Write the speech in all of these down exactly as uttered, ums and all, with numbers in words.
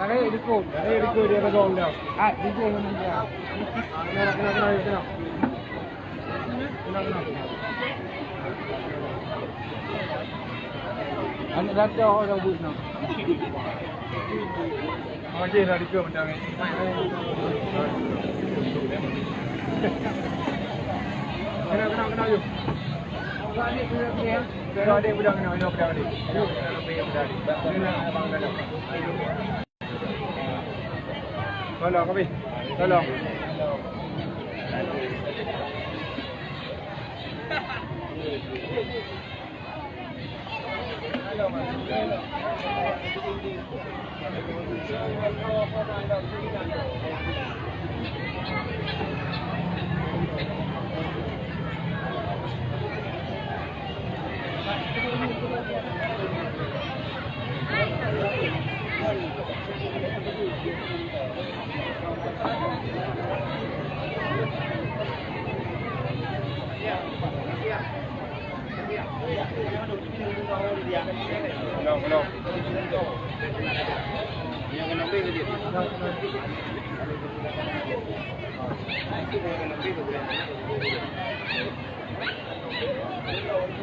Dari dikut, dari dikut dia kagong dah. Ah, dikut dia. Kena, kena, kena, kena. Kena, kena. Aneuk gata ho dah buet nyoe. Oh, jih dah dikeue macam ni. Kena, kena, kena, yuk. Kena, adik, budak kena, adik, budak, adik. Ayo, kena, adik, budak, adik. Kena, abang, kena. Tolong, kami. Tolong.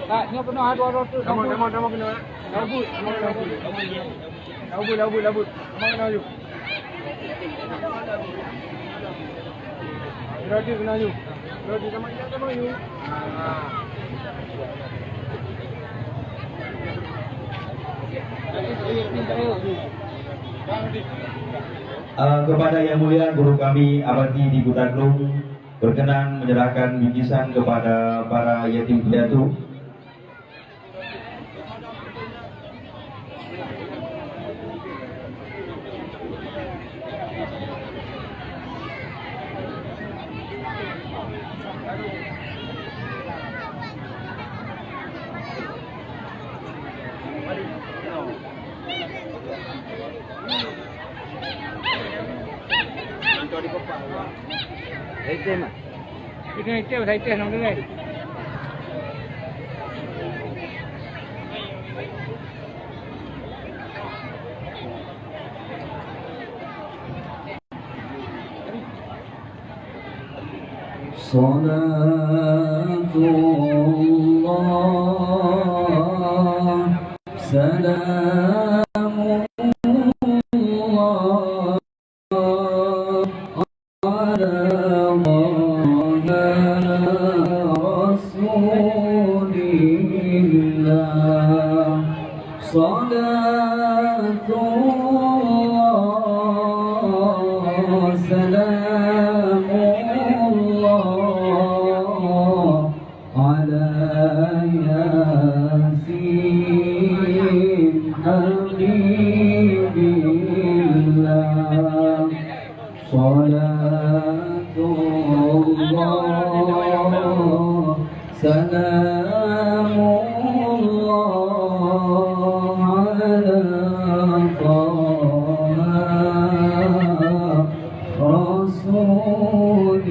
Tak, nyoe peunoh dua ratus. Nama, nama, nama kena, eh? Labut. Labut, labut, labut. Nama kena, yuk. Berarti kena, yuk. Berarti sama, sama, yuk. Ah, kepada Yang Mulia Guru kami Abati di Kuta Klung, berkenan menyerahkan bingkisan kepada para yatim piatu. Itu mah. Itu, itu, itu, itu. صلاة الله، سلام الله على طه رسول الله. صلاة الله، سلام الله على ياسين حبيب الله. صلاة الله، سلام الله على طه رسول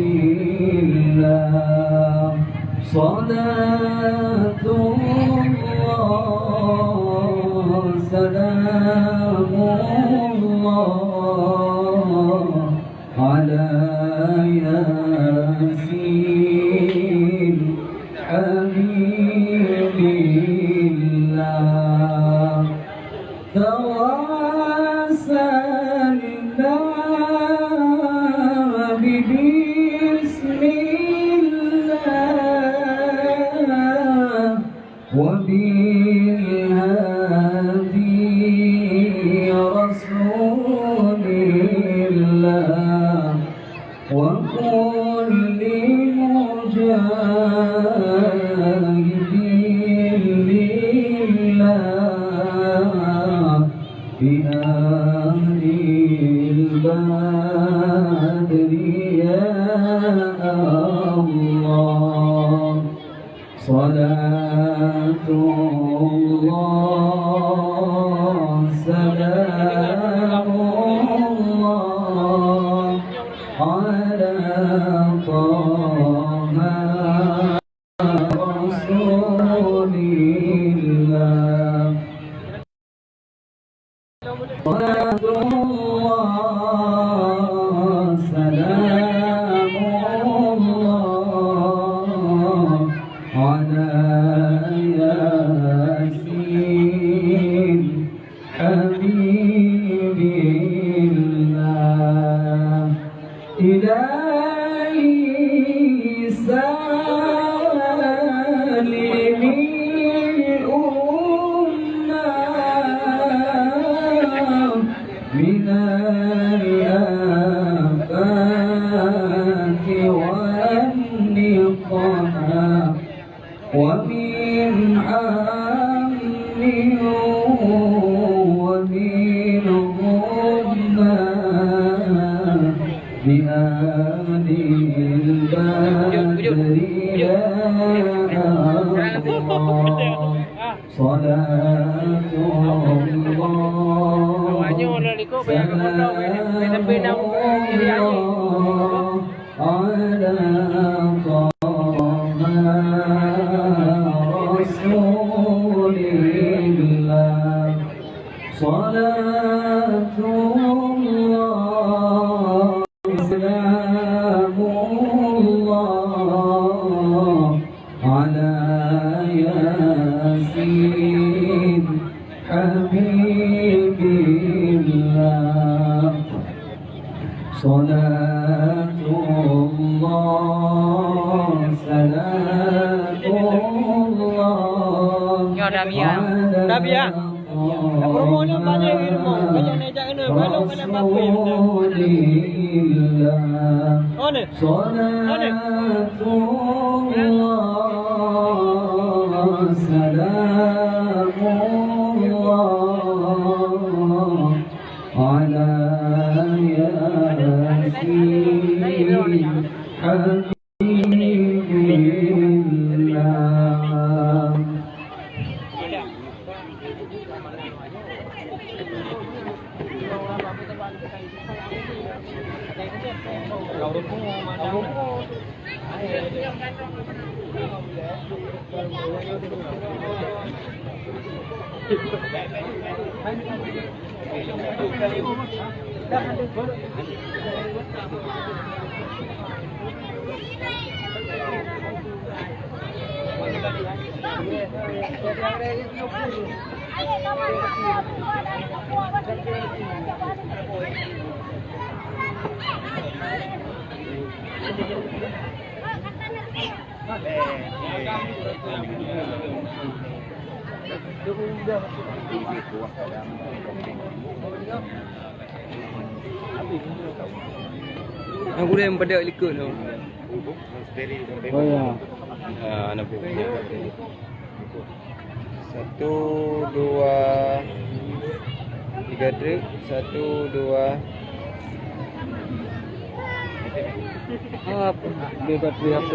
الله. صلاة الله، سلام الله على ياسين حبيب الله. توسلنا ببسم الله وبالهادي رسول الله وكل مجاهد لله بأهل البدر يا الله. صلاة الله، سلام الله على طه رسول الله. صلاة الله، سلام الله على ياسين حبيب الله. إلهي سلم الأمة من الآفات والنقمة. ومن هم ومن غمة بأهل البدر يا الله. صلاة الله، سلام الله على طه رسول الله. صلاة الله، سلام الله على ياسين حبيب الله. صلاة الله، سلام الله. Nyoe Damiah. على Damiah. Promo nyoe banyak ilmu. Banyak neujak ilmu. Walau kena papui. رسول الله. Mana? صلاة الله، سلام الله على ياسين حبيب الله. Nyang gurèe meupadek likot tu. Oh, ya. Ah, nampak. Satu, dua, tiga truk. Satu, dua. Ah, bebas dari H P.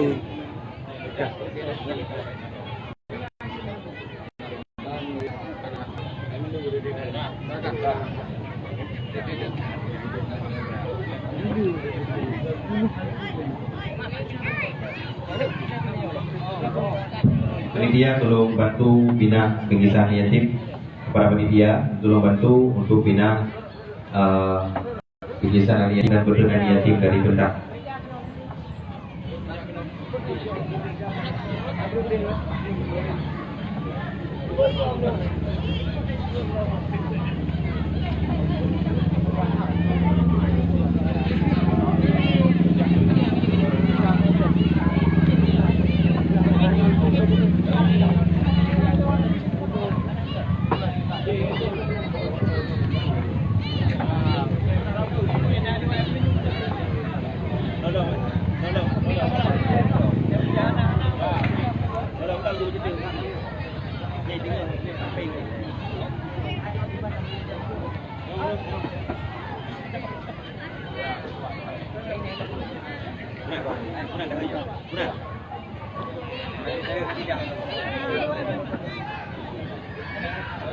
Panitia, tolong bantu pindah bingkisan yatim. Kepada panitia, tolong bantu untuk pindah, eh, bingkisan yatim dan beuteun yatim dari benda.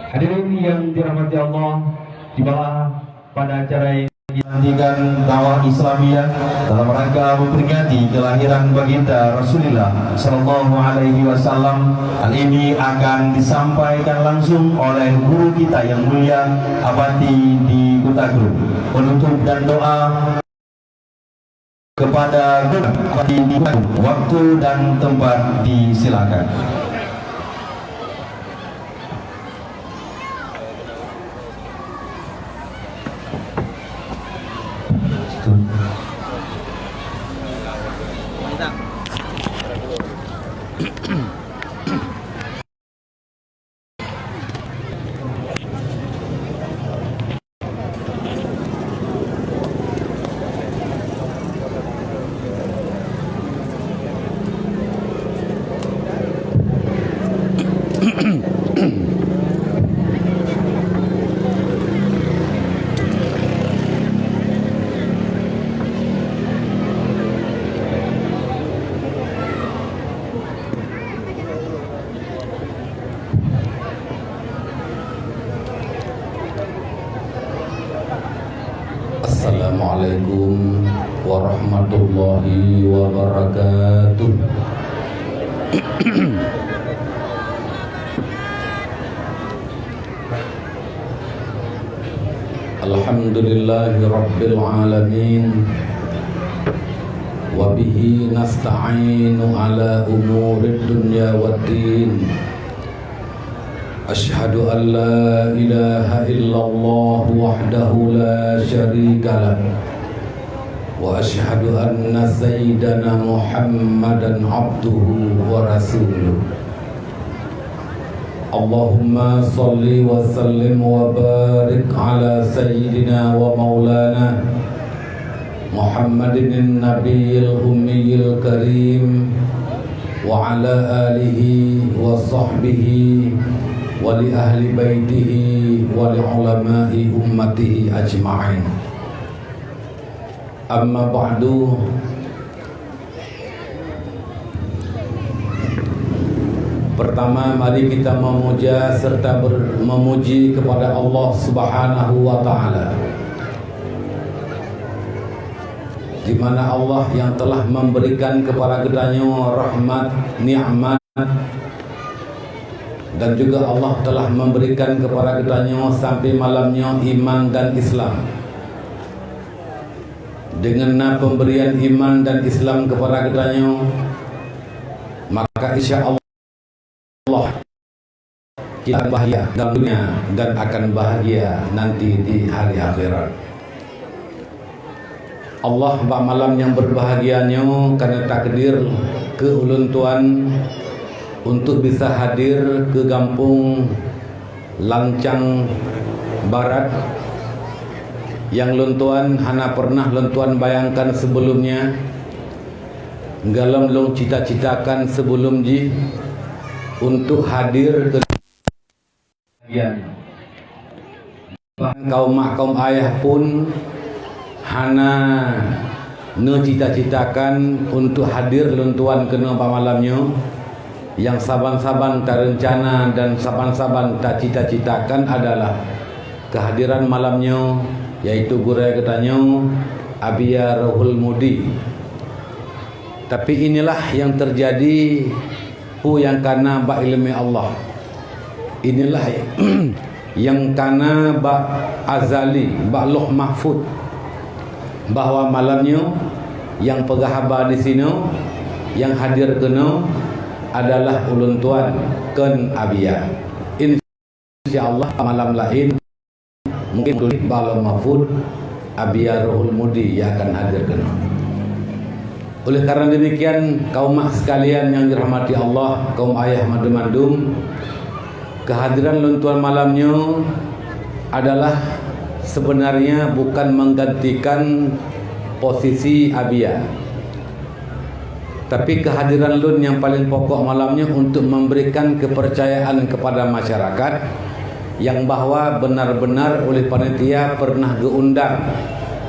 Hadirin yang dirahmati Allah, tibalah pada acara ini, dilantikan dakwah Islamiyah dalam rangka memperingati kelahiran Baginda Rasulullah sallallahu alaihi wasallam. Hal ini akan disampaikan langsung oleh guru kita yang mulia, Abati di Kota Group. Penutup dan doa kepada guru, Abati di Kota Group. Waktu dan tempat disilakan. Assalamualaikum warahmatullahi wabarakatuh. Alhamdulillahirabbil alamin. Wa bihi nasta'inu ala umurid dunya waddin. Asyhadu an la ilaha illallah wahdahu la syarika lah. Wa asyhadu anna sayyidana Muhammadan abduhu wa rasuluh. Allahumma shalli wa sallim wa barik ala sayyidina wa maulana Muhammadin nabiyil ummiyil karim wa ala alihi wa sahbihi wa li ahli baitihi wa li ulama'i ummatihi ajma'in. Amma ba'du. Pertama, mari kita memuja serta ber-, memuji kepada Allah Subhanahu wa Ta'ala, di mana Allah yang telah memberikan kepada geutanyoe rahmat, nikmat, dan juga Allah telah memberikan kepada geutanyoe sampai malam nyoe iman dan Islam. Dengan na pemberian iman dan Islam kepada geutanyoe, maka insya Allah kita akan bahagia dalam dunia dan akan bahagia nanti di hari akhirat. Allah bak malam nyang berbahagia nyoe kana takdir keu ulôn tuan untuk bisa hadir keu gampông Lancang Barat, nyang lôn tuan hana pernah lôn tuan bayangkan sebelumnya, golom lôn cita-citakan sebelum jih untuk hadir keu bagian. Bahkan kaum mak kaum ayah pun hana neucita-citakan untuk hadir lôn tuan keunoe bak malam nyoe. Nyang saban-saban tareuncana dan saban-saban tacita-citakan adalah kehadiran malam nyoe, yaitu gurée geutanyoe, Abiya Rohul Mudi. Tapi inilah yang terjadi peue nyang kana bak ileumé Allah. Inilah nyang kana bak azali, bak Lauh Mahfud, bahwa malam nyoe nyang peugah haba disinoe, nyang hadir keunoe adalah ulôn tuan kon Abiya. Insya Allah malam laén mungkin tuléh bak Lauh Mahfud, Abiya Rohul Mudi nyang akan hadir keunoe. Oleh karena demikian, kaum mak sekalian nyang dirahmati Allah, kaum ayah mandum-mandum, kehadiran lôn tuan malam nyoe adalah sebenarnya bukan menggantikan posisi Abiya. Tapi kehadiran lôn nyang paling pokok malam nyoe untuk memberikan kepercayaan kepada masyarakat yang bahwa benar-benar oleh panitia pernah geuundang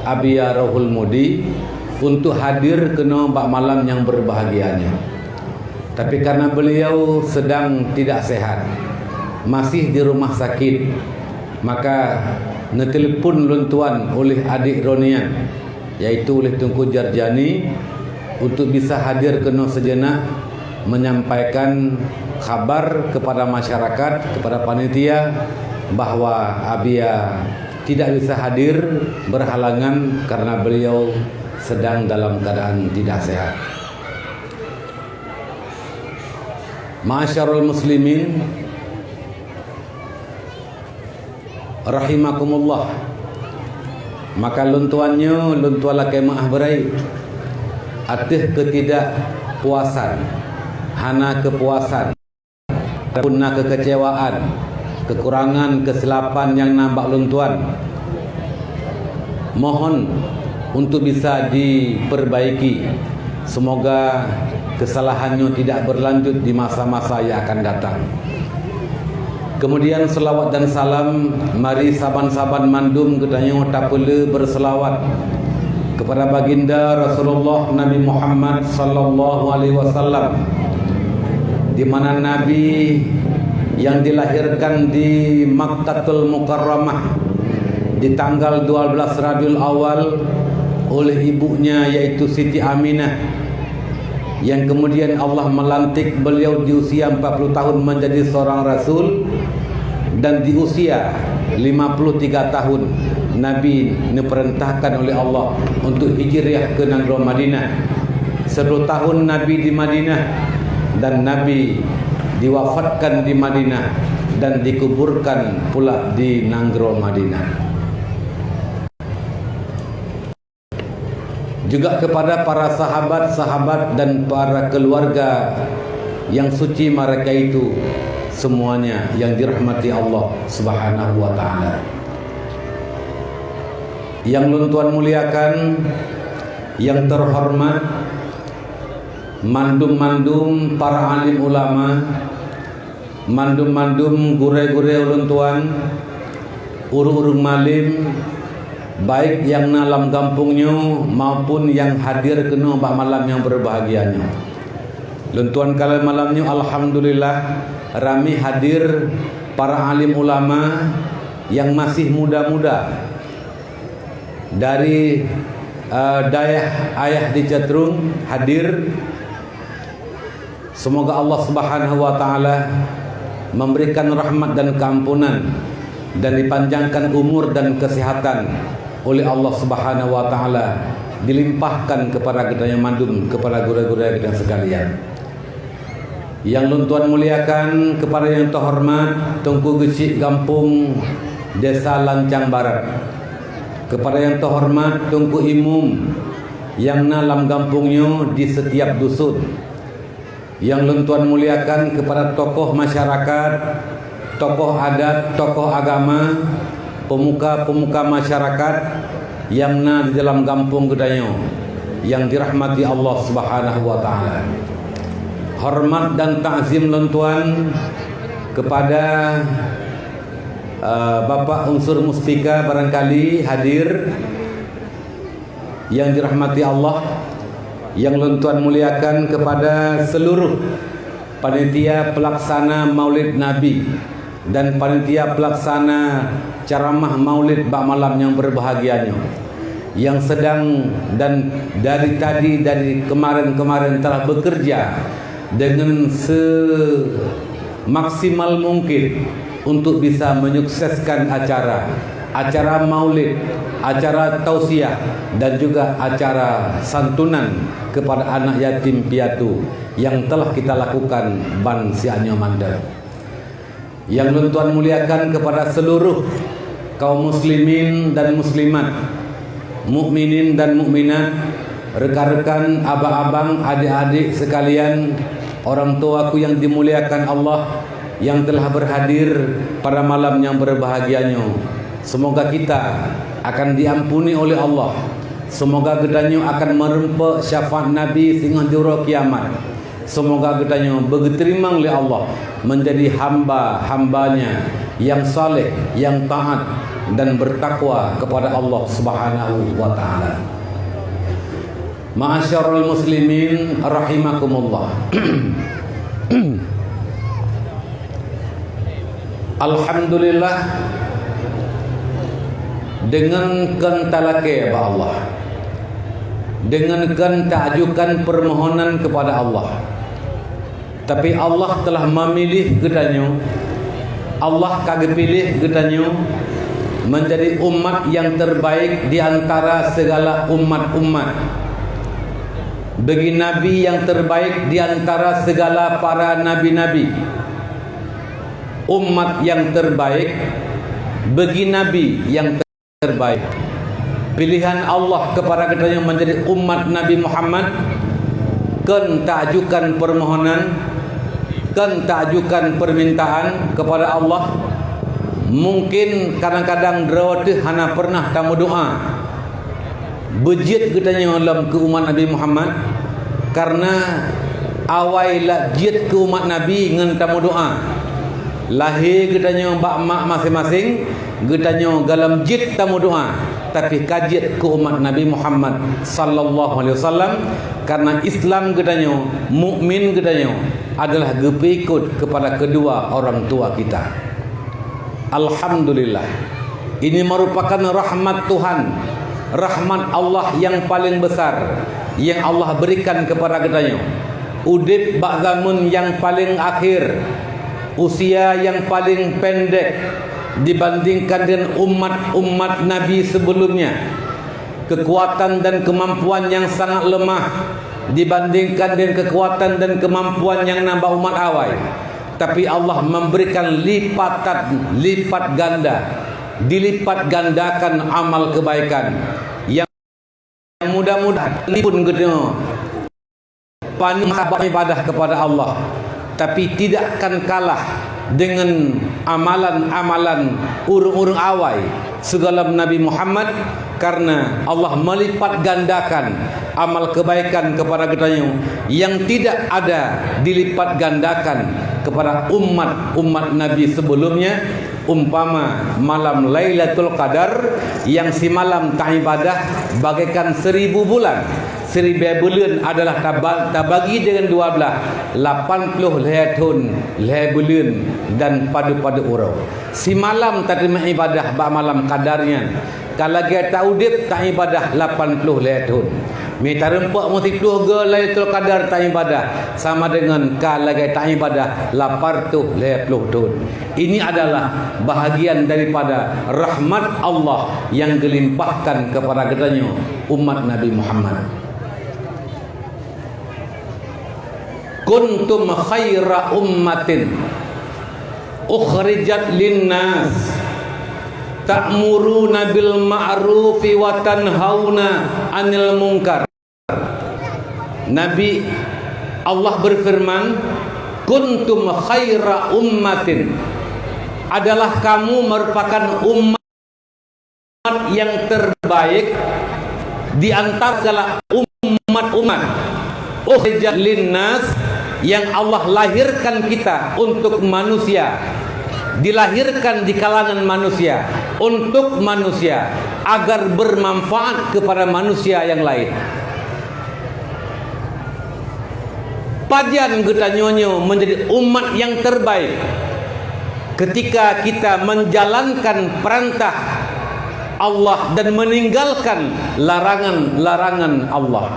Abiya Rohul Mudi untuk hadir keunoe bak malam nyang berbahagia nyoe. Tapi karena beliau sedang tidak sehat, masih di rumah sakit, maka neutelepon lôn tuan oleh adik droeneuh nyan, yaitu oleh Teungku Jarjani, untuk bisa hadir keunoe sejenak menyampaikan khabar kepada masyarakat, kepada panitia, bahwa Abiya tidak bisa hadir berhalangan karena beliau sedang dalam keadaan tidak sehat. Ma'asyiral muslimin, rahimakumullah. Maka lôn tuan nyoe, lôn tuan lakée meu'ah beurayeuk ateueh keutidakpuasan, hana keupuasan, ataupun na keukeucewaan, keukurangan, keusilapan nyang na bak lôn tuan. Mohon untuk bisa diperbaiki. Semoga kesalahan nyoe tidak berlanjut di masa-masa yang akan datang. Kemudian, selawat dan salam, mari saban-saban mandum geutanyoe tapeulé berselawat kepada Baginda Rasulullah Nabi Muhammad sallallahu alaihi wasallam, di mana Nabi yang dilahirkan di Makkatul Mukarramah di tanggal dua belas Rabiul Awal oleh ibunya, yaitu Siti Aminah, yang kemudian Allah melantik beliau di usia empat puluh tahun menjadi seorang rasul, dan di usia lima puluh tiga tahun Nabi neupeurintahkan oleh Allah untuk hijrah ke nanggroe Madinah. Sepuluh tahun Nabi di Madinah, dan Nabi diwafatkan di Madinah dan dikuburkan pula di nanggroe Madinah. Juga kepada para sahabat-sahabat dan para keluarga yang suci mereka itu, semuanya yang dirahmati Allah Subhanahu wa Ta'ala. Yang lôn tuan muliakan, yang terhormat, mandum-mandum para alim ulama, mandum-mandum gurée-gurée ulôn tuan, ureuëng-ureuëng malem, baik nyang na lam gampông nyoe maupun nyang hadir keunoe bak malam nyang berbahagia nyoe. Lôn tuan kalon malam nyoe, alhamdulillah, ramé hadir para alim ulama nyang masih muda-muda. Dari, eh, dayah ayah di Catrung hadir. Semoga Allah Subhanahu wa Ta'ala memberikan rahmat dan keampunan dan dipanjangkan umur dan kesehatan oleh Allah Subhanahu wa Ta'ala, dilimpahkan kepada geutanyoe mandum, kepada gurée-gurée geutanyoe sekalian. Yang lôn tuan muliakan, kepada yang terhormat Teungku Geuchik Gampông Desa Lancang Barat, kepada yang terhormat Teungku Imum yang na lam gampông nyoe di setiap dusun. Yang lôn tuan muliakan kepada tokoh masyarakat, tokoh adat, tokoh agama, pemuka-pemuka masyarakat yang na di dalam gampông geutanyoe yang dirahmati Allah Subhanahu wa Ta'ala. Hormat dan takzim lôn tuan kepada, eh, Bapak Unsur Muspika barangkali hadir. Yang dirahmati Allah, yang lôn tuan muliakan, kepada seluruh panitia pelaksana Maulid Nabi dan panitia pelaksana ceramah Maulid bak malam nyang berbahagia nyoe, yang sedang dan dari tadi, dari kemarin-kemarin telah bekerja dengan semaksimal mungkin untuk bisa menyukseskan acara, acara maulid, acara tausiah, dan juga acara santunan kepada anak yatim piatu yang telah kita lakukan ban sianyoe mandum. Yang lôn tuan muliakan kepada seluruh kaum muslimin dan muslimat, mukminin dan mukminat, rekan-rekan, abang-abang, adik-adik sekalian, orang tuaku yang dimuliakan Allah yang telah berhadir pada malam yang berbahagia nyoe. Semoga kita akan diampuni oleh Allah, Seumoga geutanyoe akan meurumpok syafaat Nabi singoh di uroe kiamat. Seumoga geutanyoe beugeuteurimong lé Allah menjadi hamba-hamba-Nya yang saleh, yang taat dan bertakwa kepada Allah Subhanahu wa Ta'ala. Ma'asyiral muslimin rahimakumullah. Alhamdulillah, deungon kheun talakée bak Allah, deungon kheun taajukan peumohonan keupada Allah. Tapi Allah telah memilih geutanyoe, Allah ka geupiléh geutanyoe menjadi umat yang terbaik di antara segala umat-umat. Bagi Nabi yang terbaik di antara segala para nabi-nabi. Umat yang terbaik bagi Nabi yang terbaik. Pilihan Allah kepada geutanyoe menjadi umat Nabi Muhammad, kheun taajukan permohonan, kheun taajukan permintaan kepada Allah. Mungkin kadang-kadang droe teuh hana pernah tameudoa. Beujeuet geutanyoe lom keu umat Nabi Muhammad, karena awai lam jeuet keu umat Nabi ngon tameudoa. Lahé geutanyoe bak mak maséng-maséng, geutanyoe gohlom jeuet tameudoa, tapi ka jeuet keu umat Nabi Muhammad sallallahu alaihi wasallam, karena Islam geutanyoe, mukmin geutanyoe adalah geupeuikot kepada kedua orang tua kita. Alhamdulillah. Ini merupakan rahmat Tuhan, rahmat Allah yang paling besar yang Allah berikan kepada geutanyoe. Udeb bak zaman yang paling akhir, usia yang paling pendek dibandingkan dengan umat-umat Nabi sebelumnya. Kekuatan dan kemampuan yang sangat lemah dibandingkan dengan kekuatan dan kemampuan yang na bak umat awai. Tapi Allah memberikan lipatan lipat ganda, dilipat gandakan amal kebaikan. Yang mudah-mudahan ini pun geutanyoe paneuk ibadah kepada Allah, tapi tidak akan kalah dengan amalan-amalan ureuëng-ureuëng awai sigohlom Nabi Muhammad, karena Allah melipat gandakan amal kebaikan kepada geutanyoe yang tidak ada dilipat gandakan kepada umat-umat Nabi sebelumnya. Umpama malam Lailatul Qadar, yang simalam taibadah bagaikan seribu bulan. Siribée buleuen adalah taba-, tabagi deungon dua blaih, lapan ploh lhée thon, lhée buleuen, dan padub-padub uroe. Simalam tateumeung ibadah bak malam Qadar nyan, ka lagée taudeb taibadah lapan ploh lhée thon. Mita reumpok meusiplôh goe Lailatul Qadar taibadah, sama deungon ka lagée taibadah lapan reutôh lhée ploh thon. Ini adalah bahagian daripada rahmat Allah yang geulimpahkan kepada geutanyoe umat Nabi Muhammad. Kuntum khaira ummatin ukhrijat linnas ta'muruna bil ma'rufi wa tanhauna 'anil munkar. Nabi Allah berfirman, "Kuntum khaira ummatin," adalah kamu merupakan umat yang terbaik di antara segala umat-umat. Ukhrijat linnas, yang Allah lahirkan kita untuk manusia, dilahirkan di kalangan manusia, untuk manusia, agar bermanfaat kepada manusia yang lain. Pajan geutanyoe nyoe menjadi umat yang terbaik ketika kita menjalankan perintah Allah dan meninggalkan larangan-larangan Allah.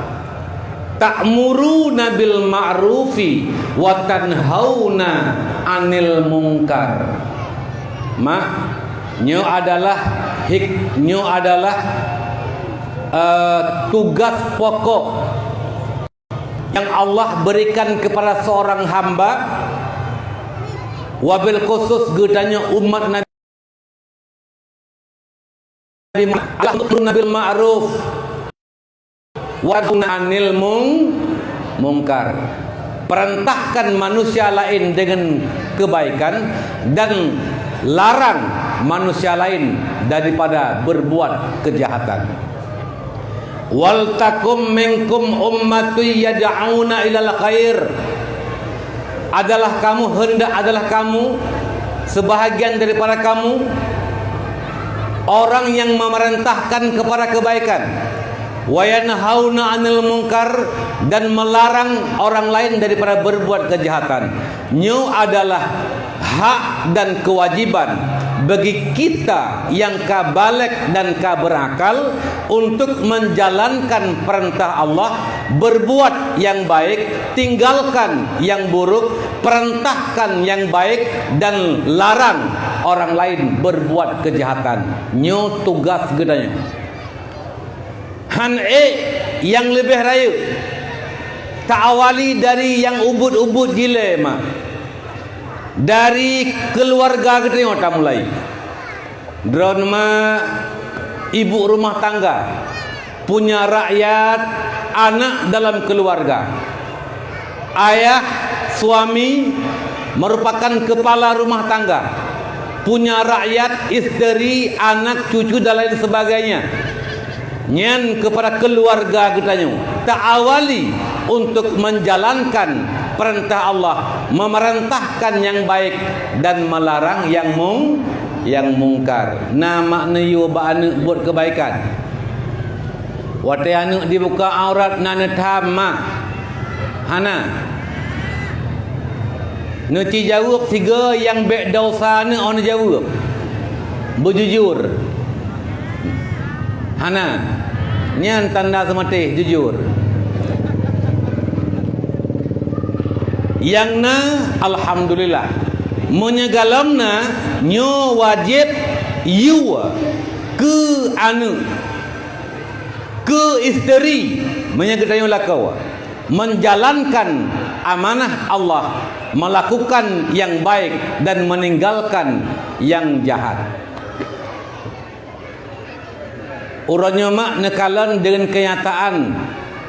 Ta'muruna bil ma'rufi wa tanhauna 'anil munkar. Mak, nyoe adalah hik-, nyoe adalah, eh, tugas pokok yang Allah berikan kepada seorang hamba, wabil khusus geutanyoe umat Nabi Muhammad, adalah ta'muruna bil ma'ruf wa tanhauna 'anil mung-, munkar. Perintahkan manusia lain dengan kebaikan dan larang manusia lain daripada berbuat kejahatan. "Wal takum minkum ummatun yad'una ilal khair." Adalah kamu, hendak adalah kamu, sebahagian daripada kamu, orang yang memerintahkan kepada kebaikan, "wa yanhauna 'anil munkar," dan melarang orang lain daripada berbuat kejahatan. Nyoe adalah hak dan kewajiban bagi kita nyang ka balek dan ka berakal untuk menjalankan perintah Allah, berbuat nyang baik, tinggalkan nyang buruk, perintahkan nyang baik, dan larang orang lain berbuat kejahatan. Nyoe tugas geutanyoe. Han ék nyang leubeh rayeuk, ta-awali dari nyang ubit-ubit jilée ma. Dari keuluwarga geutanyoe tamulai. Droeneuh ma ibu rumah tangga, punya rakyat, anak dalam keuluwarga. Ayah, suami, merupakan kepala rumah tangga, punya rakyat, isteri, anak, cucu, dan lain sebagainya. Nyan keupada keuluwarga geutanyoe, ta-awali untuk menjalankan peurintah Allah, memerintahkan nyang baik dan melarang nyang mung-, nyang mungkar. Na mak neuyue bak aneuëk buet keubaikan. Watée aneuëk dibuka aurat na neutham mak? Hana. Neuci jaweueb sigoe nyang bék desya aneuëk óh neujaweueb. Beujujur. Hana. Nyan tanda seumatéh jujur. Nyang na, alhamdulillah. Meunyoe galom na, nyoe wajéb yue keu aneuëk, keu isteri, meunyoe geutanyoe lakoe, menjalankan amanah Allah, melakukan nyang baik dan meninggalkan nyang jahat. Uroe nyoe mak neukalon deungon keunyataan.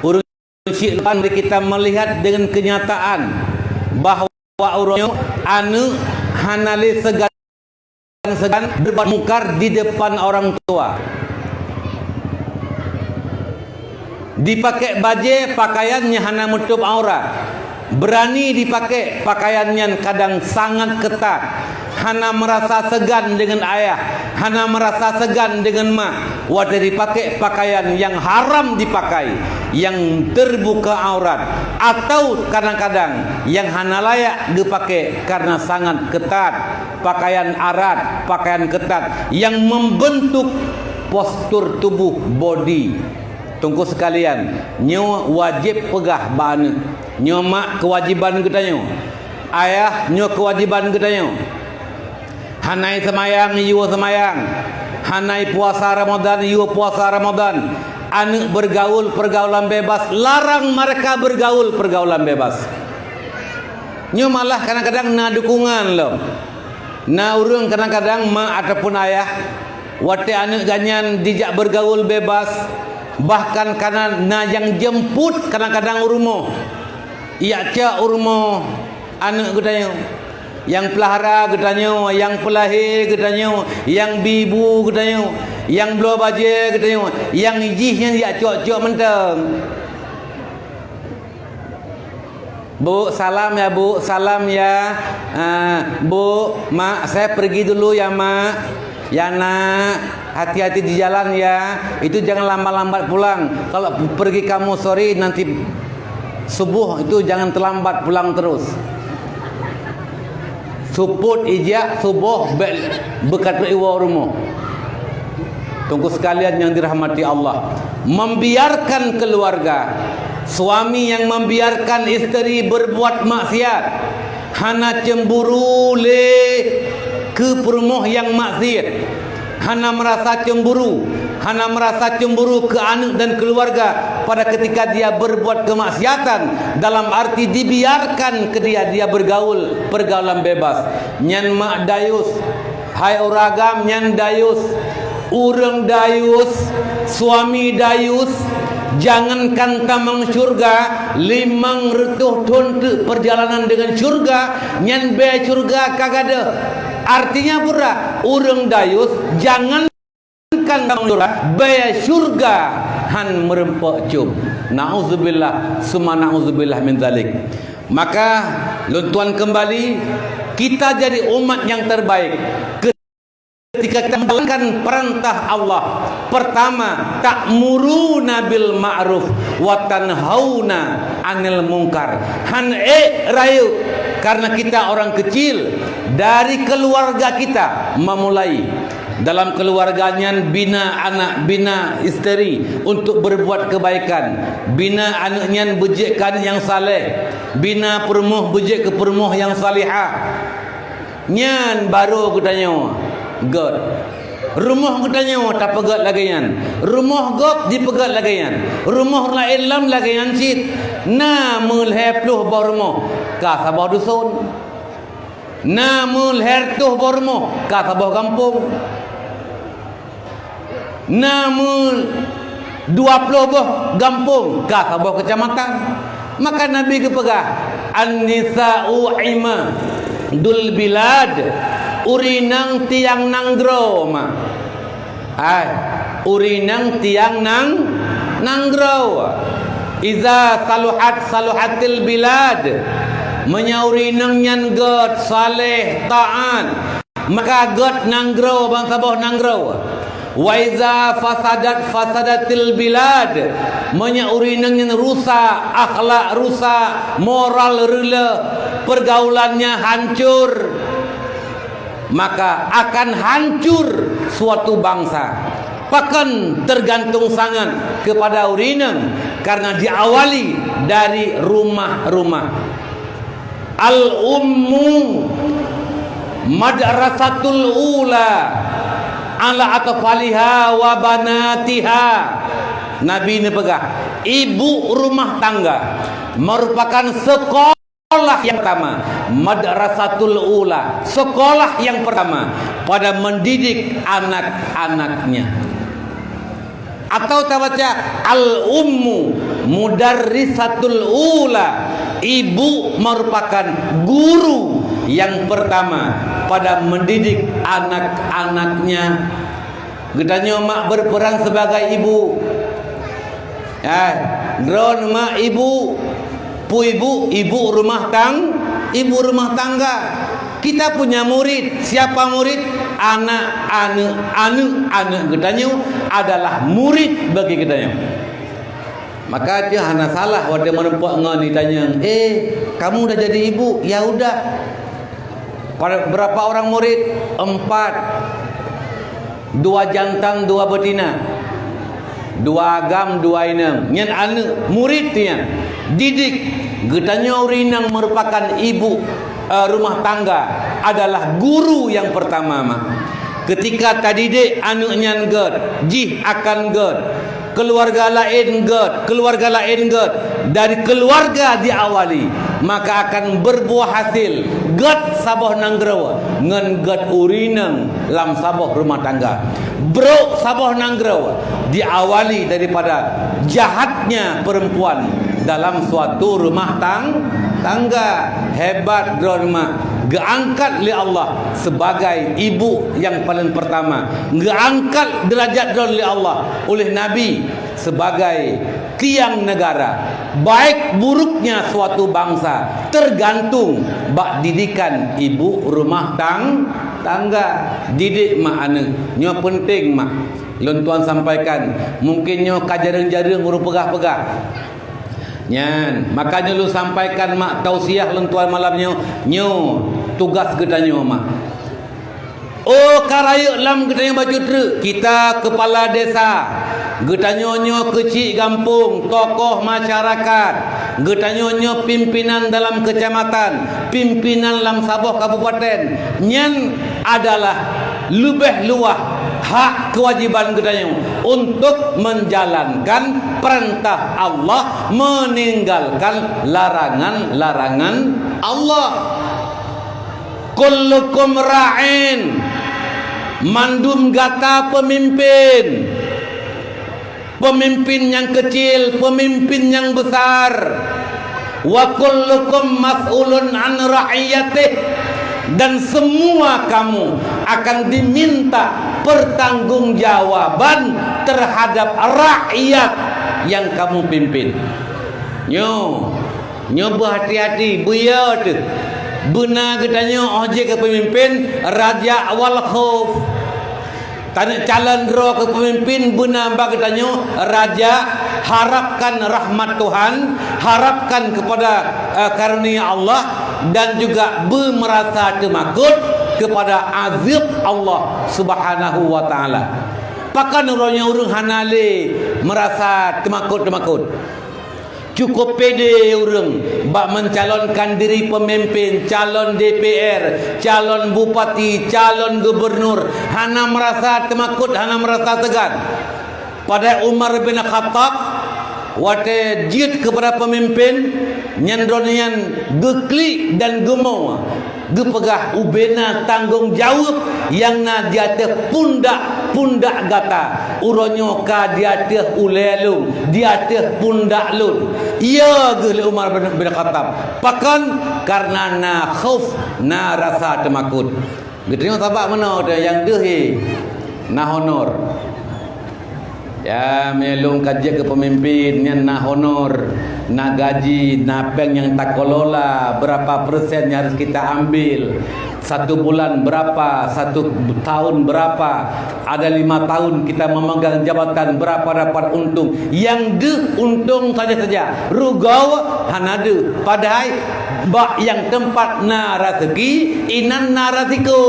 Ureuëng syiek lupan, mari kita melihat deungon keunyataan bahwa uroe nyoe aneuëk hana lé seugan-seugan berbuat mungkar di depan orang tua. Dipakék bajée pakaian nyang hana meutôb aurat. Beurani dipakék pakaian nyan kadang sangat keutat. Hana meurasa seugan deungon ayah, hana meurasa seugan deungon mak, watée dipakék pakaian nyang haram dipakai, nyang teubuka aurat, atawa kadang-kadang nyang hana layak geupakék kareuna sangat keutat, pakaian arat, pakaian keutat nyang membentuk postur tubuh, bodi. Teungku sekalian, nyoe wajéb peugah bak aneuëk. Nyoe mak keuwajéban geutanyoe. Ayah, nyoe keuwajéban geutanyoe. Hana seumayang, yue seumayang. Hana puasa Ramadan, yue puasa Ramadan. Aneuëk bergaul pergaulan bebas, larang mereka bergaul pergaulan bebas. Nyoe malah kadang-kadang na dukungan lom. Na ureuëng kadang-kadang mak ataupun ayah, watée aneuëk geuhnyan dijak bergaul bebas, bahkan kana na nyang jemput kadang-kadang u rumoh. Ijak cok u rumoh aneuëk geutanyoe, nyang peulahara geutanyoe, nyang peulahé geutanyoe, nyang bi bu geutanyoe, nyang bloe bajée geutanyoe, nyang jih nyan ijak cok-cok mantong. Bu, salam ya, Bu, salam ya. Ah, Bu, Mak, saya pergi dulu ya, Mak. Ya, Nak, hati-hati di jalan ya. Itu jangan lambat-lambat pulang. Kalau pergi kamu sore, nanti subuh itu jangan terlambat pulang terus. Supôt ijak suboh bék beukatrok iwoe rumoh. Teungku sekalian nyang dirahmati Allah, membiarkan keluarga, suami yang membiarkan isteri berbuat maksiat, hana cemburu lé keu peurumoh nyang maksiat. Hana merasa cemburu, hana merasa cemburu keu aneuëk dan keluarga pada ketika dia berbuat kemaksiatan, dalam arti dibiarkan ke dia, dia bergaul pergaulan bebas. Nyan mak dayus. Hai ureuëng agam, nyan dayus. Ureuëng dayus, suami dayus, jangankan tamong syurga, limong reutôh thon teuk perjalanan dengan syurga, nyan bée syurga ka gadôh. Artinya pura, ureuëng dayus jangankan tamong syurga, bée syurga han meureumpok cöm. Nauzubillah, summa nauzubillah min zalik. Maka, lôn tuan kembali, kita jadi umat yang terbaik ketika kita menjalankan perintah Allah. Pertama, ta'muruna bil ma'ruf wa tanhauna 'anil munkar. Han ék rayeuk, karena kita orang kecil, dari keluarga kita memulai. Dalam keluarga nyan bina anak, bina isteri untuk berbuat kebaikan. Bina aneuk nyan beujeuet keu aneuk nyang saleh. Bina peurumoh beujeuet keu peurumoh nyang salihah. Nyan barô geutanyoe gét. Rumoh geutanyoe tapeugét lagée nyan. Rumoh gob jipeugét lagée nyan. Rumoh laén lom lagée nyan cit. Na meulhée ploh boh rumoh, ka saboh duson. Na meulhée reutôh boh rumoh, ka saboh gampông. Na meudua ploh boh gampông, ka saboh keucamatan. Maka Nabi geupeugah, "An-nisa'u imadul bilad." Ureuëng inong tiang nanggroe, ma. Hai, ureuëng inong tiang nang-, nanggroe. "Iza saluhat saluhatil bilad." Meunyoe ureuëng inong nyan gét, saleh, taát, maka gét nanggroe, bansaboh nanggroe. "Wa iza fasadat fasadatil bilad." Meunyoe ureuëng inong nyan rusak, akhlak rusak, moral reuleuh, pergaulannya hancur, maka akan hancur suatu bangsa. Pakon tergantung sangat kepada ureuëng inong, karena diawali dari rumah-rumah. "Al-ummu madrasatul ula ala atfaliha wa banatiha." Nabi neupeugah, ibu rumah tangga merupakan sekolah yang pertama, madrasatul ula, sekolah yang pertama pada mendidik anak-anaknya. Atau tabaca, "Al-ummu mudarrisatul ula." Ibu merupakan guru yang pertama pada mendidik anak-anaknya. Geutanyoe mak berperan sebagai ibu. Eh, droen mak ibu, peue ibu, ibu rumah tang-, ibu rumah tangga. Kita punya murid. Siapa murid? Anak, aneuk, aneuk, aneuk geutanyoe adalah murid bagi geutanyoe. Maka jih hana salah watée meureumpok ngon itanyong, "Eh, kamu udah jadi ibu?" "Ya udah." Pada berapa orang murid? Empat. Dua jantan, dua betina. Dua agam, dua inong. Nyan aneuk, murid nyan. Didik. Geutanyoe ureuëng inong merupakan ibu, eh, rumah tangga, adalah guru yang pertama, mak. Ketika tadidik aneuk nyan gét, jih akan gét. Keluarga laén gét, keluarga laén gét. Dari keluarga diawali, maka akan berbuah hasil. Gét saboh nanggroe ngon gét ureuëng inong lam saboh rumah tangga. Brok saboh nanggroe diawali daripada jahatnya perempuan dalam suatu rumah tang-, tangga. Hebat droen mak, geuangkat lé Allah sebagai ibu yang paling pertama. Geuangkat derajat droen lé Allah oleh Nabi sebagai tiang negara. Baik buruknya suatu bangsa tergantung bak didikan ibu rumah tang-, tangga. Didik mak aneuk. Nyoe penting mak. Lôn tuan sampaikan. Mungkin nyoe ka jareueng-jareueng ureuëng peugah-peugah. Nyan, makanya lôn sampaikan mak tausiah lôn tuan malam nyoe. Nyoe tugas geutanyoe mak. Oh, ka rayeuk lam geutanyoe bacut treuk, kita kepala desa, geutanyoe nyoe keuchik gampông, tokoh masyarakat, geutanyoe nyoe pimpinan dalam kecamatan, pimpinan lam saboh kabupaten, nyan adalah leubeh luwah hak kewajiban geutanyoe untuk menjalankan perintah Allah, meninggalkan larangan-larangan Allah. Kullukum ra'in, mandum gata peumimpin. Peumimpin nyang keucil, peumimpin nyang beusar. Wa kullukum mas'ulun an ra'iyatih. Dan semua kamu akan diminta pertanggungjawaban terhadap rakyat yang kamu pimpin. Nyoe, nyoe beuhati-hati, beuyo teuh. Beuna geutanyoe óh jeuet keu peumimpén, raja' wal khauf. Taneuk calon droe keu peumimpén beuna bak geutanyoe, raja', harapkan rahmat Tuhan, harapkan kepada, eh, karunia Allah, dan juga beumeurasa teumakot kepada azab Allah Subhanahu wa Ta'ala. Pakon uroe nyoe ureuëng hana lé meurasa teumakot-teumakot? Cukup pede ureuëng bak mencalonkan diri pemimpin, calon D P R, calon bupati, calon gubernur, hana merasa teumakot, hana merasa segan. Padahai Umar bin Khattab watée jeuet keupada pemimpin, nyan droeneuh nyan geuklik dan geumoe. Geupeugah ubena tanggong jaweueb nyang na di ateueh pundak-pundak gata. Uroe nyoe ka di ateueh ulée lôn, di ateueh pundak lôn. Iya geuh lé Umar bin, bin Khattab. Pakon? Kareuna na khauf, na rasa teumakot. Geutanyoe sabab meunoe teuh nyang deuh na honor. Ya, meulôn ka jeuet keu pemimpin, nyan na honor, na gaji, na péng nyang takelola, berapa persen yang harus kita ambil, satu bulan berapa, satu tahun berapa, ada lima tahun kita memegang jabatan, berapa dapat untung. Nyang deuh untung saja-saja, rugoe hana deuh. Padahai bak nyang teumpat na raseuki, inan na rasiko.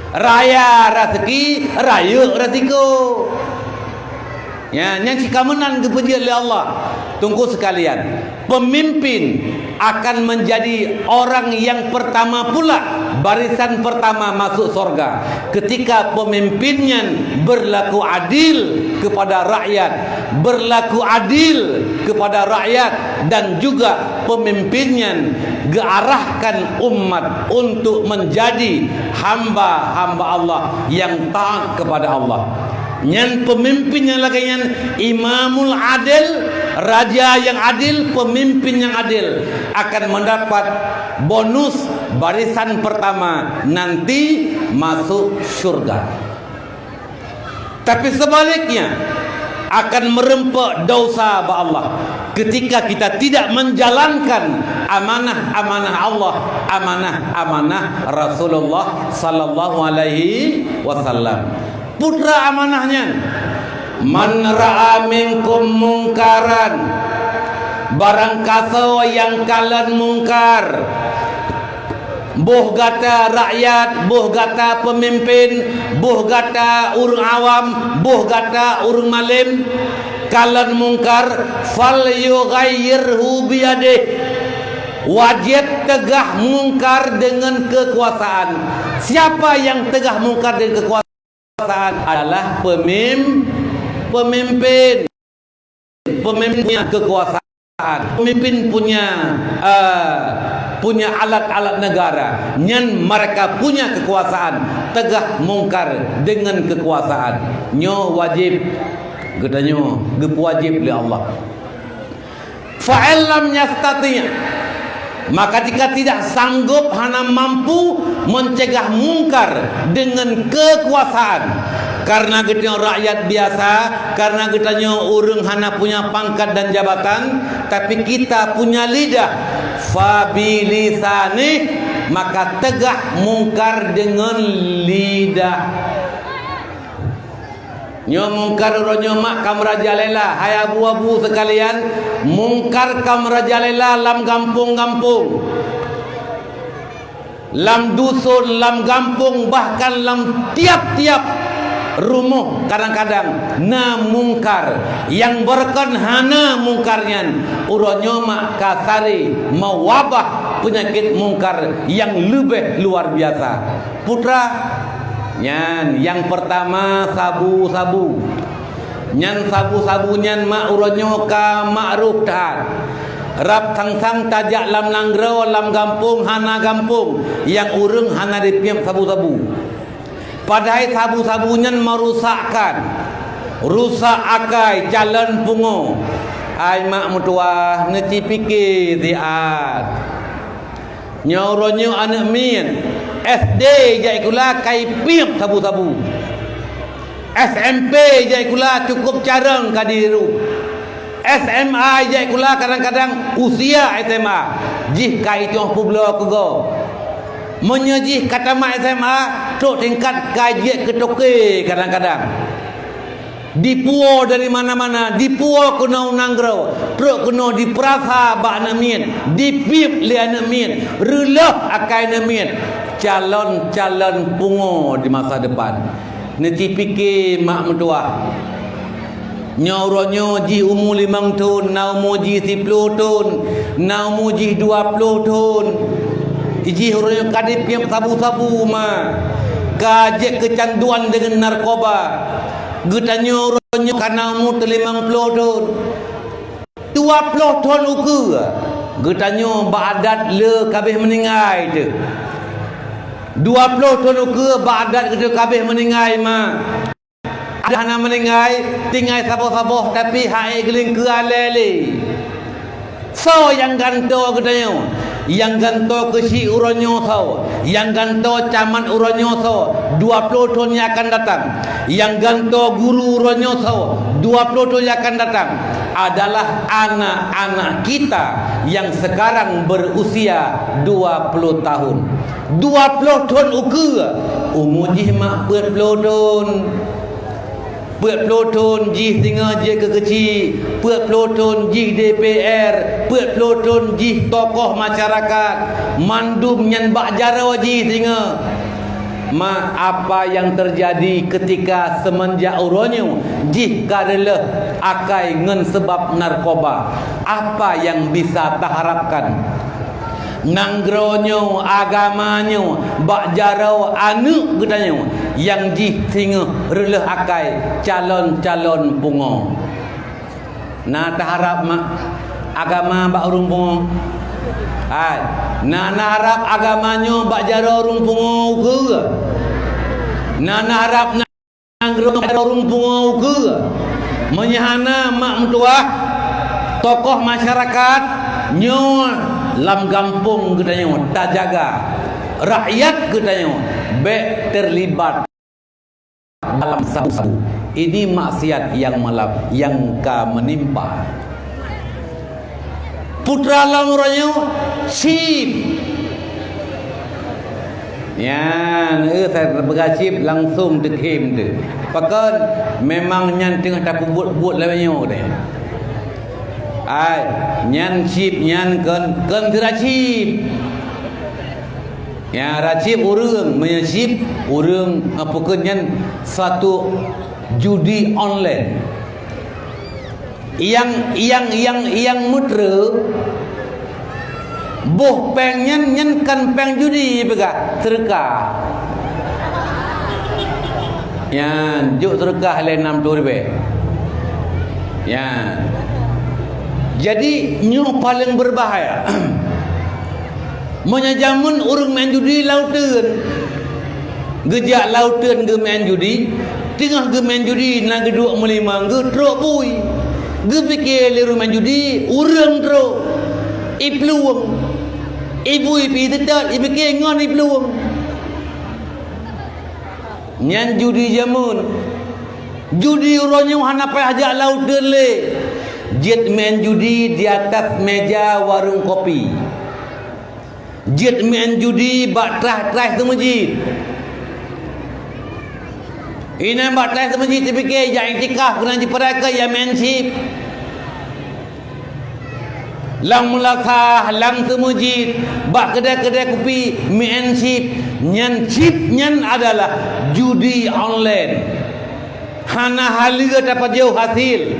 Raya raseuki, rayeuk rasiko. Ya, nyan cit ka meunan geupeujeuet lé Allah. Teungku sekalian, pemimpin akan menjadi orang yang pertama pula, barisan pertama masuk sorga, ketika pemimpin nyan berlaku adil kepada rakyat, berlaku adil kepada rakyat, dan juga pemimpin nyan geuarahkan umat untuk menjadi hamba-hamba Allah yang taat kepada Allah. Nyan pemimpin nyang lagée nyan, imamul adil, raja yang adil, pemimpin yang adil, akan mendapat bonus barisan pertama nanti masuk syurga. Tapi sebaliknya, akan meureumpok dosa bak Allah ketika kita tidak menjalankan amanah-amanah Allah, amanah-amanah Rasulullah sallallahu alaihi wasallam. Peue treuk amanah nyan, "Man ra'a minkum mungkaran," barangkasoe nyang kalon mungkar, boh gata rakyat, boh gata pemimpin, boh gata ureuëng awam, boh gata ureuëng malem, kalon mungkar, "falyughayyirhu biyadih." Wajéb teugah mungkar deungon keukuasaan. Siapa yang teugah mungkar deungon keukuasaan? Keukuasaan adalah pemim-, pemimpin. Pemimpin punya kekuasaan, pemimpin punya, eh, punya alat-alat negara. Nyan mereka punya kekuasaan, teugah mungkar deungon kekuasaan. Nyoe wajéb geutanyoe, geupeuwajéb lé Allah. Fa in lam yastati', maka jika tidak sanggup, hana mampu mencegah mungkar dengan kekuasaan, karena geutanyoe rakyat biasa, karena geutanyoe ureuëng hana punya pangkat dan jabatan, tapi kita punya lidah, fa bilisanih, maka tegah mungkar dengan lidah. Nyoe mungkar uroe nyoe mak ka meurajalela, hai abu-abu sekalian, mungkar ka meurajalela lam gampông-gampông, lam dusun, lam gampông, bahkan lam tiap-tiap rumoh kadang-kadang na mungkar. Nyang beureukan hana mungkar nyan, uroe nyoe mak ka sari meuwabah peunyakét mungkar nyang leubeh luar biasa. Putra, nyan nyang peurtama sabu-sabu. Nyan sabu-sabu nyan mak uroe nyoe ka makruh that. Rab sang-sang tajak lam nanggroe, lam gampông hana gampông nyang ureuëng hana jipiep sabu-sabu. Padahai sabu-sabu nyan meurusakkan, rusak akai, calon pungo. Hai mak meutuwah, neuci pike siat. Nyoe uroe nyoe aneuk miet, S D jak sikula ka ipiep sabu-sabu. S M P jak sikula cukup carông ka dihirup. S M A jak sikula kadang-kadang usia S M A jih ka itoh peubloe keu gob. Meunyoe jih ka tamat S M A, trok tingkat ka jeuet keu toke kadang-kadang. Dipuwoe dari mana-mana, dipuwoe keunoe u nanggroe, trok keunoe dipeurasa bak aneuk miet, dipiep lé aneuk miet, reulôh akai aneuk miet, calon-calon pungo di masa depan. Neucipike mak meutuwah. Nyoe uroe nyoe jih umu limong thon, na umu jih siploh thon, na umu jih dua ploh thon. Jih uroe nyoe ka dipiep sabu-sabu ma, ka jeuet keucanduan deungon narkoba. Geutanyoe uroe nyoe ka na umu teulimong ploh thon, dua ploh thon ukeue. Geutanyoe bak adat le ka abéh meuninggai teuh. Dua ploh thon ukeue bak adat geutanyoe ka abéh meuninggai ma. Ada hana meuninggai, tinggai saboh-saboh, tapi hai geulingkeu alai lé. Soe nyang gantoe geutanyoe? Nyang gantoe keuchik uroe nyoe soe? Nyang gantoe camat uroe nyoe soe? Dua ploh thon nyang akan datang. Nyang gantoe guru uroe nyoe soe? Dua ploh thon nyang akan datang adalah anak-anak kita yang sekarang berusia dua puluh tahun. Dua ploh thon ukeue, umu jih mak peuet ploh thon. Peuet ploh thon jih singoh jeuet keu keuchik, peuet ploh thon jih D P R, peuet ploh thon jih tokoh masyarakat, mandum nyan bak jaroe jih singoh. Ma, apa yang terjadi ketika semenjak uroe nyoe jih ka reulôh akai ngon seubab narkoba? Apa yang bisa taharapkan? Nanggroe nyoe, agama nyoe, bak jaroe aneuk geutanyoe nyang jih singoh reulôh akai calon-calon pungo. Na taharab ma-, agama bak ureuëng pungo? Hai, na, na harab agama nyoe bak jaroe ureuëng pungo ukeue? Na, na harab na Nanggroe ureuëng pungo ukeue. Meunyoe hana mak meutuwah, tokoh masyarakat nyoe lam gampông geutanyoe tajaga, rakyat geutanyoe bék terlibat dalam sabu-sabu. Ini maksiat yang malam yang ka menimpa. Putra lom uroe nyoe chip. Nyan, eh, saya peugah chip langsung teukhém tu. Pakon memang nyan teungoh tapeubuet-buet lagée nyoe deh. Ai, nyan chip nyan kon, kon sira chip. Ya, racip ureuëng, meunyoe chip ureuëng, apa keu nyan satu judi online. Nyang, nyang, nyang, nyang meutre boh péng nyan, nyan kan péng judi peugah, seureukah. Nyan, jok seureukah lé nam ploh ribée. Nyan. Jadi, nyoe paléng berbahaya. Meunyoe jameun ureuëng meu'en judi lauteuen, geujak lauteuen geumeu'en judi, teungoh geumeu'en judi na geuduek meulimong geutrok bui. Geupike lé ureuëng meu'en judi ureuëng trok, iplueng, ibui pi teutot, ipike ngon iplueng. Nyan judi jameun. Judi uroe nyoe hana payah jak lauteuen lé. Jeuet meu'en judi di atas meja warong kopi. Jeuet meu'en judi bak traih-traih seumeujid. Inan bak traih seumeujid teupike jak iktikaf keunan jipeuraya keu ya meu'en chip. Lam meulasah, lam seumeujid, bak keudai-keudai kupi, meu'en chip. Nyan chip nyan adalah judi online. Hana haleue tapajoh hasil.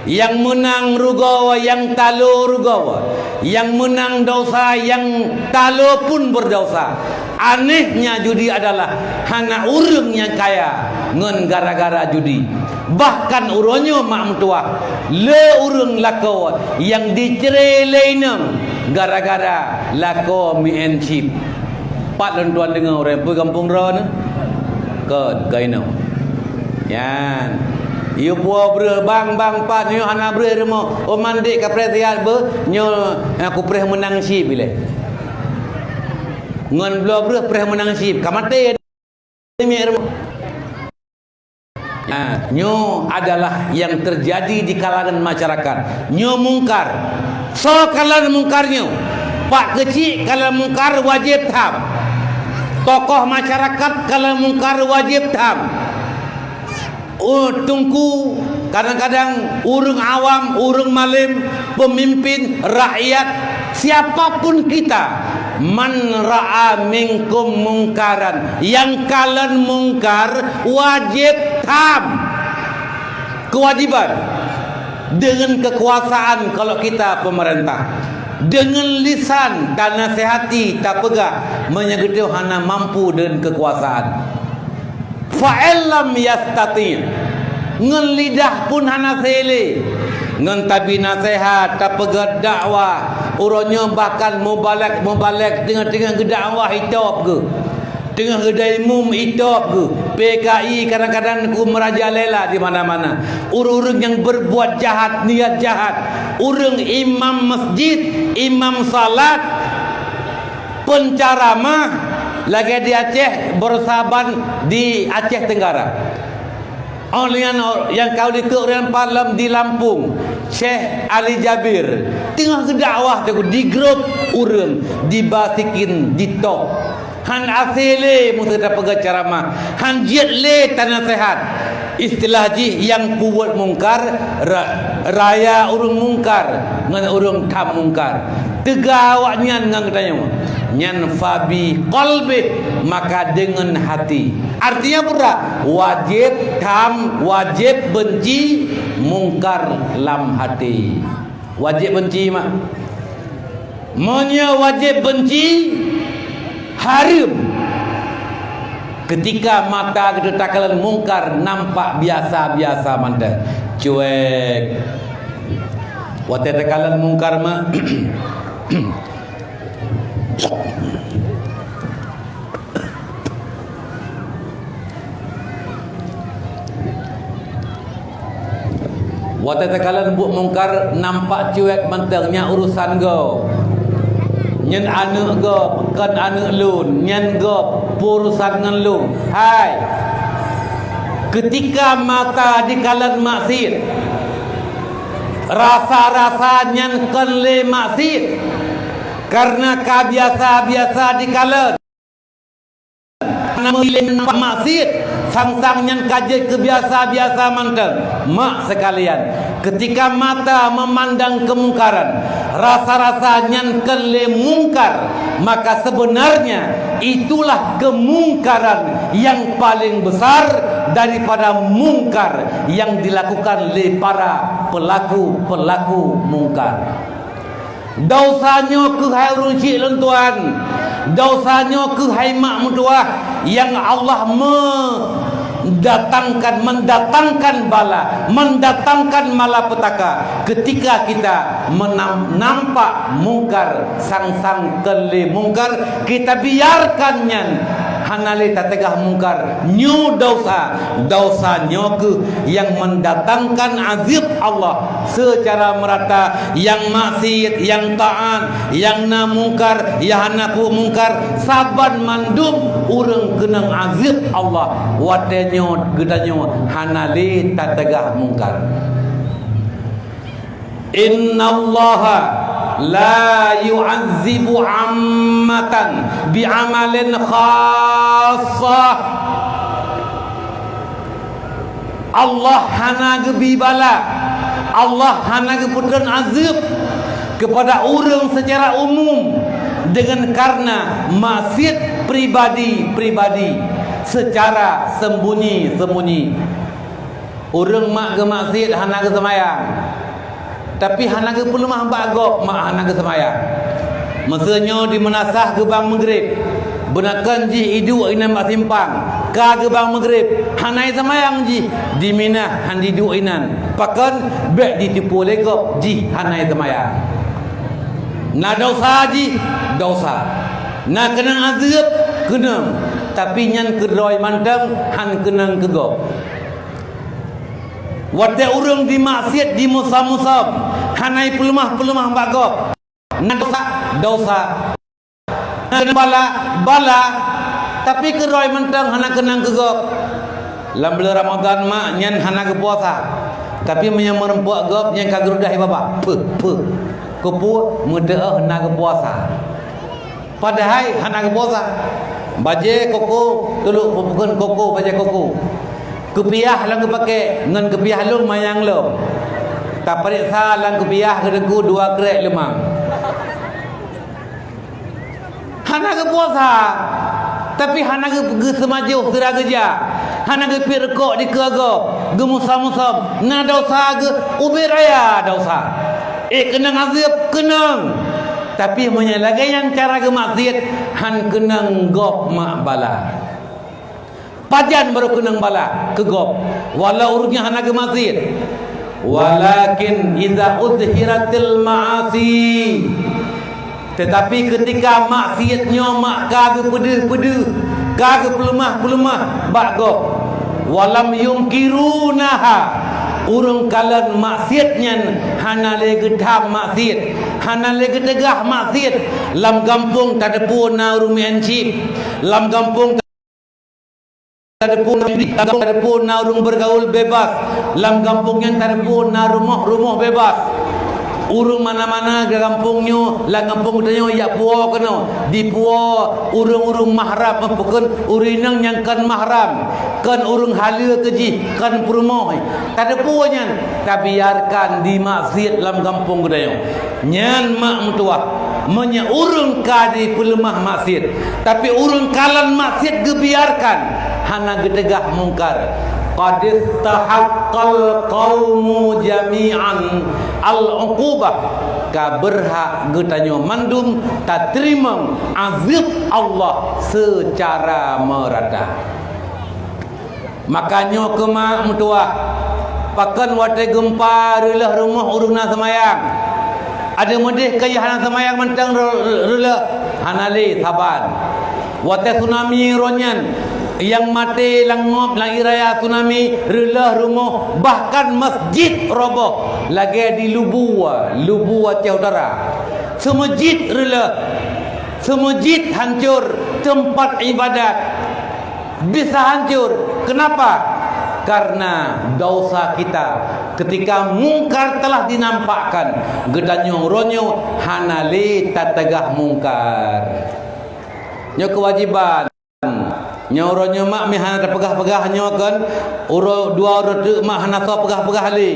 Nyang meunang rugoe, nyang talo rugoe. Nyang meunang dosa, nyang talo pun berdosa. Anehnya judi adalah hana ureuëng nyang kaya ngon gara-gara judi. Bahkan uroe nyoe mak meutuwah, le ureuëng lakoe nyang dicre lé inong gara-gara lakoe meu'en chip. Pat lôn tuan deungoe ureuëng peue gampông droeneuh? Kon, ka inong. Nyan. Yue puwoe breueh, bang, bang, pat nyoe hana breueh rumoh. Oh mandek kapreh siat beuh, nyoe, eh, kupreh meunang chip ilée. Ngon bloe breuh preh meunang cit, ka maté. Nah, nyoe adalah nyang teujadi di kalangan masyarakat. Nyoe mungkar. Soe kalon mungkar nyoe? Pak keuchik kalon mungkar wajéb tham. Tokoh masyarakat kalon mungkar wajéb tham. Oh, teungku, kadang-kadang ureuëng awam, ureuëng malém, peumimpin, rakyat, siapa pun kita, man ra'a minkum mungkaran, nyang kalon mungkar wajéb tham. Kewajiban. Deungon kekuasaan kalau kita pemerintah, deungon lisan tanasehati, tapeugah, meunyoe geutanyoe hana mampu deungon kekuasaan. Fa in lam yastati', ngon lidah pun hana seuh lé. Ngon tabi naseuhat, tapeugah dakwah, uroe nyoe bahkan mubalek-mubalek teungoh-teungoh geudakwah itôb geuh. Teungoh geudaimum itôb geuh. P K I kadang-kadang ku merajalela di mana-mana. Ureuëng-ureuëng nyang berbuat jahat, niat jahat, ureuëng imam masjid, imam salat, penceramah lagée di Aceh, Bangsaban di Aceh Tenggara. Óh lheueh nyan nyang ka likot ureuëng paléng di Lampung, Syekh Ali Jabir, teungoh geudakwah teuk di grup ureuëng, dibasikin, ditôb. Han aséh lé meuseuti tapeugah ceramah, han jeuet lé tanaseuhat. Istilah jih nyang peubuet mungkar, ra-, raya ureuëng mungkar ngon ureuëng tham mungkar. Teuga awaknyan ngon geutanyoe, nyan fabi qalbih, maka deungon hati. Artinya peue? Wajéb tham, wajéb beunci mungkar lam hati. Wajéb beunci, mak. Meunyoe wajéb beunci, hareuem. Keutika mata geutanyoe takalon mungkar nampak biasa-biasa mantong. Cuek. Watée takalon mungkar, mak. Watée takalon buet mungkar nampak cuek mantong, nyan urusan gob. Nyan aneuëk gob, kon aneuëk lôn, nyan gob, peue urusan ngon lôn. Hai! Keutika mata dikalon maksiet, rasa-rasa nyan kon lé maksiet, kareuna ka biasa-biasa dikalon. Hana meuilée nampak maksiet, sang-sang nyan ka jeuet keu biasa-biasa mantong. Mak sekalian, keutika mata meumandang keumungkaran, rasa-rasa nyan kon lé mungkar, maka sebenarnya itulah keumungkaran nyang paleng besar daripada mungkar nyang dilakukan lé para pelaku-pelaku mungkar. Desya nyoe keuh hai ureuëng chik lôn tuan, desya nyoe keuh hai mak meutuwah, nyang Allah mendatangkan, mendatangkan bala, mendatangkan malapetaka. Keutika kita menam-, nampak mungkar, sang-sang kon lé mungkar, kita biarkan nyan, hana lé tateugah mungkar. Nyoe desya, desya nyoe keuh nyang mendatangkan azab Allah seucara merata, nyang maksiet, nyang taát, nyang na mungkar, nyang hana peubuet mungkar, saban mandum ureuëng keunong azab Allah. Watée nyoe geutanyoe hana lé tateugah mungkar. Innallaha la yu'adzibu ammatan bi'amalin khassah. Allah hana geubi bala, Allah hana geupeutrön azeueb keupada ureuëng seucara umum deungon kareuna maksiet pribadi-pribadi seucara seumbunyi-seumbunyi. Ureuëng mak geumaksiet hana geuseumayang, tapi hana geupeuleumah bak gob mak hana geuseumayang. Meuseu nyoe di meunasah geubang meugreb, beunakon jih iduek inan bak simpang, ka geubang meugreb, hana iseumayang jih, di Minah han iduek inan, pakon bék jiteupeue lé gob jih hana iseumayang. Na desya jih, desya. Na keunong azeueb, keunong, tapi nyan keudroe mantong han keunong keu gob. Watée ureuëng jimaksiet jimeusom-musom, hana ipeuleumah-peuleumah bak gob, na desya, desya. Keunong bala, bala, tapi keurôi mantong hana keunong keu gob. Lam buleuen Ramadhan mak nyan hana geupuasa, tapi meunyoe meurumpok gob nyan ka geurudah ié babah. Peuh, peuh. Keupeue? Meuteuôh na geupuasa. Padahai hana geupuasa. Bajée koko, tuluk peubukeuen koko, bajée koko. Keupiah lam geupakée, ngon keupiah lôn manyang lom. Tapareksa lam keupiah geuteungku dua krek leumang. Hana geupuasa, tapi hana geu-, geuseumajoh sira geuja, hana geupiet rukok dikeue gob, geumusom-musom, na desya geu-, ubé raya desya. Ék keunong azeueb, keunong. Tapi meunyoe lagée nyan cara geumaksiet, han keunong gob mak bala. Pajan barô keunong bala keu gob, walau ureuëng nyan hana geumaksiet. Walakin idza udhiratil ma'asi, teutapi keutika maksiet nyoe mak ka geupeudeuh-peudeuh, ka geupeuleumah-peuleumah bak gob, walam yungkirunaha, ureuëng kalon maksiet nyan hana lé geutham maksiet, hana lé geuteugah maksiet. Lam gampông tateupeue na ureuëng meu'en chip, lam gampông tateupeue na, lam gampông tateupeue na ureuëng bergaul bebas, lam gampông nyan tateupeue na rumoh-rumoh bebas. Ureuëng mana-mana di gampông nyoe, lam gampông geutanyoe jak puwoe keunoe, dipuwoe ureuëng-ureuëng mahram, eh, bukan, ureuëng inong nyang kon mahram, kon ureuëng haleue keu jih, kon peurumoh. Tateupeue nyan, tabiarkan dimaksiet lam gampông geutanyoe. Nyan mak meutuwah, meunyoe ureuëng ka jipeuleumah maksiet, tapi ureuëng kalon maksiet geubiarkan, hana geuteugah mungkar, qad istahaqqal qaumu jami'an al-uqubah, ka beurhak geutanyoe mandum tateurimong azeueb Allah seucara meurata. Maka nyoe keuh mak meutuwah, pakon watée geumpa reuleuh rumoh ureuëng na seumayang? Adak meudeh keu yah na seumayang mantong re-, re-, reuleuh? Hana lé saban. Watée tsunami uroe nyan, nyang maté lam ngop lam ié raya tsunami, reuleuh rumoh, bahkan masjid roboh lagée di Lubu, Lubu Aceh Utara. Seumeujid reuleuh, seumeujid hancor, teumpat iébadat bisa hancor. Kenapa? Karena dosa kita. Ketika mungkar telah dinampakkan, geutanyoe uroe nyoe hana lé tateugah mungkar. Nyoe keuwajiban. Nyoe uroe nyoe mak meuhana tapeugah-peugah nyoe kon, uroe dua uroe teuk mak hana soe peugah-peugah lé.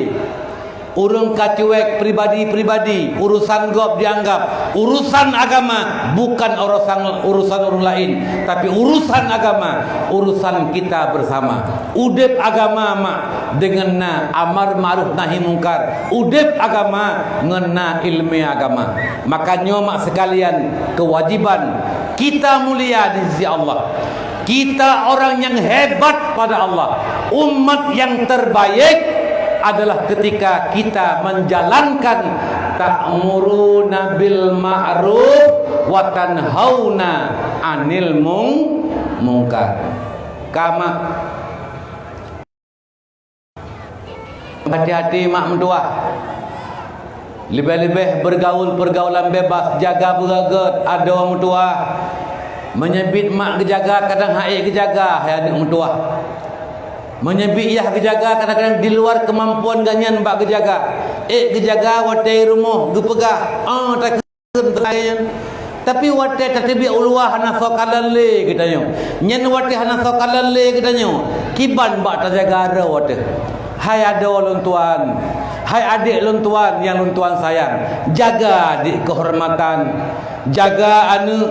Ureuëng ka cuek pribadi-pribadi, urusan gob dianggap, urusan agama bukan urusan, urusan ureuëng laén, tapi urusan agama, urusan kita bersama. Udeb agama mak deungon na amar ma'ruf nahi mungkar, udeb agama ngon na iéleumé agama. Maka nyoe mak seukalian keuwajiban kita mulia di sisi Allah. Kita orang yang hebat pada Allah. Umat yang terbaik adalah ketika kita menjalankan ta'muruna bil ma'ruf wa tanhauna 'anil mung-, mungkar. Kama Hati-hati mak meutuwah. Leubeh-leubeh bergaul pergaulan bebas, jaga beugét-gét adoe meutuwah. Meunyoe biet mak geujaga, kadang han ék geujaga, hai aneuk meutuwah. Meunyoe biet yah geujaga, kadang-kadang di luar kemampuan geuh nyan bak geujaga. Ék geujaga watée rumoh geupeugah, "Ah, takheun." Tapi watée tateubiet u luwa hana soe kalon lé geutanyoe. Nyan watée hana soe kalon lé geutanyoe, kiban bak tajaga droe teuh. Hai adoe lôn tuan, hai adék lôn tuan nyang lôn tuan sayang, jaga di keuhormatan, jaga aneuk,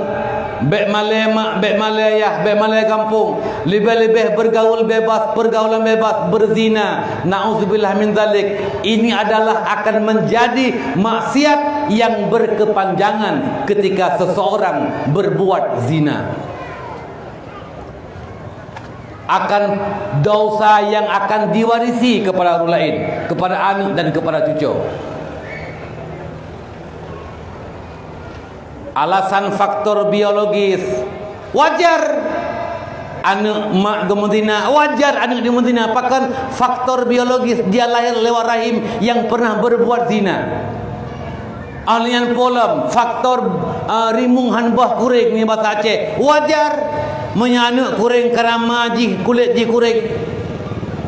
bék malée mak, bék malée yah, bék malée gampông. Leubeh-leubeh bergaul bebas, pergaulan bebas, berzina. Na'udzubillah min dzalik. Ini adalah akan menjadi maksiat yang berkepanjangan ketika seseorang berbuat zina. Akan dosa yang akan diwarisi kepada orang lain, kepada anak dan kepada cucu. Alasan faktor biologis, wajar aneuk mak geumeuzina, wajar aneuk geumeuzina. Pakon? Faktor biologis, dia lahir lewat rahim yang pernah berbuat zina. Ahli nyan polom, faktor, eh, rimueng han boh kuréng nibak basa Aceh. Wajar, meunyoe aneuk kuréng karama jih, kulét jih kuréng.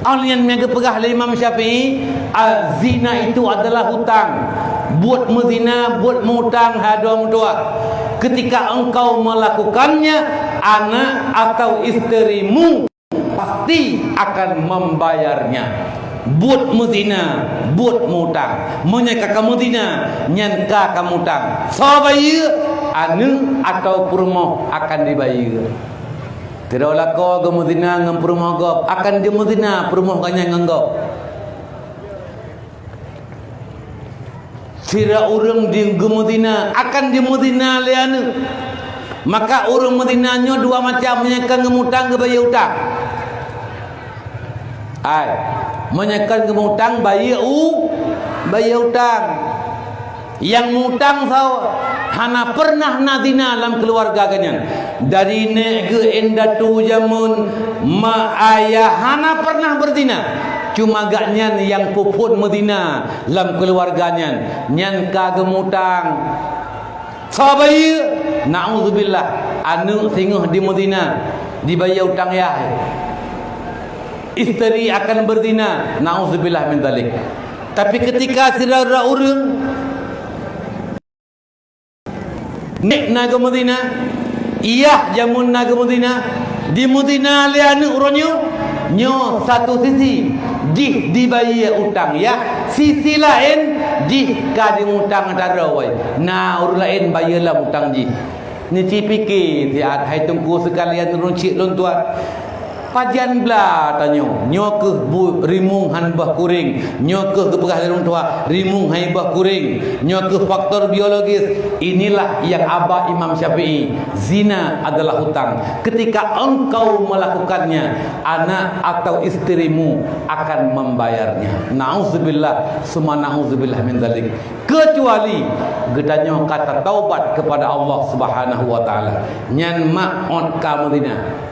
Ahli nyan nyang geupeugah lé Imam Syafi'i, "Az-zina itu adalah hutang." Buet meuzina, buet meu-utang hai droe meutuah. Ketika engkau melakukannya, anak atau isterimu pasti akan membayarnya. Buet meuzina, buet meu-utang. Meunyoe ka kameuzina, nyan ka kameutang. Soe bayeue? Aneuk atau peurumoh akan dibayeue. Sidroe lakoe geumeuzina ngon peurumoh gob, akan jimeuzina peurumoh gobnyan ngon gob. Sidroe ureuëng di-, geumeuzina, akan jimeuzina lé aneuk. Maka ureuëng meuzina nyoe dua macam, meunyoe kon geumeu-utang, geubayeue utang. Hai, meunyoe kon geumeu-utang, bayeue u-, bayeue utang. Nyang meu-utang soe? Hana pernah na zina lam keuluwarga geuh nyan. Dari nék geuh indatu jameun, mak ayah hana pernah beuzina. Cuma gobnyan nyang peuphon meuzina lam keuluwarga nyan, nyan ka geumeu-utang. Soe bayeue? Naudzubillah, aneuk singoh jimeuzina, jibayeue utang yah. Isteri akan beuzina, naudzubillah min dzalik. Tapi ketika sidroe ureuëng Nék na geumeuzina, yah jameun na geumeuzina, jimeuzina lé aneuk uroe nyoe, nyoe satu sisi jih jibayeue utang yah, sisi laén jih ka jimeutang atra droe. Na ureuëng laén bayeue lom utang jih. Neuci pike siat hai teungku seukalian, ureuëng chik lôn tuan. Pajan bla tanyoe, nyoe kheueh bu-, rimueng han boh kuréng, nyoe kheueh geupeugah lé ureuëng tuha, rimueng han boh kuréng, nyoe kheueh faktor biologis. Inilah yang aba Imam Syafi'i, zina adalah hutang. Ketika engkau melakukannya, anak atau istrimu akan membayarnya. Nauzubillah, summa nauzubillah min dzalik. Kecuali geutanyoe ka tataubat kepada Allah Subhanahu wa Taala. Nyan mak ot ka meuzina.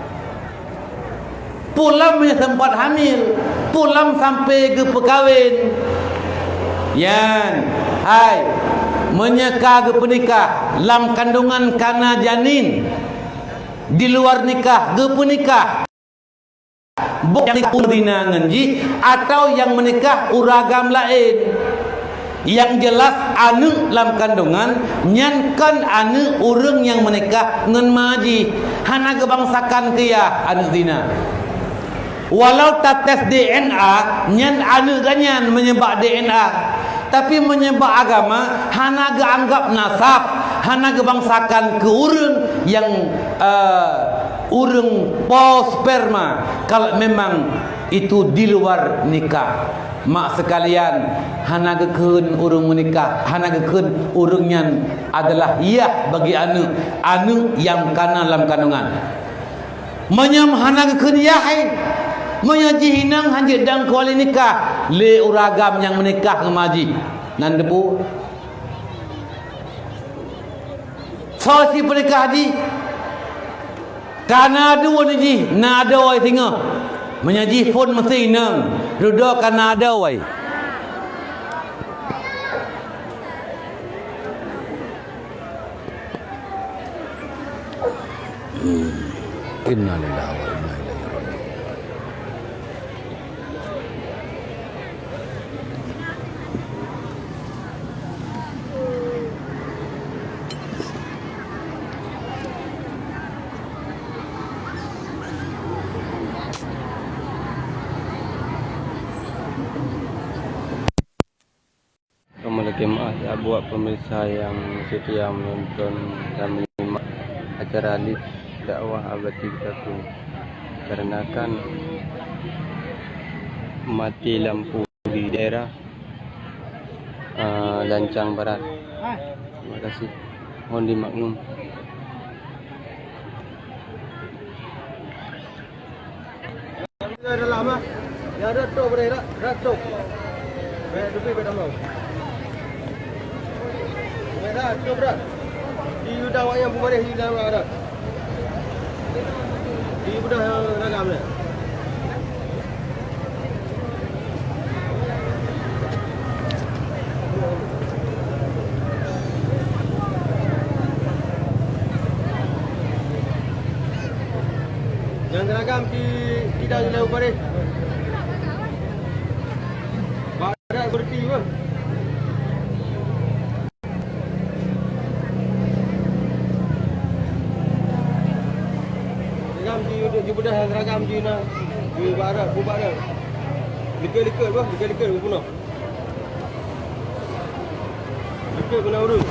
Pulam nyang sempat hamil, pulam sampai geupeukawen. Yan, hai, meunyoe ka geupeunikah, lam kandungan ka na janin, di luar nikah, geupeunikah. Bok nyang meuzina ngon jih, atau nyang meunikah ureuëng agam laén. Nyang jeulaih aneuk lam kandungan nyan kon aneuk ureuëng nyang meunikah ngon ma jih, hana geubangsakan keu yah aneuk zina. Walau tates D N A, nyan aneuk geuh nyan meunyoe bak D N A, tapi meunyoe bak agama hana geuanggap nasab, hana geubangsakan keu ureuëng nyang, eh, ureuëng po sperma kalau memang itu di luar nikah. Mak seukalian, hana geukheun ureuëng meunikah, hana geukheun ureuëng nyan adalah yah bagi aneuk, aneuk nyang ka na lam kandungan. Meunyoe hana geukheun yah, eh, meunyoe jih inong hanjeuet dang kuali nikah lé ureuëng agam nyang meunikah ngon ma jih, nan debu. Soe si peunikah jih? Ka na dua jih, na adoe singoh. Meunyoe jih phon meusti inong, dudoe ka na adoe. Innalillahi wa inna ilaihi raji'un. Kamu lagi maaf ya buat pemirsa yang setia menonton dan menyimak acara live dakwah Abadi Bitaku, karena kan mati lampu di daerah, eh, Lancang Barat. Terima kasih. Mohon dimaklum. Dalam ah. Ya ada tu boleh rak, rak tu. Banyak lebih banyak mau. Banyak rak tu berat. Di udang awak yang bukan di dalam rak. Di udah ragam ni. Nyang seragam di, di dalam wilayah Uparis. Barat berarti apa? Seragam di, di bedah seragam di na. Di barat, di barat. Likot-likot bah, likot-likot bunoe. Likot bunoe ureueng.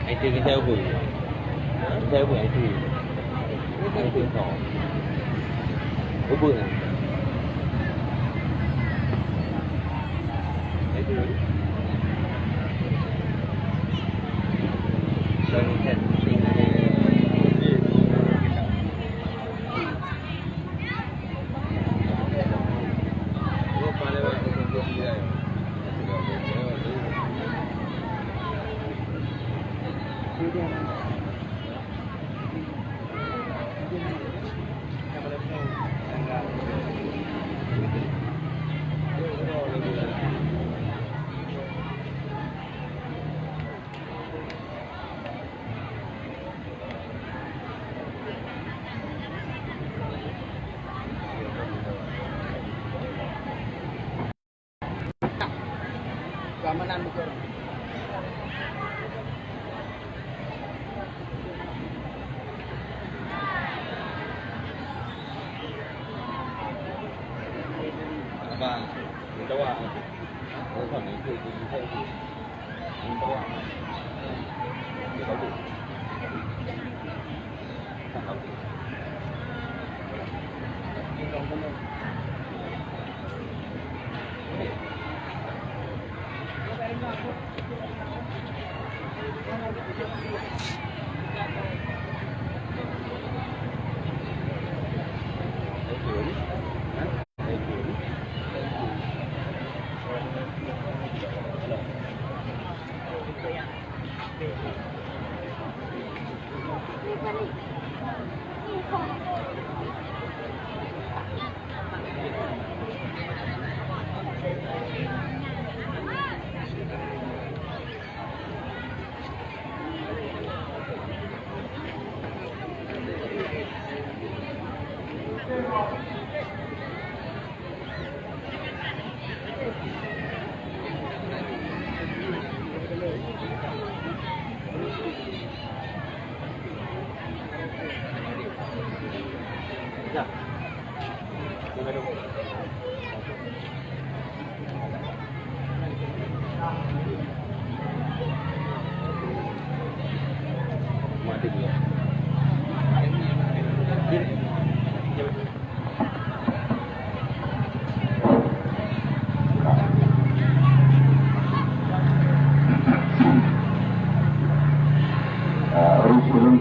Ai teu kita ubui. Kita ubui ai teu. Ai teu kau. Ubui. Keamanan bukan. Apa? Minta wang. Oh, kan itu, itu, itu, itu.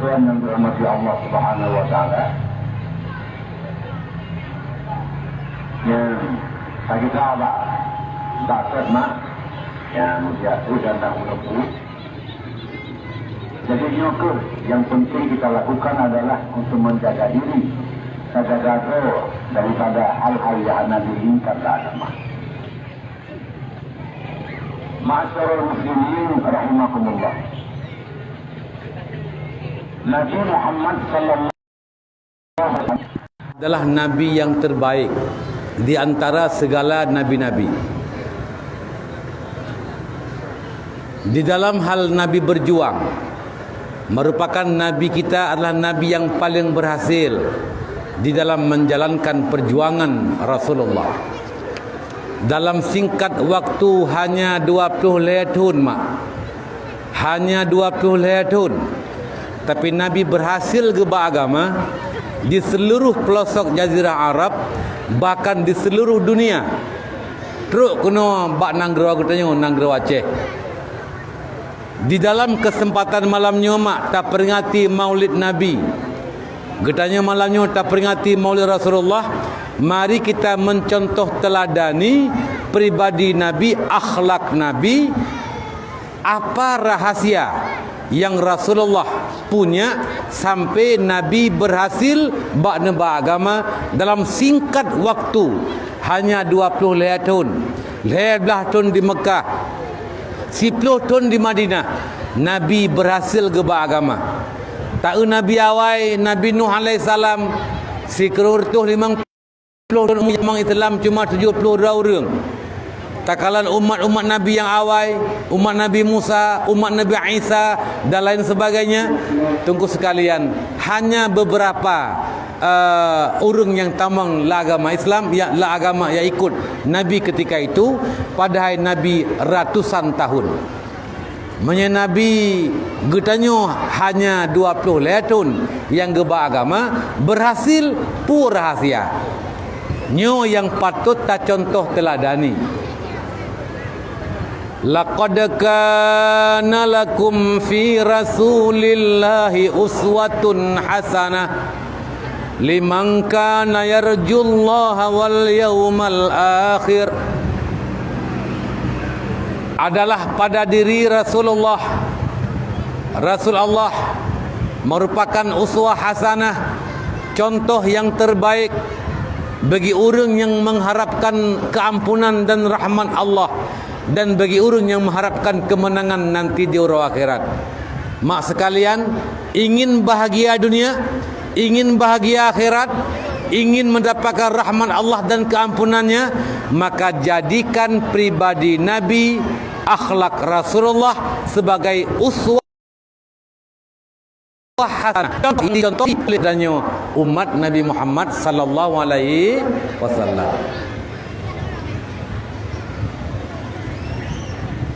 Tuhan yang dirahmati Allah Subhanahu wa Taala. Yang sakita bak bak mat, yang mulia tu dan tak menepu. Jadi nyoe kheueh yang penting kita lakukan adalah untuk menjaga diri, menjaga roh daripada hal-hal yang hana diinginkan dalam agama. Ma'asyiral muslimin rahimakumullah. Nabi Muhammad sallallahu alaihi wasallam adalah nabi yang terbaik di antara segala nabi-nabi. Di dalam hal nabi berjuang, merupakan nabi kita adalah nabi yang paling berhasil di dalam menjalankan perjuangan Rasulullah. Dalam singkat waktu hanya dua puluh lhée thon, mak. Hanya dua puluh lhée thon. Tapi Nabi berhasil geuba agama di seluruh pelosok jazirah Arab, bahkan di seluruh dunia. Trok keunoe bak nanggroe geutanyoe, nanggroe Aceh. Di dalam kesempatan malam nyoe mak taperingati Maulid Nabi. Geutanyoe malam nyoe taperingati Maulid Rasulullah. Mari kita mencontoh teuladani pribadi Nabi, akhlak Nabi, apa rahasia yang Rasulullah punya sampai Nabi berhasil bak neuba agama dalam singkat waktu, hanya dua puluh lhée thon. Lhée blaih thon di Mekah, siploh thon di Madinah, Nabi berhasil geuba agama. Taeu Nabi awai, Nabi Nuh alaihissalam, sikureueng reutôh limong ploh thon umat Islam cuma tujoh ploh dua ureuëng. Takalon umat-umat Nabi nyang awai, umat Nabi Musa, umat Nabi Isa, dan lain sebagainya, teungku sekalian, hanya beberapa eh, ureuëng nyang tamong lam agama Islam, ya, lam agama nyang ikut Nabi ketika itu, padahai Nabi ratusan tahun. Meunyoe Nabi geutanyoe hanya dua puluh lhée thon nyang geuba agama, berhasil peue rahasia. Nyoe nyang patut tacontoh teuladani. Laqad kana lakum fi Rasulillahi uswatun hasanah liman kana yarjullaha wal yaumal akhir. Adalah pada diri Rasulullah, Rasul Allah merupakan uswah hasanah, contoh yang terbaik bagi ureuëng nyang mengharapkan keampunan dan rahmat Allah, dan bagi ureuëng nyang mengharapkan kemenangan nanti di uroe akhirat. Mak sekalian, ingin bahagia dunia, ingin bahagia akhirat, ingin mendapatkan rahmat Allah dan keampunan-Nya, maka jadikan pribadi Nabi, akhlak Rasulullah sebagai uswah hasanah. Contoh ini, contoh ini dan nyoe umat Nabi Muhammad sallallahu alaihi wasallam.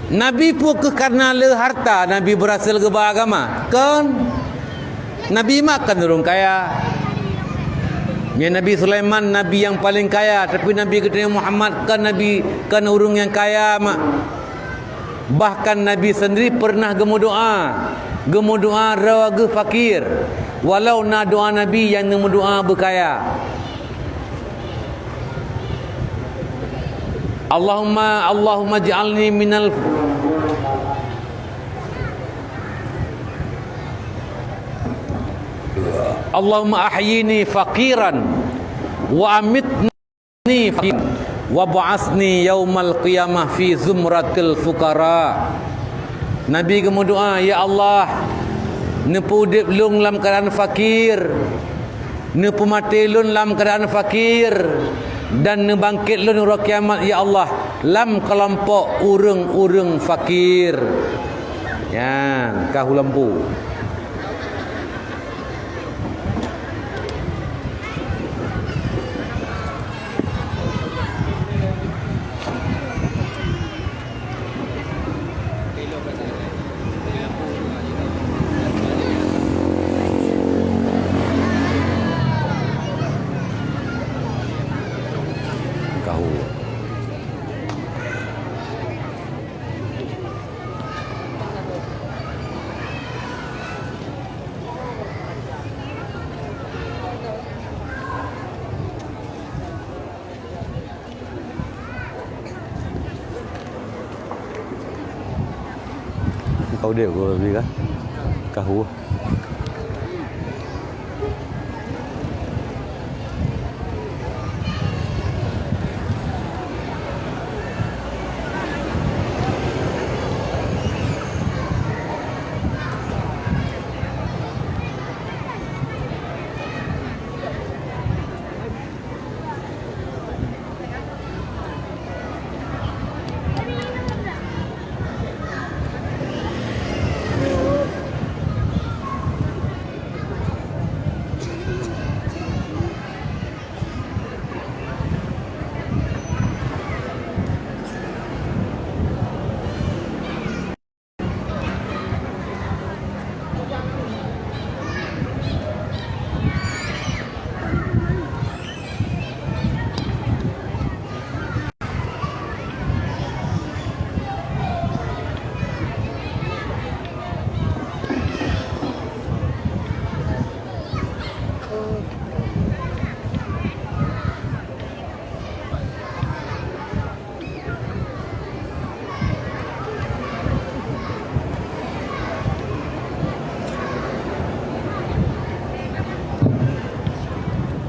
Nabi peue keuh karena le harta Nabi berhasil geuba agama? Kon. Nabi mak kon ureuëng kaya. Nyan Nabi Sulaiman nabi nyang paling kaya, tapi Nabi geutanyoe Muhammad kon nabi, kon ureuëng nyang kaya mak. Bahkan Nabi sendiri pernah geumeudoa, geumeudoa droe geuh fakir, walau na doa Nabi nyang neumeudoa beukaya. Allahumma, Allahumma ij'alni minal, Allahumma ahyini faqiran wa amitni faqiran wa ba'atsni yaumal qiyamah fi zumratil fuqara. Nabi geumeudoa, "Ya Allah, neupeuudeb lôn lam keuadaan fakir, neupeumaté lôn lam keuadaan fakir, dan neubangkét lôn uroe kiamat, ya Allah, lam keulompok ureuëng-ureuëng fakir." Nyan, ka hulampu. Kahu. Kau dek gua beli kah? Kah gua.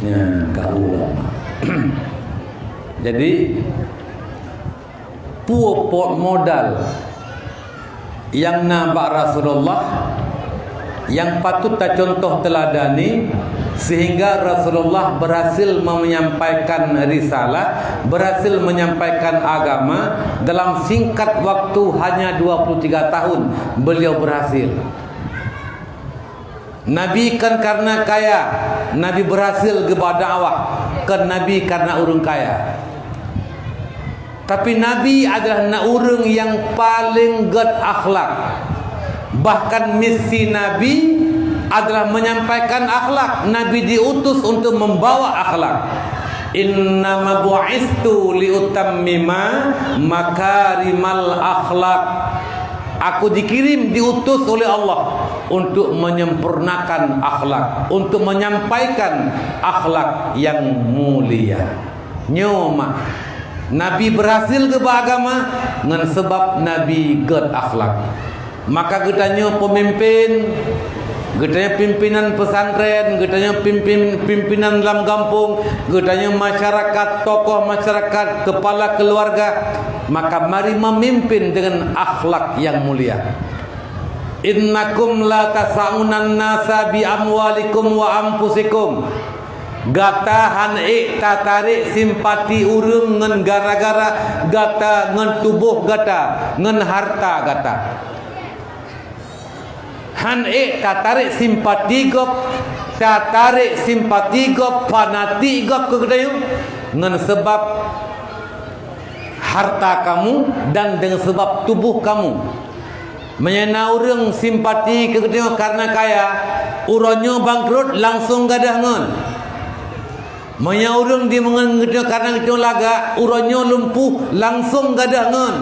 Nyan, ka ulang. Jadi, peue pot modal nyang na bak Rasulullah nyang patut tacontoh teuladani, sehingga Rasulullah berhasil menyampaikan risalah, berhasil menyampaikan agama dalam singkat waktu, hanya dua puluh tiga tahun beliau berhasil. Nabi kan karena kaya, Nabi berhasil geuba dakwah, kan Nabi karena ureuëng kaya. Tapi Nabi adalah na ureuëng nyang paleng gét akhlak. Bahkan misi Nabi adalah menyampaikan akhlak. Nabi diutus untuk membawa akhlak. "Innama bu'istu liutammima makarimal akhlak." Aku dikirim, diutus oleh Allah untuk menyempurnakan akhlak, untuk menyampaikan akhlak yang mulia. Nyoe mah, Nabi berhasil geuba agama ngon sebab Nabi gét akhlak. Maka geutanyoe peumimpén, geutanyoe pimpinan pesantren, geutanyoe pimpin-, pimpinan lam gampông, geutanyoe masyarakat, tokoh masyarakat, kepala keluarga, maka mari memimpin dengan akhlak yang mulia. "Innakum la tasaunan nasa bi amwalikum wa anfusikum." Gata han ék tatarek simpati ureuëng ngon gara-gara gata, ngon tuboh gata, ngon harta gata. Han ék tatarek simpati gob, tatarek simpati gob, fanatik gob keu geutanyoe, ngon sebab harta kamu dan dengan sebab tuboh kamu. Meunyoe na ureuëng simpati keu geutanyoe karena kaya, uroe nyoe bangkrut langsung gadôh ngon. Meunyoe ureuëng dimeungon geutanyoe karena geutanyoe lagak, uroe nyoe lumpuh langsung gadôh ngon.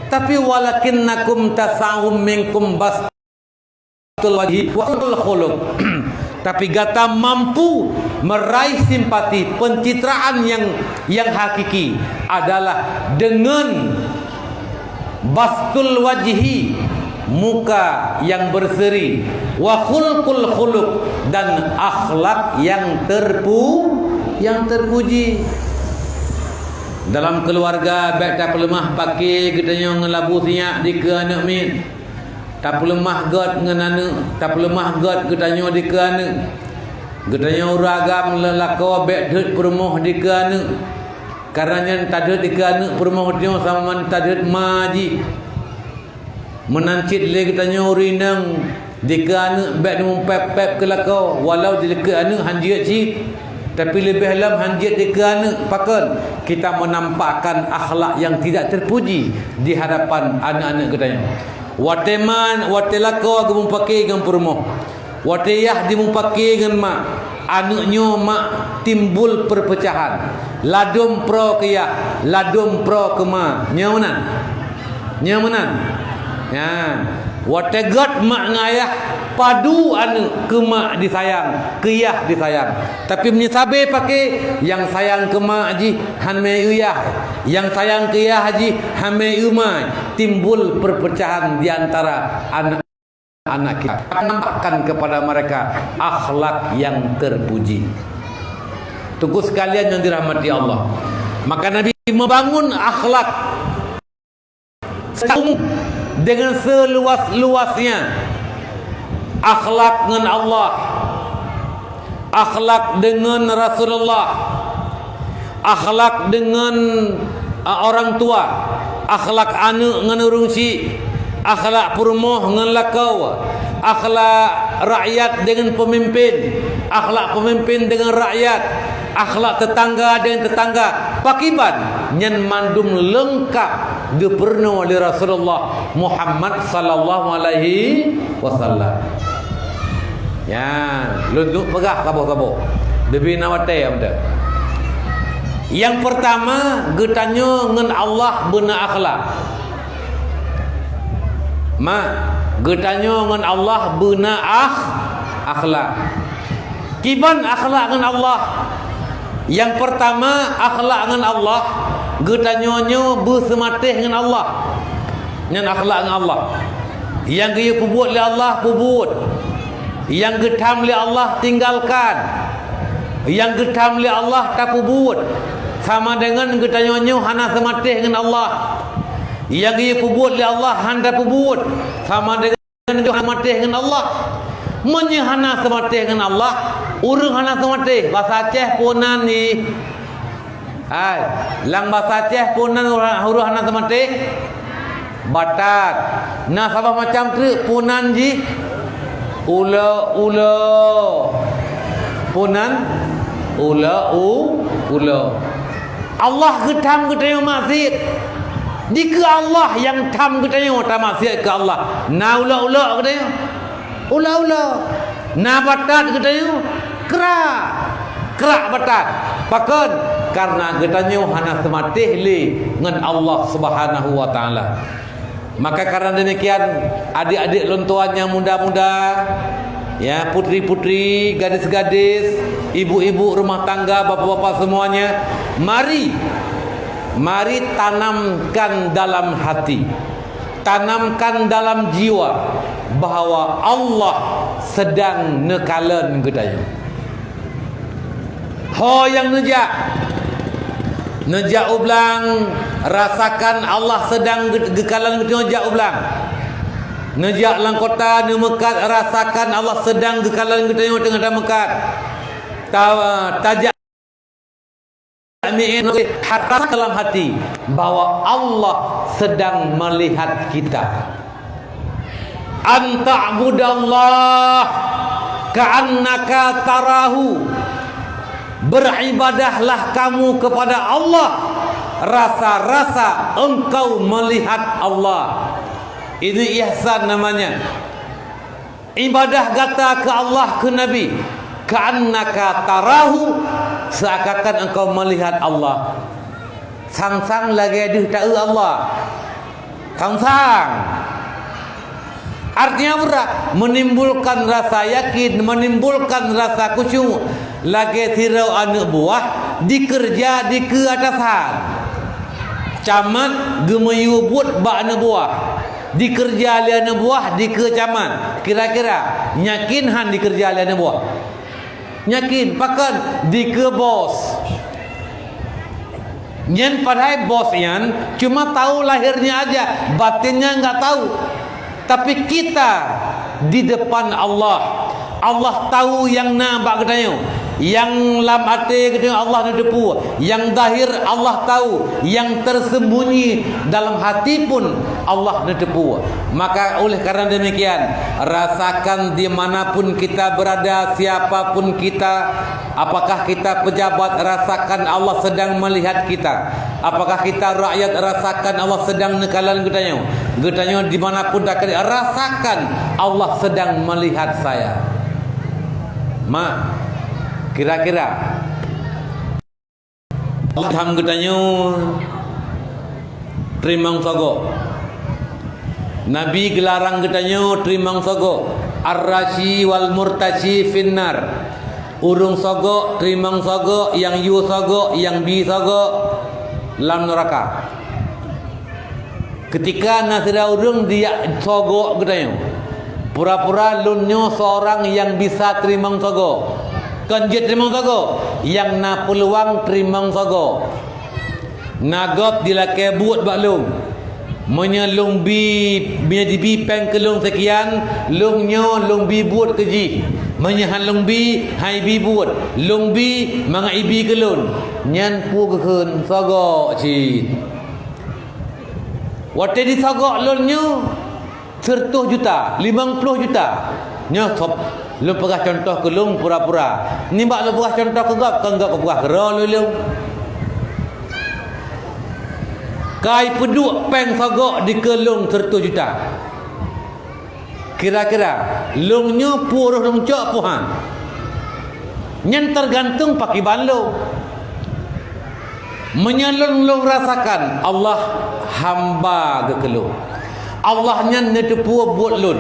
Tapi walakinnakum tasauhum minkum bas Husnul wajhi wa husnul khuluq. Tapi gata mampu meraih simpati, pencitraan yang, yang hakiki adalah dengan bastul wajhi, muka yang berseri, wa khulqul khuluq, dan akhlak yang terpu-, yang terpuji. Dalam keluarga, bèk tapeuleumah paké geutanyoe ngon labu sinyak dikeue aneuk miet. Tapeuleumah gét ngon aneuk, tapeuleumah gét geutanyoe dikeue aneuk. Geutanyoe ureuëng agam le-, lakoe bèk deuet peurumoh dikeue aneuk. Karena nyan tadeuet dikeue aneuk peurumoh nyoe sama ngon tadeuet ma jih. Meunan cit lé geutanyoe ureuëng inong dikeue aneuk bèk neumuphép-phép keu lakoe, walau dikeue aneuk han jeuet cit. Tapi leubeh lom han jeuet dikeue aneuk, pakon? Kita menampakkan akhlak yang tidak terpuji di hadapan aneuk-aneuk geutanyoe. Watée ma, watée lakoe geumeupaké ngon peurumoh, watée yah jimeupake ngon mak, aneuk nyoe mak timbul perpecahan. Ladôm proe keu yah, ladôm proe keu ma. Nyoe meunan? Nyoe meunan? Nyan. Watée gét mak ngon ayah, padum aneuëk keu mak disayang, keu yah disayang. Tapi meunyoe sabe paké, nyang sayang keu mak jih hana mé eu yah, nyang sayang keu yah jih hana mé eu mak, timbul perpecahan di antara anak-anak kita. Nampakkan kepada mereka akhlak yang terpuji. Teungku sekalian yang dirahmati Allah, maka Nabi membangun akhlak dengan seluas-luasnya, akhlak ngon Allah, akhlak dengan Rasulullah, akhlak dengan, a, orang tua, akhlak aneuëk ngon ureuëng syik, akhlak peurumoh ngon lakoe, akhlak rakyat dengan pemimpin, akhlak pemimpin dengan rakyat, akhlak tetangga dengan tetangga. Pakriban nyan mandum leungkap geupeurunoe lé Rasulullah Muhammad sallallahu alaihi wasallam. Nyan, lôn duek peugah saboh-saboh. Leubeh na watée, ya, beutôi. Nyang peurtama, geutanyoe ngon Allah beuna akhlak. Ma, geutanyoe ngon Allah beuna akh-, akhlak. Kiban akhlak ngon Allah? Nyang peurtama, akhlak ngon Allah, geutanyoe nyoe beuseumatéh ngon Allah. Nyan akhlak ngon Allah. Nyang geuyue peubuet lé Allah, peubuet. Nyang geutham lé Allah, tinggalkan. Nyang geutham lé Allah, tapeubuet. Sama deungon geutanyoe nyoe hana seumatéh ngon Allah. Nyang geuyue peubuet lé Allah, hana tapeubuet. Sama deungon Nyoe hana seumatéh ngon Allah. Meunyoe hana seumatéh ngon Allah, ureuëng hana seumatéh. Basa Aceh peue nan jih? Hai, lam basa Aceh peue nan ureuëng, ureuëng hana seumatéh? Batat. Na saboh macam treuk, peue nan jih? Ulo-ulo. Peue nan? Ulo-u-, ulo. Allah geutham geutanyoe maksiet. Dikeue Allah nyang tham geutanyoe tamaksiet keu Allah. Na ulok-ulok geutanyoe? Ulok-ulok. Na batat geutanyoe? Krak. Krak batat. Pakon? Karena geutanyoe hana seumatéh lé ngon Allah Subhanahu wa Taala. Maka karena demikian, adik-adik lôn tuan nyang muda-muda, ya, putri-putri, gadis-gadis, ibu-ibu rumah tangga, bapak-bapak semuanya, mari, mari tanamkan dalam hati, tanamkan dalam jiwa bahwa Allah sedang neukalon geutanyoe. Ho nyang neujak, neujak u blang, rasakan Allah sedang geu-, geukalon geutanyoe jak u blang. Neujak lam kota, neumeukat, rasakan Allah sedang geukalon geutanyoe teungoh tameukat. Ta-, tajak mién, rasa dalam hati bahwa Allah sedang melihat kita. An ta'budallah ka'annaka tarahu. Beribadahlah kamu kepada Allah rasa-rasa engkau melihat Allah. Ini ihsan namanya. Ibadah gata keu Allah, keu Nabi, ka'annaka tarahu, seakan-akan engkau melihat Allah. Sang-sang lagée deuh taeu Allah. Sang-sang. Artinya berat, menimbulkan rasa yakin, menimbulkan rasa khusyuk, lagée sidroe aneuëk buah dikeureuja dikeue atasan. Camat geumiyue buet bak aneuëk buah, dikeureuja lé aneuëk buah dikeue camat. Kira-kira yakin han dikeureuja lé aneuëk buah? Yakin, pakon? Dikeue bos. Nyan padahai bos nyan cuma tahu lahirnya aja, batinnya enggak tahu. Tapi kita di depan Allah, Allah tahu nyang na bak geutanyoe, nyang lam até geutanyoe Allah neuteupeue, nyang zahir Allah tahu, nyang tersembunyi dalam hati pun Allah neuteupeue. Maka oleh karena demikian, rasakan di mana pun kita berada, siapa pun kita, apakah kita pejabat, rasakan Allah sedang melihat kita. Apakah kita rakyat, rasakan Allah sedang neukalon geutanyoe. Geutanyoe di mana pun takeudéh, rasakan Allah sedang melihat saya. Ma, kira-kira Allah tham geutanyoe teurimong sagoe. Nabi geularang geutanyoe teurimong sogok, ar-rasyi wal murtasyi finnar. Ureuëng sogok, teurimong sogok, nyang yue sogok, nyang bi sogok, lam neuraka. Keutika na sidroe ureuëng dijak sogok geutanyoe, pura-pura lôn nyoe seurang nyang bisa teurimong sogok. Kon jeuet teurimong sogok, nyang na peuluang teurimong sogok. Na gob jilakée buet bak lôn. Meunyoe lôn bi, meunyoe jibi péng keu lôn seukian, lôn nyoe lôn bi buet keu jih. Meunyoe han lôn bi, han ibi buet. Lôn bi mangat ibi keu lôn. Nyan peue geukheun? Sogok cit. Watée jisogok lôn nyoe, seureutôh juta, limong ploh juta. Nyoe sob, lôn peugah cuntoh keu lôn pura-pura. Nibak lôn peugah cuntoh keu gob, kon gob kupeugah keudroe lôn. Kai peuduek péng sogok dikeue lôn seureutôh juta. Kira-kira, lôn nyoe peue roh lôn cok peue han? Nyan teugantung pakriban lôn. Meunyoe lôn, lôn rasakan Allah hamba geukeulôn, Allah nyan neuteupeue buet lôn,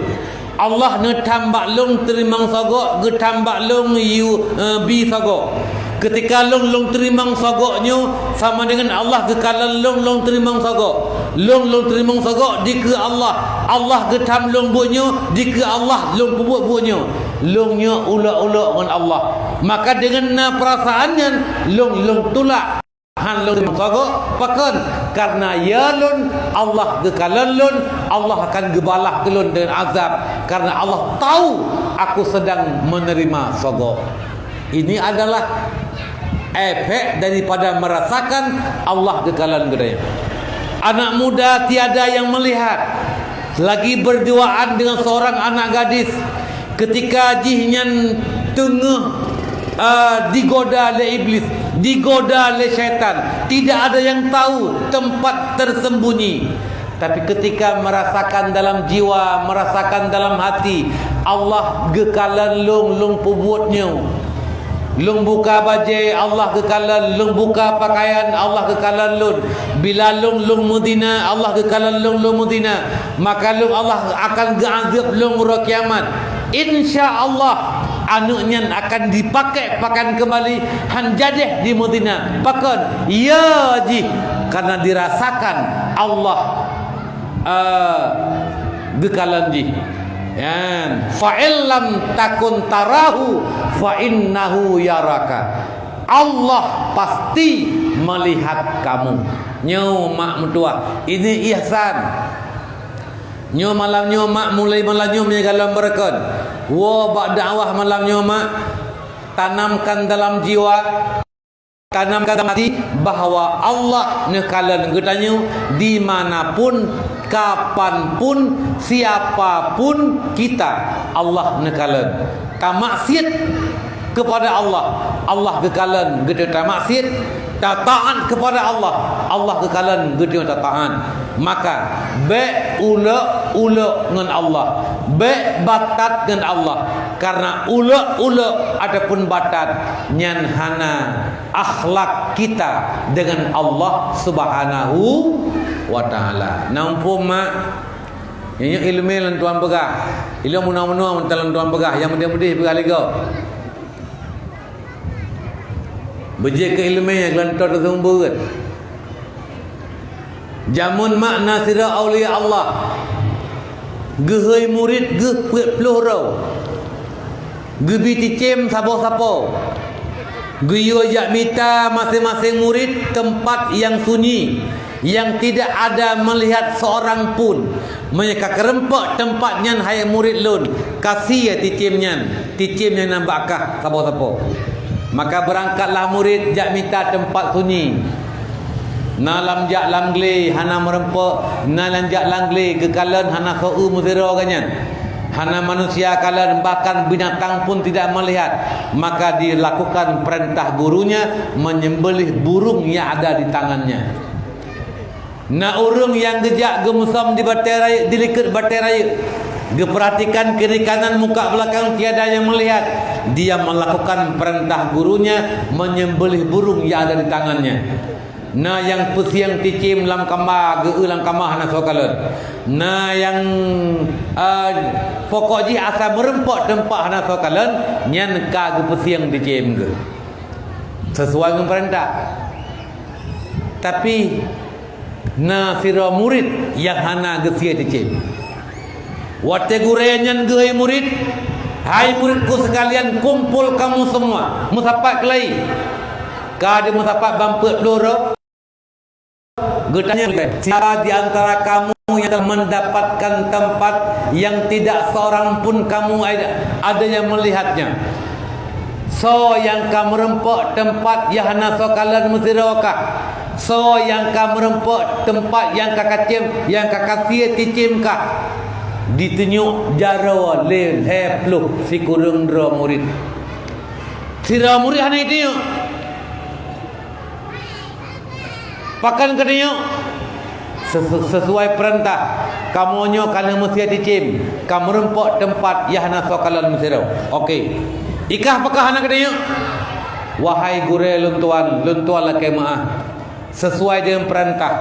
Allah neutham bak lôn teurimong sogok, geutham bak lôn yu-, eh, bi sogok. Keutika lôn, lôn teurimong sogok nyoe, sama deungon Allah geukalon lôn, lôn teurimong sogok. Lôn, lôn teurimong sogok dikeue Allah. Allah geutham lôn buet nyoe, dikeue Allah lôn peubuet buet nyoe. Lôn nyoe ulok-ulok ngon Allah. Maka deungon na peurasaan nyan, lôn, lôn tulak. Han lôn sogok, pakon? Karena ya lôn, Allah geukalon lôn, Allah akan geubalah keu lôn deungon azab, karena Allah tahu aku sedang menerima sogok. Ini adalah efek daripada merasakan Allah geukalon geutanyoe. Anak muda tiada yang melihat, lagi berduaan dengan seorang anak gadis. Keutika jih nyan teungoh, ah, digoda lé Iblis, digoda lé syaitan, tidak ada yang tahu tempat tersembunyi. Tapi keutika merasakan dalam jiwa, merasakan dalam hati, Allah geukalon lôn, lôn peubuet nyoe. Lôn buka bajée, Allah geukalon, lôn buka pakaian, Allah geukalon lôn. Bila lôn, lôn meuzina, Allah geukalon lôn, lôn meuzina. Maka lôn, Allah akan geuazeueb lôn uroe kiamat. Insya Allah, aneuëk nyan akan dipakai pakaian keumbali, han jadeh jimeuzina. Pakon? Ya jih, karena dirasakan Allah, eh, geukalon jih. Nyan, "Fa in lam takun tarahu, fa innahu yaraka." Allah pasti melihat kamu. Nyoe mak meutuah, ini ihsan. Nyoe malam nyoe mak, mulai malam nyoe meunyoe gohlom beureukon. Woe bak dakwah malam nyoe mak, tanamkan dalam jiwa, tanamkan dalam hati bahwa Allah neukalon geutanyoe dimanapun, kapanpun, siapapun kita, Allah neukalon. Tamaksiet kepada Allah, Allah geukalon geutanyoe tamaksiet. Tataat kepada Allah, Allah geukalon geutanyoe tataat. Maka, bék ulok-ulok ngon Allah, bék batat ngon Allah, karena ulok-ulok ataupun batat nyan hana akhlak kita dengan Allah Subhanahu wa Ta'ala. Na muphom mak? Nyoe iéleumé lôn tuan peugah. Ilôn meunoe-meunoe mantong lôn tuan peugah, nyang meudeh-meudeh peugah lé gob. Beujeuet keu iéleumé nyang geulantoe teuseumeubeuet. Jameun mak na sidroe aulia Allah, geuhôi murit geuh peuet ploh droe, geubi cicém saboh sapo, geuyue jak mita maséng-maséng murit teumpat nyang sunyi, nyang tidak ada meulihat seorang pun. Meunyoe ka keureumpok teumpat nyan, hai murit lôn, kasie cicém nyan, cicém nyang na bak kah sapo-sapo. Maka beurangkatlah murit jak mita teumpat sunyi. Na lam jak lam glé hana meureumpok, na lam jak lam glé geukalon hana soe meusidroe geuh nyan. Hana manusia kalon, bahkan binatang pun tidak melihat. Maka dilakukan perintah gurunya menyembelih burung yang ada di tangannya. Na ureuëng nyang geujak geumeusom di batée rayeuk, di likot batée rayeuk, geupeuratikan kiri kanan muka belakang tiada yang melihat. Dia melakukan perintah gurunya menyembelih burung yang ada di tangannya. Na nyang peusieng cicém lam kama, geu-eu lam kama hana soe kalon. Na nyang, eh, pokok jih asai meureumpok teumpat hana soe kalon, nyan ka geupeusieng cicém geuh. Sesuai ngon peurintah. Tapi, na sidroe murit nyang hana geusie cicém. Watée gurée nyan geuhôi murit, "Hai muritku sekalian, kumpul kamu semua, meusapat keulai." Ka dimeusapat ban peuet ploh droe. Geutanyong lé, "Siapa di antara kamu yang telah mendapatkan tempat yang tidak seorang pun kamu ada, ada yang melihatnya?" Soe nyang ka meureumpok teumpat nyang hana soe kalon meusidroe kah? Soe nyang ka meureumpok teumpat nyang ka kacém, nyang ka kasie cicém kah? Ditunyok jaroe lé lhée ploh sikureueng droe murit. Sidroe murit hana jitunyok. Pakon keuneuk? Sesu-, sesuai peurintah, kamoe nyoe ka lheueh meusie cicém, ka meureumpok teumpat nyang hana soe kalon meusidroe. Oke. Ikah pakon hana keuneuk? Wahai gurée lôn tuan, lôn tuan lakée meuáh. Sesuai deungon peurintah,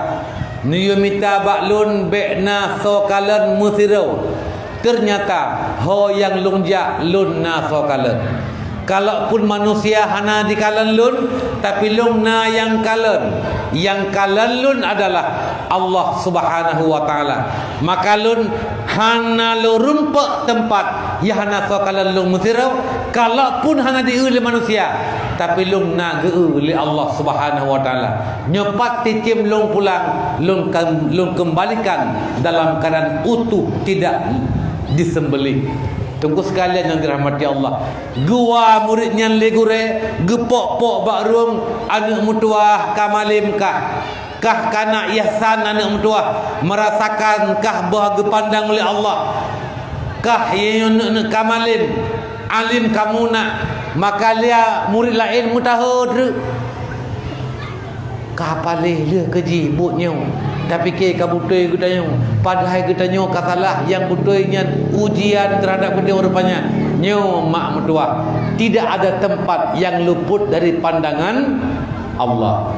neuyue mita bak lôn bék na soe kalon meusidroe. Teunyata, ho nyang lôn jak, lôn na soe kalon. Kalon pun manusia hana jikalon lôn, tapi lôn na nyang kalon. Nyang kalon lôn adalah Allah Subhanahu wa Ta'ala. Maka lôn hana lôn reumpok teumpat nyang hana soe kalon lôn meusidroe, kalon pun hana jieu lé manusia, tapi lôn na geu-eu lé Allah Subhanahu wa Ta'ala. Nyoe pat cicém lôn pulang, lôn kam-, lôn keumbalikan dalam keuadaan utuh, tidak disembelih. Teungku sekalian nyang dirahmati Allah, geuwa murit nyan lé gurée, geupok-pok bak rueng, "Aneuëk meutuwah, ka malém kah? Kah kana ihsan aneuëk meutuwah, meurasakan kah boh geupandang lé Allah? Kah nyoe neuk-neuk ka malém?" Alim kamoe na, maka lia murit laén meutaho treuk. Ka paléh lheueh keu jih buet nyoe, tapike ka beutôi geutanyoe, padahai geutanyoe ka salah, nyang beutôi nyan ujian teuhadap geutanyoe rupanya. Nyoe mak meutuwah, tidak ada tempat yang luput dari pandangan Allah.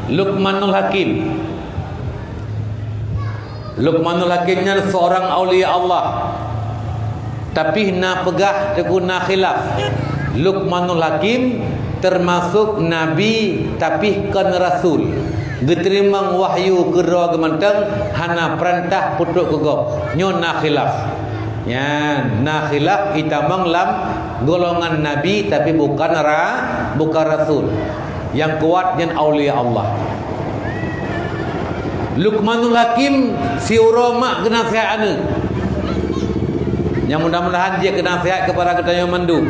Luqmanul Hakim. Luqmanul Hakim nyan seorang aulia Allah. Tapi na peugah teungku na khilaf. Luqmanul Hakim teumasok nabi tapi kon rasul. Geuteurimong wahyu keudroe geuh mantong, hana peurintah peutrok keu gob. Nyoe na khilaf. Nyan na khilaf itamong lam golongan nabi tapi bukan ra-, bukan rasul. Nyang kuat nyan aulia Allah. Luqmanul Hakim siuroe mak geunaseuhat aneuëk. Nyang mudah-mudahan jeuet keu naseuhat keupada geutanyoe mandum.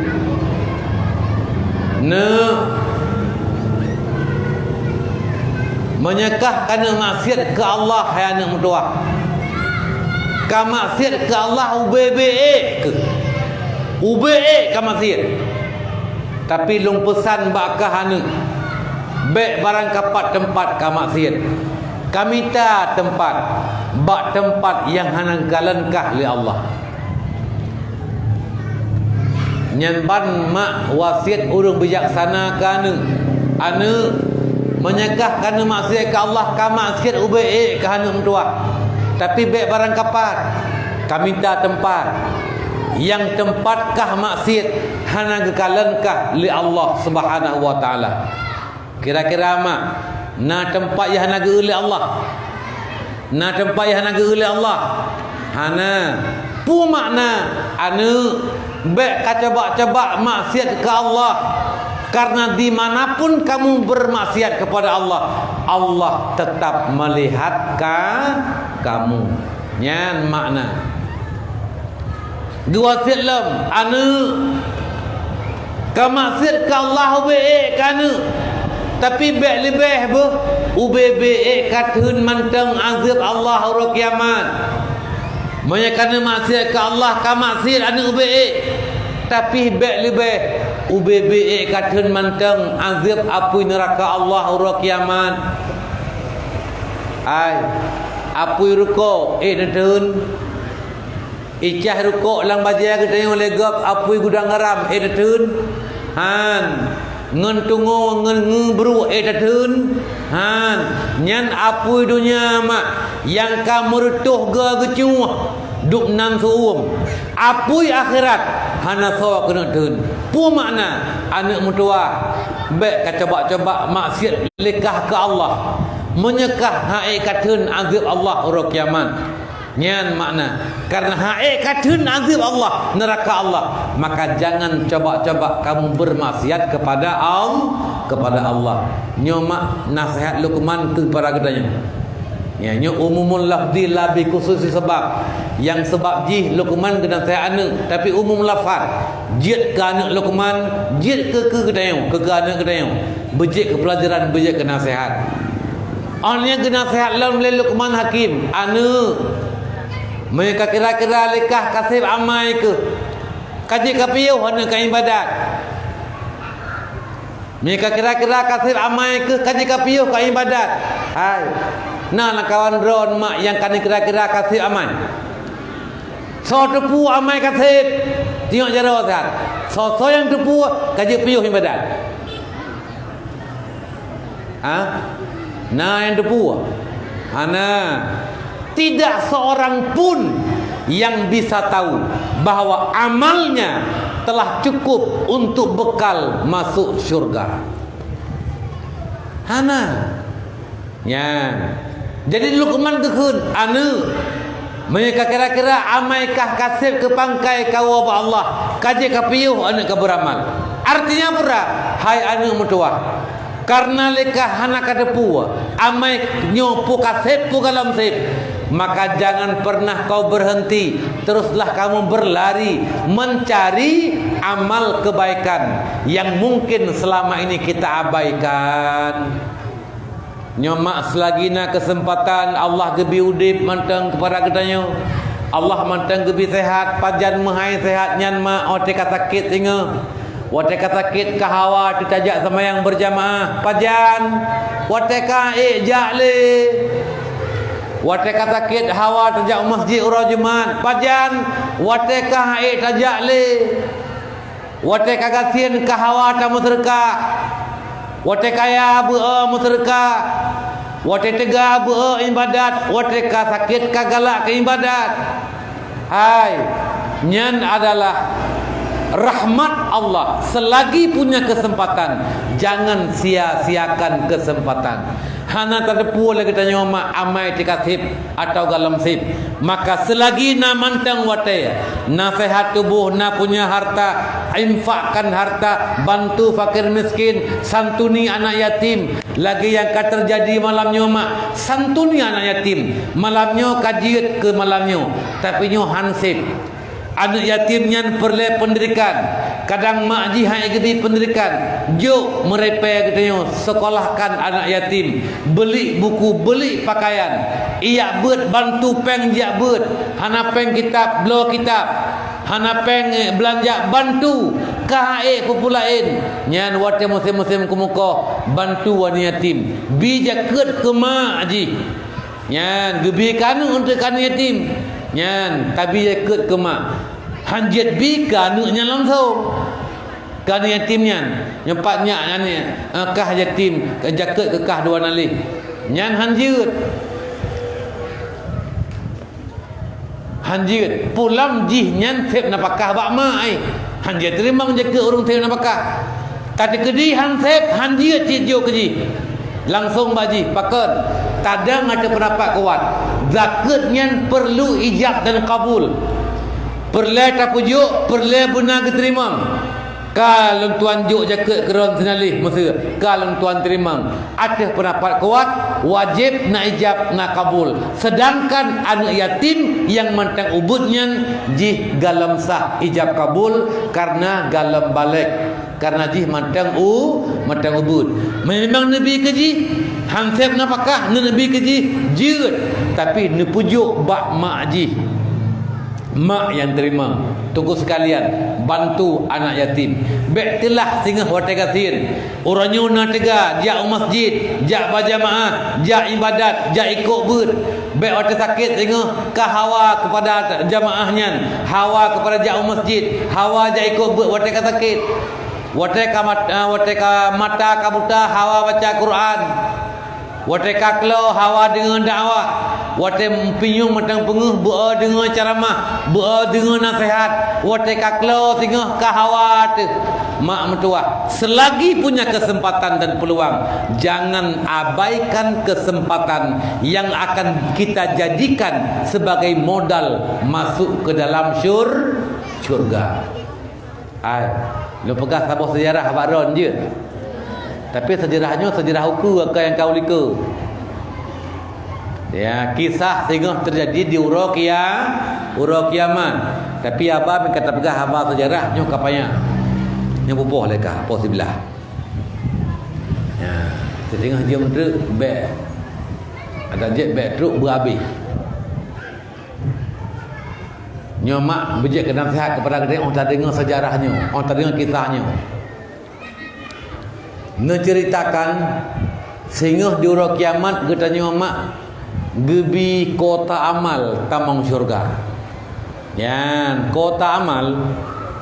Neuk, meunyoe kah ka neuk maksiet keu Allah, hai aneuëk meutuwah. Ka maksiet keu Allah ubé-bé ék keuh. Ubé ék ka maksiet. Tapi lôn peusan bak kah aneuëk, bék barangkapat teumpat ka maksiet. Ka mita teumpat bak teumpat nyang hana geukalon kah lé Allah. Nyan ban mak wasiet ureuëng bijaksana keu aneuëk. Aneuëk, meunyoe kah ka neumaksiet keu Allah, ka maksiet ubé ék kah aneuëk meutuwah. Tapi bék barangkapat, ka mita teumpat. Nyang teumpat kah maksiet hana geukalon kah lé Allah Subhanahu wa Ta'ala. Kira-kira mak, na teumpat nyang hana geu-eu lé Allah? Na teumpat nyang hana geu-eu lé Allah? Hana. Peue makna, aneuëk, bék kacoba-coba maksiet keu Allah. Karena dimanapun kamu bermaksiat kepada Allah, Allah tetap melihat ka-, kamu. Nyan makna. Geuwasiet lom, aneuëk, ka maksiet keu Allah ubé ék keu aneuëk, tapi bék leubeh beuh, ubé-bé ék ka theun mantong azeueb Allah uroe kiamat. Meunyoe ka neumaksiet keu Allah, ka maksiet aneuëk ubé ék, tapi bék leubeh, ubé-bé ék ka theun mantong azeueb apui neuraka Allah uroe kiamat. Hai, apui rukok ék neutheun. Icah rukok lam bajée geutanyoe lé gob apui gudang garam ék neutheun. Han. Ngon tungoe ngon ngeubruek ék tatheun, han, nyan apui donya mak nyang ka meureutoh geu geucuah, dub nan seu-uem. Apui akhirat hana soe keuneuk theun. Peue makna aneuëk meutuwah? Bék kacoba-coba maksiat leukah keu Allah. Meunyoe kah han ék katheun azeueb Allah uroe kiamat. Nyan makna, karena han ék katheun azeueb Allah, neuraka Allah, maka jangan coba-coba kamu bermaksiat kepada Al-, kepada Allah. Nyoe mak naseuhat Luqman keu para geutanyoe. Ya, nyoe umumul lafzi la bi khususi sabab. Nyang sabab jih Luqman geunaseuhat aneuëk, tapi umum lafaz. Jeuet keu aneuëk Luqman, jeuet keu, keu geutanyoe, keu, keu aneuëk geutanyoe. Beujeuet keu peulajaran, beujeuet keu naseuhat. Oh nyan geunaseuhat lom lé Luqman Hakim, aneuëk, meunyoe ka kira-kira leukah kaseb amai keuh, ka jeuet kapiôh aneuëk keu iébadat. Meunyoe ka kira-kira kaseb amai keuh, ka jeuet kapiôh keu iébadat. Hai, na lam kawan droen mak nyang ka neukira-kira kaseb amai? Soe teupeu amai kaseb? Tiok jaroe that. Soe-soe nyang teupeu ka jeuet piôh iébadat? Ha? Na nyang teupeu? Hana. Tidak seorang pun yang bisa tahu bahwa amalnya telah cukup untuk bekal masuk syurga. Hana. Nyan. Jadi Luqman geukheun, "Aneuëk, meunyoe ka kira-kira amai kah kaseb keu pangkai kawoe bak Allah, ka jeuet kapiôh aneuëk ka beuramal." Artinya peue? Hai aneuëk meutuwah, kareuna lé kah hana kateupeu amai nyoe peue kaseb peue gohlom seb, maka jangan pernah kau berhenti, teruslah kamu berlari mencari amal kebaikan yang mungkin selama ini kita abaikan. Nyoe mak, seulagi na keuseumpatan, Allah geubri udeb mantong keupada geutanyoe. Allah mantong geubri seuhat, pajan meuhai seuhat nyan mak, watée ka sakét singoh. Watée ka sakét ka hawa teutajak seumayang beurjamaah, pajan? Watée ka ék jak lé. Watée ka sakét hawa tajak u masjid uroe Jumat, pajan? Watée ka ék tajak lé. Watée ka gasien ka hawa tameuseudeukah, watée kaya beu-e meuseudeukah, watée teuga beu-e iébadat, watée ka sakét ka galak keu iébadat. Hai, nyan adalah rahmat Allah. Selagi punya kesempatan, jangan sia-siakan kesempatan. Hana tateupeue lé geutanyoe mak amai teuka seb atawa gohlom seb. Maka seulagi na mantong watée, na seuhat tuboh, na punya harta, infakkan harta, bantu fakir miskin, santuni anak yatim. Lagée nyang ka teujadi malam nyoe mak, santuni anak yatim. Malam nyoe ka jeuet keu malam nyoe, tapi nyoe han seb. Aneuëk yatim nyan peureulée peundidikan. Kadang mak jih han ék geubri peundidikan. Jok meuripée geutanyoe, sekolahkan anak yatim. Beuli buku, beuli pakaian. Ijak beuet, bantu péng jijak beuet. Hana péng kitab, bloe kitab. Hana péng, eh, beulanja, bantu. Ka han ék peue-peue laén. Nyan watée musém-musém keumeukoh, bantu aneuk yatim. Bi jakeuet keu mak jih. Nyan, geubri keu aneuëk untuk keu aneuëk yatim. Nyan, tabi jakeuet keu mak. Han jeuet bi keu aneuëk nyan langsong. Keu aneuëk yatim nyan, nyoe pat nyak nyan, eh, kah yatim, jakeuet keu kah dua nalih. Nyan han jeuet. Han jeuet. Pulam jih nyan seb nafakah bak mak ai. Han jeuet teurimong jakeuet ureuëng seb nafakah. Ka teukeudi han seb, han jeuet cit jok keu jih. Langsong bak jih, pakon? Tadong ateueh peundapat kuat, zakeuet nyan peurlu ijab dan kabul. Peureulée tapeujok, peureulée beuna geuteurimong. Ka lôn tuan jok jakeuet keu droen sinalih, meuseu ka lôn tuan teurimong. Ateueh peundapat kuat, wajéb na ijab na kabul. Seudangkan aneuëk yatim nyang mantong ubeuet nyan jih gohlom sah ijab kabul kareuna gohlom balek. Kareuna jih mantong u-, mantong ubeuet. Meunyoe memang neubi keu jih, han seb nafakah, neubi keu jih, jeuet, tapi neupeujok bak mak jih. Mak nyang teurimong. Teungku sekalian, bantu anak yatim. Bék teulah singoh watée gasien. Uroe nyoe na teuga jak u masjid, jak bajamaah, jak iébadat, jak ikot beuet. Bék watée sakét singoh ka hawa keupada jamaah nyan, hawa keupada jak u masjid, hawa jak ikot beuet watée ka sakét. Watée ka mat-, eh, watée ka mata ka buta, hawa baca Quran. Watée ka klo, hawa deungoe dakwah. Watée pinyueng mantong peungeuh, beu deungoe ceramah, beu deungoe naseuhat. Watée ka klo singoh, ka hawa teuh. Mak meutuwah, selagi punya kesempatan dan peluang, jangan abaikan kesempatan yang akan kita jadikan sebagai modal masuk ke dalam syur-, syurga. Ai, lôn peugah saboh seujarah bak droen jeuet. Tapi seujarah nyoe seujarah ukeue, kon nyang ka u likot. Ya, kisah singoh teujadi di uroe kia-, uroe kiamat. Tapi haba meuka tapeugah haba seujarah nyoe ka panyang. Nyoe pupoh lé kah, poh siblaih. Ya, siteungoh jeuem treuk bék. Adak jeuet bék treuk beuhabéh. Nyoe mak beujeuet keu naseuhat keupada geutanyoe, 'oh tadeungoe seujarah nyoe, 'oh tadeungoe kisah nyoe. Neuceuritakan, singoh di uroe kiamat geutanyoe mak geubi kota amal tamong syurga. Nyan, kota amal,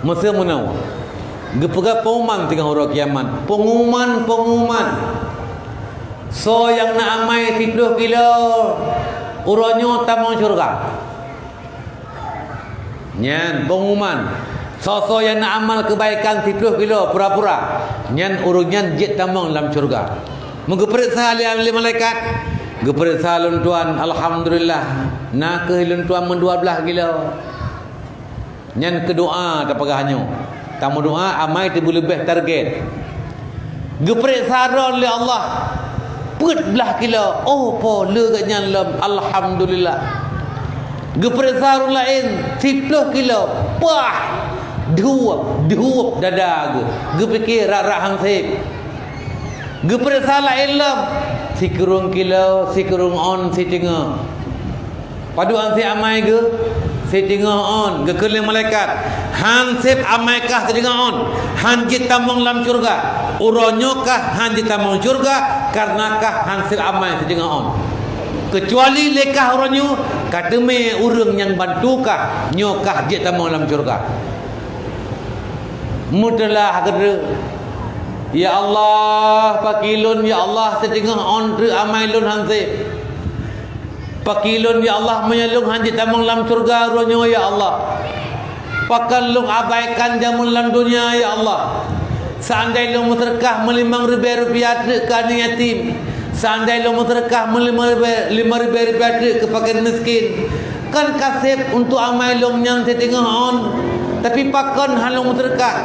meuseu meunoe. Geupeugah pengumuman teungoh uroe kiamat. Pengumuman, pengumuman. Soe nyang na amai siploh kilo, uroe nyoe tamong syurga. Nyan pengumuman. Soe-soe nyang na amal keubaikan siploh kilo pura-pura, nyan ureuëng nyan jeuet tamong lam syurga. Meugeupeuriksa lé, lé malaikat, geupeuriksa lôn tuan, alhamdulillah, na kheueh lôn tuan meudua blaih kilo. Nyan keudoa tapeugah nyoe. Tameudoa amai teubeuleubeh target. Geupeuriksa droe lé Allah, peuet blaih kilo, oh po le geuh nyan lom, alhamdulillah. Geupeuriksa ureuëng laén, siploh kilo, pah, dhueb, dhueb dada geuh, geupike rak-rak hanseb. Geupeuriksa laén lom, sikureueng kilo, sikureueng on, siteungoh. Padub hanseb amai geuh, siteungoh on, geukheun lé malaikat, hanseb amai kah siteungoh on, han jeuet tamong lam syurga. Uroe nyoe kah han jeuet tamong syurga, kareuna kah hanseb amai siteungoh on. Keucuali lé kah uroe nyoe, ka teumé ureuëng nyang bantu kah, nyoe kah jeuet tamong lam syurga. Meuteulah keudroe, "Ya Allah, pakri lôn, ya Allah, siteungoh on treuk amai lôn hanseb. Pakri lôn, ya Allah, meunyoe lôn han jeuet tamong lam syurga uroe nyoe, ya Allah. Pakon lôn abaikan jameun lam donya, ya Allah. Seandai lôn meuseudeukah meulimong ribée rupiah treuk keu aneuk yatim, seandai lôn meuseudeukah meulimong ribée, limong ribée rupiah treuk keu fakir miskin, kon ka sép untuk amai lôn nyan siteungoh on, tapi pakon han lôn meuseudeukah.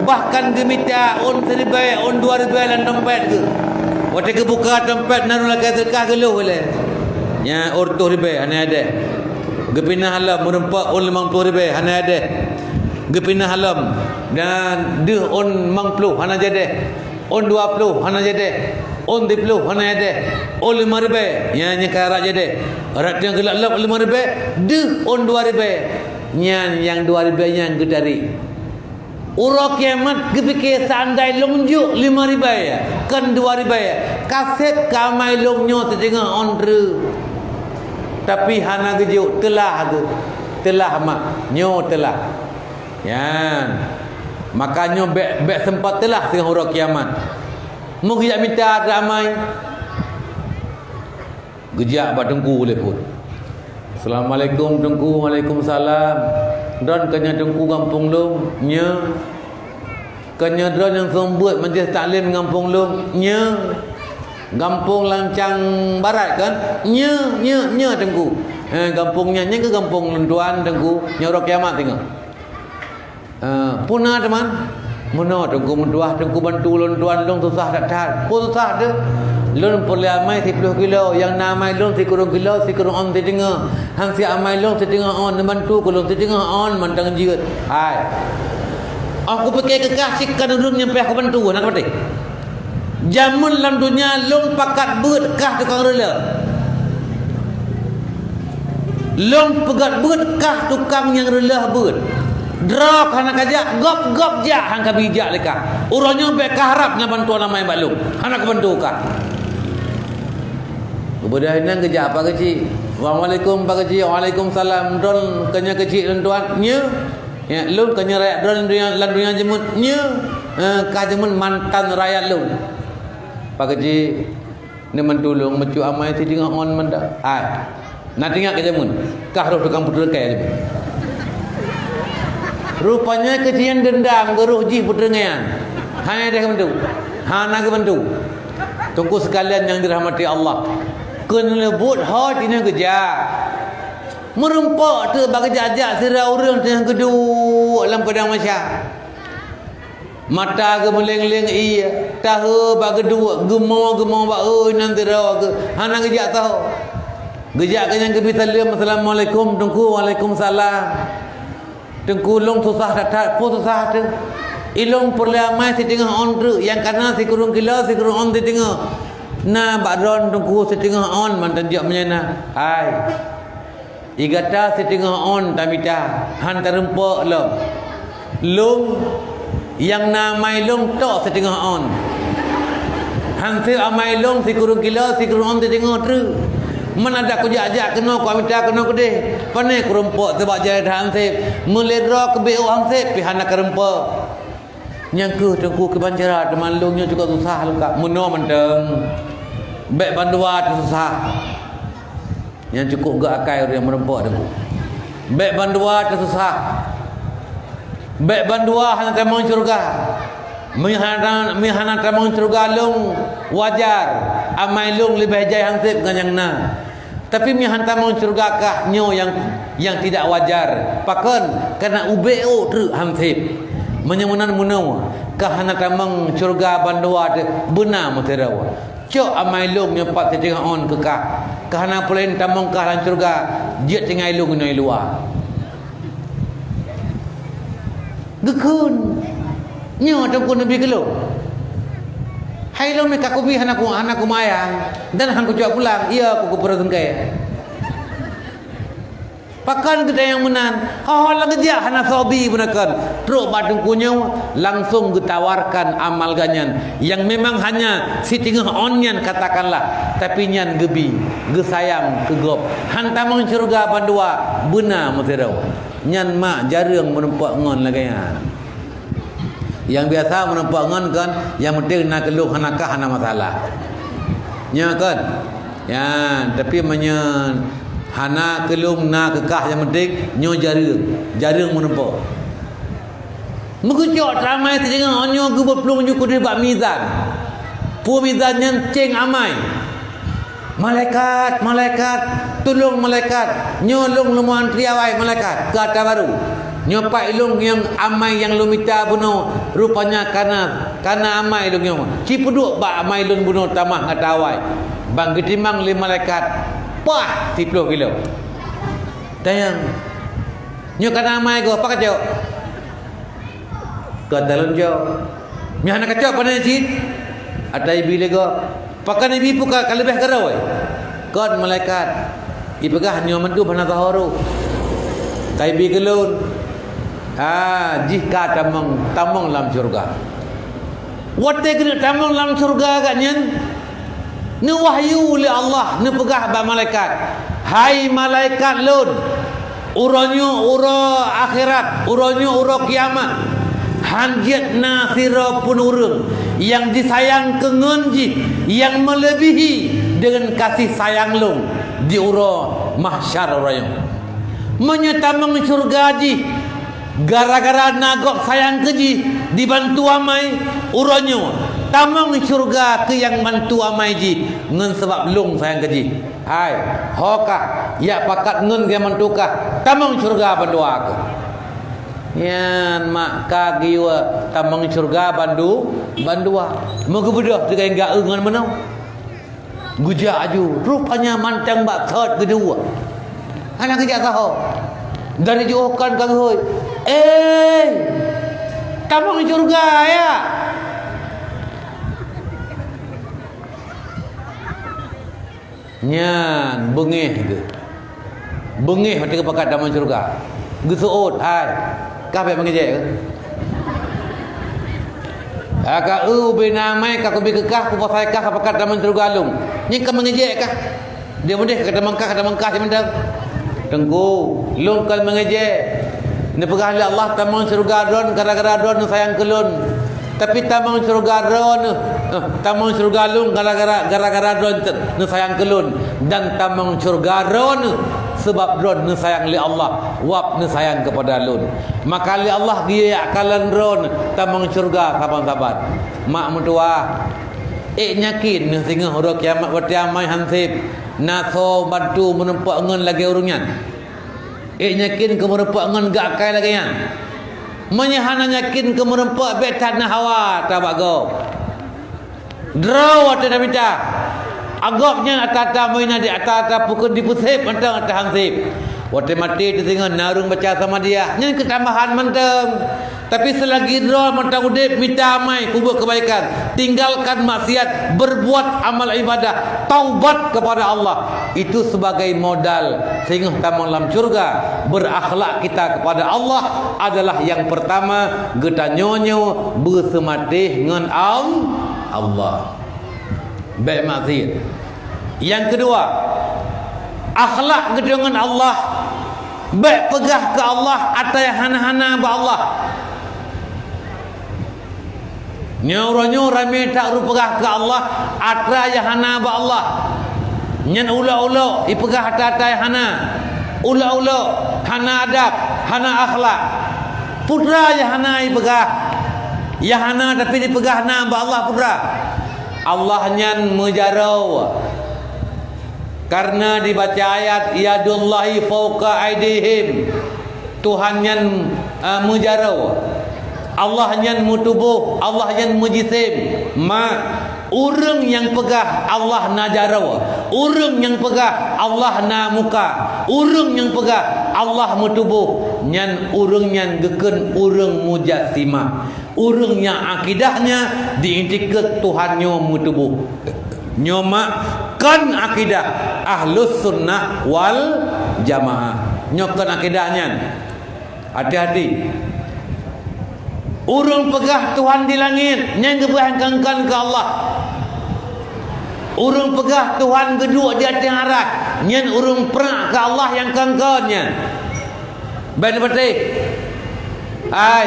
Bahkan geumita ôn siribée, ôn dua ribée lam dompet geuh. Watée geubuka dompet na ureuëng lakée seudeukah geulôh ilée. Nyan ôn reutôh ribée hana adeh. Geupinah lom meureumpok ôn limong ploh ribée hana adeh. Geupinah lom dan deuh ôn limong ploh hana jadeh. Ôn dua ploh hana jadeh, ôn siploh hana jadeh, ôn limong ribée, nyan nyang ka rab jadeh. Rab nyang geulak lom ôn limong ribée, deuh ôn dua ribée. Nyan nyang dua ribée nyan geutarek. Uroe kiamat geupike seandai lôn jok limong ribée, kon dua ribée, ka sép keu amai lôn nyoe siteungoh on treuk. Tapi hana geujok, teulah geuh. Teulah mak, nyoe teulah. Nyan. Maka nyoe bék, bék seumpat teulah singoh uroe kiamat. Meugeujak mita ramai. Geujak bak teungku lé phon. "Assalamualaikum teungku." "Waalaikumsalam." "Droen keunoe teungku gampông lôn?" "Nyoe." "Keunoe droen nyang seumeubeuet majlis taklim gampông lôn?" "Nyoe." "Gampông Lancang Barat kan?" "Nyoe, nyoe, nyoe teungku." "Eh, gampông nyan, nyan keuh gampông lôn tuan teungku, nyoe uroe kiamat teungoh." "Eh, peue na teuma?" "Meunoe teungku meutuah, teungku bantu lôn tuan, lôn susah that-that." "Peue susah teuh?" "Lôn peureulée amai siploh kilo, nyang na amai lôn sikureueng kilo, sikureueng on siteungoh. Han sép amai lôn siteungoh on, neubantu keu lôn siteungoh on mantong jeuet." Hai. Oh kupike keu kah cit kon ureuëng nyang payah kubantu, na ka patéh. Jameun lam donya lôn pakat beuet kah tukang reuleuh. Lôn peugét beuet kah tukang nyang reuleuh beuet. Droe hana kajak, gob-gob jak han kabi jak lé kah. Uroe nyoe bék kaharab na bantuan amai bak lôn. Hana kubantu kah. Geubeudôh inan geujak Pak Keuchik. "Assalamualaikum Pak Keuchik." "Waalaikumsalam." "Droen keunoe keuchik lôn tuan?" "Nyoe." "Ya, lôn keunoe rakyat droen lam donya, lam donya jeuet?" "Nyoe." Eh, ka jameun mantan rakyat lôn. Pak Haji, ni mantulông meucue amai si teungoh on mantong. Hai. Na teuingat ka jameun. Kah roh tukang peuteurangkai jameun. Rupanya keucian dendam geuroh jih peuteurangkai nyan. Hana deh bantu. Hana geubantu. Teungku sekalian nyang dirahmati Allah. Keuneuleubuet ho tinoe geujak. Meurumpok teuk bak geujak-jak sira ureuëng teungoh geuduek lam padang mahsyar. Mata geuh meuleng-leng ié, tahe bak geuduek, geumo-geumo bak oi nan sidroe geuh, hana geujak saho. Geujak keu nyang geubi saleuem, "Assalamualaikum, Teungku." "Waalaikumsalam." "Teungku, lôn susah that-that." "Peue susah teuh?" "Ilôn peureulée amai si teungoh on treuk, nyang kana sikureueng kilo, sikureueng on si teungoh. Na bak droen Teungku si teungoh on mantong jok meunyoe na." Hai. Di gata si teungoh on tamita, han tarumpok lom. Lôn nyang na amai lôn tok si teungoh on. Han sép amai lôn sikureueng kilo, sikureueng on si teungoh treuk. Man adak kujak-jak keunoe, kuamita keunoe keudeh. Pane kurumpok teubak jai han sép. Meulé droe keubiet han sép, pih hana karumpok. Nyang kheueh Teungku kiban cara teuma lôn nyoe cukup susah lôn ka meunoe mantong. Bék bandua teususah. Nyang cukup geuakai ureuëng meurumpok Teungku. Bék bandua teususah. Bék bandua hana tamong syeuruga. Meuhana, meuhana tamong syeuruga lôn wajar. Amai lôn leubeh jai han sép ngon nyang na. Tapi meuhan tamong syeuruga kah nyoe nyang, nyang tidak wajar. Pakon? Karena ubé ôk treuk han sép. Meunyoe meunan meunoe, kah hana tamong syeuruga bandua teuh beuna meusidroe. Cok amai lôn nyoe pat si teungoh on keu kah. Kah hana peulaén tamong kah lam syeuruga, jeuet tinggai lôn inoe luwa. Geukheun. Nyoe Teungku neubi keu lôn. Hai lôn meukakubi hana ku, hana kumayang dan han kucok pulang, iya ku kupeureuseungkée. Pakon geutanyoe meunan? Ho-ho lagée jak hana soe bi beunakon. Trok bak Teungku nyoe langsong geutawarkan amal geuh nyan nyang memang hanya si teungoh on nyan katakanlah, tapi nyan geubi, geusayang keu gob. Han tamong syeuruga bandua beuna meusidroe. Nyan mak jareueng meurumpok ngon lagée nyan. Nyang biasa meurumpok ngon kon, nyang penting na keu lôn hana kah hana masalah. Nyoe kon. Ya, tapi meunyoe hana keu lôn na keu kah nyang penting, nyoe jareueng, jareueng meurumpok. Meugeucok teramai si teungoh nyoe geubeuet plueng ju keudeh bak mizan. Peue mizan nyan céng amai. "Malaikat, malaikat, tulông malaikat, nyoe lôn leumo antri awai malaikat keu ata barô. Nyoe pat lôn nyang amai nyang lôn mita bunoe, rupanya kana, kana amai lôn nyoe. Cipeuduek bak amai lôn bunoe tamah ngon ata awai." Ban geutimang lé malaikat, pah, siplôh kilo. Tanyong, "Nyoe kana amai gob, pakon kacok?" Ka talon jaweueb, "Meuhana kacok pane cit." Ata ibi lé gob, "Pakon ibi peue ka, ka leubeh keurôi?" "Kon malaikat, ipeugah nyoe mandum hana saho roh. Ka ibi keu lôn." Ha, jih ka tamong, tamong lam syeuruga. Watée keuneuk tamong lam syeuruga geuh nyan, neuwahyu lé Allah, neupeugah bak malaikat, "Hai malaikat lôn, uroe nyoe uroe akhirat, uroe nyoe uroe kiamat, han jeuet na sidroe pun ureuëng nyang jisayang keu ngon jih nyang meuleubihi deungon kasih sayang lôn di uroe mahsyar uroe nyoe. Meunyoe tamong syeuruga jih gara-gara na gob sayang keu jih dibantu amai, uroe nyoe tamong syeuruga keu nyang bantu amai jih ngon sabab lôn sayang keu jih. Hai, ho kah, jak pakat ngon nyang bantu kah, tamong syeuruga bandua keuh." Nyan mak ka geuyue tamong syeuruga bandu, bandua. Meugeubeudôh teuga ngon meunoe. Geujak aju, rupanya mantong bak thot geuduek. Hana geujak saho. Dari jiôh kon ka geuhôi, "Eh, tamong syeuruga, ya?" Nyan beungéh geuh. Beungéh watée geupakat tamong syeuruga. Geuseuôt, "Hai, kah bék meungejek keuh? Ka eu ubé na amai ka kubi keu kah, kupasai kah ka pakat tamong syeuruga lôn. Nyan ka meungejek kah? Dia meudeh ka tamong kah, ka tamong kah simeudang." "Teungku, lôn kon meungejek. Neupeugah lé Allah tamong syeuruga droen gara-gara droen neusayang keu lôn. Tapi tamong syeuruga droeneuh, eh, tamong syeuruga lôn gara-gara, gara-gara droeneuh neusayang keu lôn, dan tamong syeuruga droeneuh sabab droeneuh neusayang lé Allah, wab neusayang keupada lôn. Maka lé Allah geuyue kalon droeneuh tamong syeuruga saban-saban. Mak meutuwah, ék nyakin neuh singoh uroe kiamat watée amai han sép, na soe bantu meureumpok ngon lagée ureuëng nyan? Ék nyakin keu meureumpok ngon gak akai lagée nyan? Meunyoe hana nyakin keu meureumpok, bék that na hawa ata bak gob. Droe watée tamita, agok nyan ata-ata meuina di ata-ata pukon dipeusép mantong ata han sép. Watée maté teusingoh na ureuëng baca samadiah, nyan keutambahan mantong. Tapi seulagi droe mantong udeb, mita amai, peubuet keubaikan, tinggalkan maksiat, berbuat amal ibadah, taubat kepada Allah. Itu sebagai modal singoh tamong lam syurga. Berakhlak kita kepada Allah adalah yang pertama, geutanyoe nyoe beuseumatéh ngon Al-, Allah. Bék maksiat. Nyang keudua, akhlak geutanyoe ngon Allah. Bék peugah keu Allah ata nyang hana-hana bak Allah. Nyoe uroe nyoe ramé that ureuëng peugah keu Allah atra nyang hana bak Allah. Nyan ulok-ulok ipeugah ata-ata nyang hana. Ulok-ulok, hana adab, hana akhlak. Peue atra nyang hana ipeugah. Nyang hana tapi dipeugah na bak Allah, peue atra. Allah nyan meujaroe. Karena dibaca ayat, "Yadullahi fauqa aidihim." Tuhan nyan, eh, meujaroe. Allah nyan meutuboh, Allah nyan meujisim. Ma, ureuëng nyang peugah Allah na jaroe, ureuëng nyang peugah Allah na muka, ureuëng nyang peugah Allah meutuboh, nyan ureuëng nyan geukheun ureuëng mujassimah. Ureuëng nyang akidah nyan di-itikeuet Tuhan nyoe meutuboh. Nyoe mak kon akidah Ahlus Sunnah wal Jamaah. Nyoe kon akidah nyan. Hati-hati. Ureuëng peugah Tuhan di langét, nyan geupeugah nyang kon-kon keu Allah. Ureuëng peugah Tuhan geuduek di ateueh arah, nyan ureuëng prak keu Allah nyang kon-kon nyan. Bék neupatéh. Hai,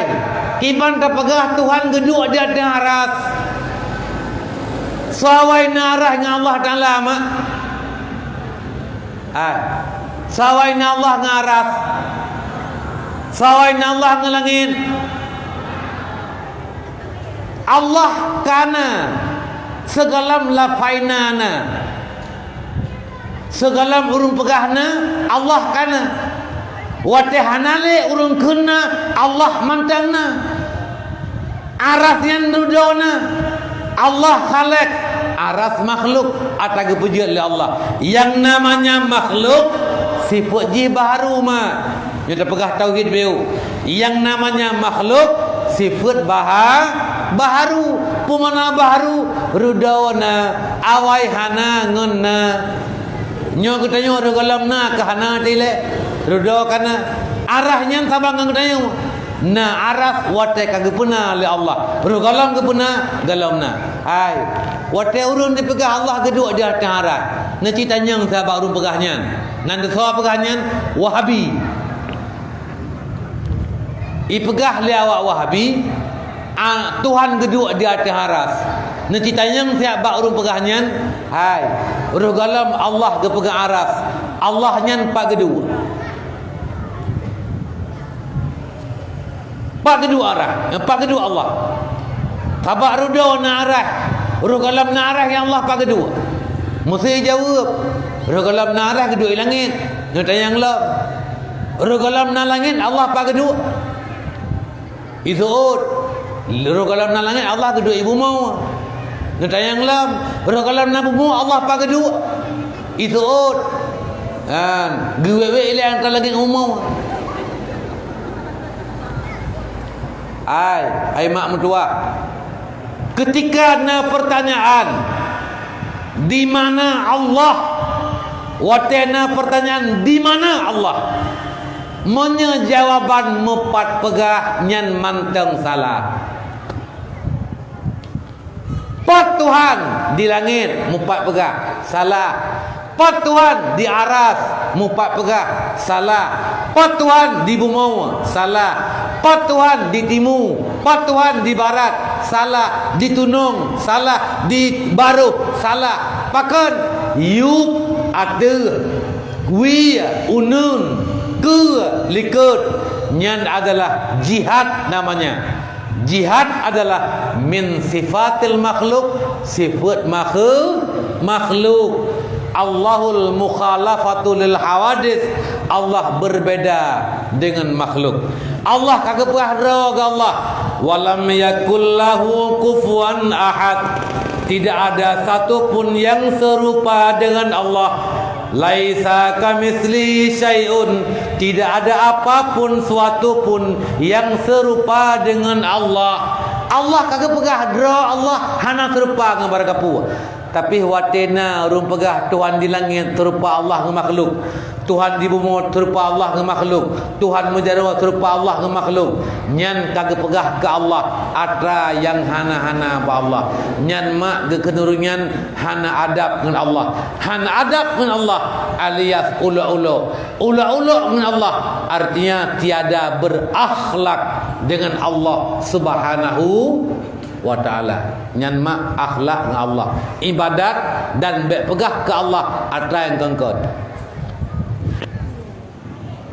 kiban tapeugah Tuhan geuduek di ateueh aras. Soe awai na aras ngon Allah Taala, mak? Hai, soe awai na Allah ngon aras? Soe awai na Allah ngon langét? Allah ka na, sigohlom lafai na na. Sigohlom ureuëng peugah na, Allah ka na. Watée hana lé ureuëng kheun na, Allah mantong na. Aras nyan dudoe na. Allah khalek, aras makhluk, ata geupeujeuet lé Allah. Nyang namanya makhluk, sifeuet jih baharu, mak. Nyoe tapeugah tauhid beu. Nyang namanya makhluk, sifeuet baha-, baharu. Peue makna baharu? Dudoe na, awai hana ngon na. Nyoe geutanyoe roh gohlom na ka hana dilée. Dudoe ka na. Aras nyan saban ngon geutanyoe. Na aras watée ka geupeuna lé Allah. Roh gohlom geupeuna, gohlom na. Hai. Watée ureuëng dipeugah Allah geuduek di ateueh aras, neuci tanyong sahabat ureuëng peugah nyan. Nan teusoe peugah nyan Wahabi. Ipeugah lé awak Wahabi, a, Tuhan geuduek di ateueh aras. Neuci tanyong siat bak ureuëng peugah nyan, hai, roh gohlom Allah geupeugah aras. Allah nyan pat geuduek? Pat geuduek aras? Pat geuduek Allah? Sabab dudoe na aras, roh gohlom na aras, ya Allah pat geuduek? Meusé jaweueb, roh gohlom na aras geuduek di langét. Nyoe tanyong lom. Roh gohlom na langét, Allah pat geuduek? Iseuôt, roh gohlom na langét, Allah geuduek di bumoe. Neutanyong lom, roh gohlom na bumoe, Allah pat geuduek? Iseuôt. Kan, geuwék-wék ilée antara langét ngon bumoe. Ai, ai mak meutuwah. Ketika na pertanyaan, "Di mana Allah?" Watée na pertanyaan, "Di mana Allah?" Meunyoe jawaban meupat peugah, nyan mantong salah. Pat Tuhan di langét, meupat peugah, salah. Pat Tuhan di aras, meupat peugah, salah. Pat Tuhan di bumoe, salah. Pat Tuhan di timu, pat Tuhan di barat, salah, ditunong salah, dibaroh salah. Pakon? Yup ateueh, wie uneuen, keue likot. Nyan adalah jihad namanya. Jihad adalah min sifatil makhluk, sifat makh-, makhluk. Allahul mukhalafatu lil hawadits. Allah berbeda dengan makhluk. Allah ka geupeugah droe geuh Allah, "Walam yakul lahu kufuwan ahad." Tidak ada satu pun yang serupa dengan Allah. "Laisa kamitslihi syai'un." Tidak ada apapun suatu pun yang serupa dengan Allah. Allah ka geupeugah droe Allah hana serupa ngon barangkapeue. Tapi watée na ureuëng peugah Tuhan di langét serupa Allah ngon makhluk, Tuhan di bumoe serupa Allah ngon makhluk, Tuhan meujaroe serupa Allah ngon makhluk, nyan ka geupeugah keu Allah atra nyang hana-hana bak Allah. Nyan mak geukheun ureuëng nyan hana adab ngon Allah. Hana adab ngon Allah alias ulok-ulok. Ulok-ulok ngon Allah artinya tiada berakhlak dengan Allah Subhanahu wa Ta'ala. Nyan mak akhlak ngon Allah. Ibadat dan bék peugah keu Allah atra nyang kon-kon.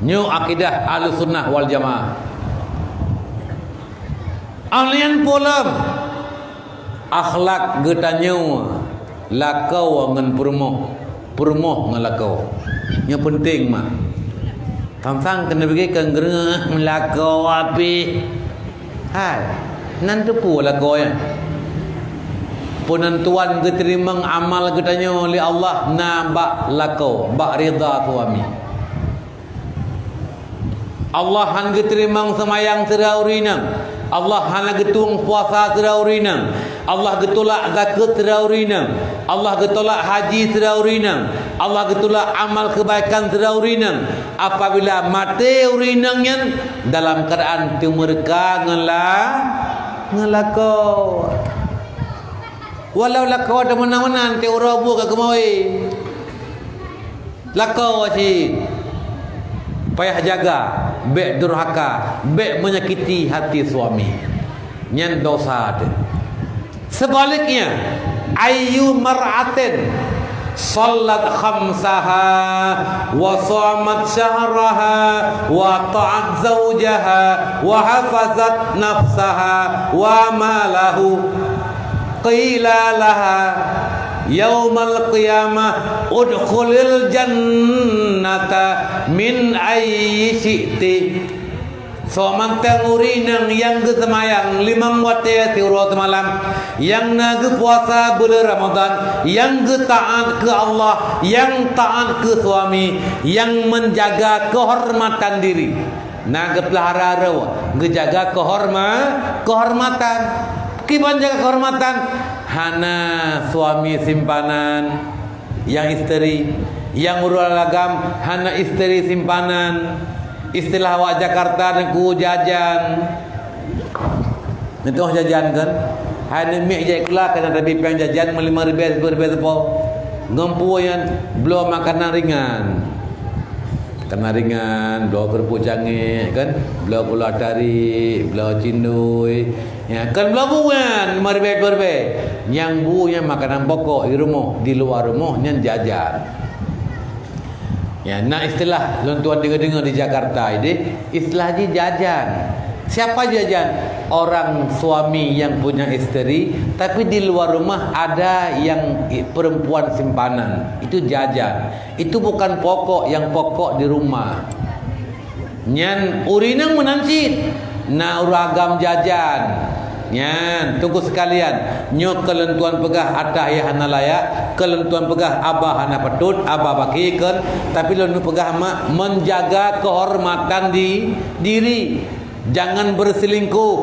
Nyoe akidah Ahlussunnah wal Jamaah. Alien polom akhlak geutanyoe lakoe ngon peurumoh, peurumoh ngon lakoe. Nyoe peunteng mak. Sang-sang keuneuk bagi keu geureung meulakoe api. Hai, nan teupeu lakoe nyan. Peunentuan geuteurimong amal geutanyoe lé Allah na bak lakoe, bak ridha suami. Allah han geuteurimong seumayang sidroe ureuëng inong. Allah hana geutueng puasa sidroe ureuëng inong. Allah geutulak zakeuet sidroe ureuëng inong. Allah geutulak haji sidroe ureuëng inong. Allah geutulak amal keubaikan sidroe ureuëng inong. Apabila maté ureuëng inong nyan dalam keuadaan teumeureuka ngon la-, ngon lakoe. Walau lakoe teuh meunan-meunan teuh uroe buet ka geumawe. Lakoe cit payah jaga, bék durhaka, bék menyakiti hati suami. Nyan dosa teuh. Sebaliknya, ayyu mar'atin shallat khamsaha wa shamat syahraha wa ata'at zaujaha wa hafazat nafsaha wa malahu, qila laha yaumal qiyamah udkhulil jannata min ayyi syi'ti. Soe mantong ureuëng inong nyang geuseumayang limong watée siuroe seumalam, nyang na geupuasa buleuen Ramadhan, nyang geutaát keu Allah, nyang taát keu suami, nyang menjaga keuhormatan diri. Na geupeulahara droe, geujaga keuhorma-, keuhormatan. Kiban jaga keuhormatan? Hana suami simpanan nyang isteri, nyang ureuëng lagam hana isteri simpanan. Istilah awak Jakarta teungku jajan. Neutoh jajan kan? Hai neumiek jai kula kana tabi péng jajan meulima ribée, sepuluh ribée teupeu. Ngon peue nyan bloe makanan ringan. Makanan ringan, bloe keureubeuk cangék kan, bloe gula tarik, bloe cindui. Ya, kan bloe buet nyan lima ribée, sepuluh ribée. Nyang bu nyan makanan pokok di rumoh, di luwa rumoh nyan jajan. Ya, na istilah lôn tuan deungoe-deungoe di Jakarta, jadi istilah jih jajan. Siapa jajan? Orang suami yang punya isteri, tapi di luar rumah ada yang i-, perempuan simpanan. Itu jajan. Itu bukan pokok, yang pokok di rumah. Nyan ureuëng inong meunan cit, na ureuëng agam jajan. Nyan, teungku sekalian, nyoe keu lôn tuan peugah atah nyang hana layak, keu lôn tuan peugah aba hana patôt, aba baki kon, tapi lôn peugah mak menjaga kehormatan di diri. Jangan berselingkuh.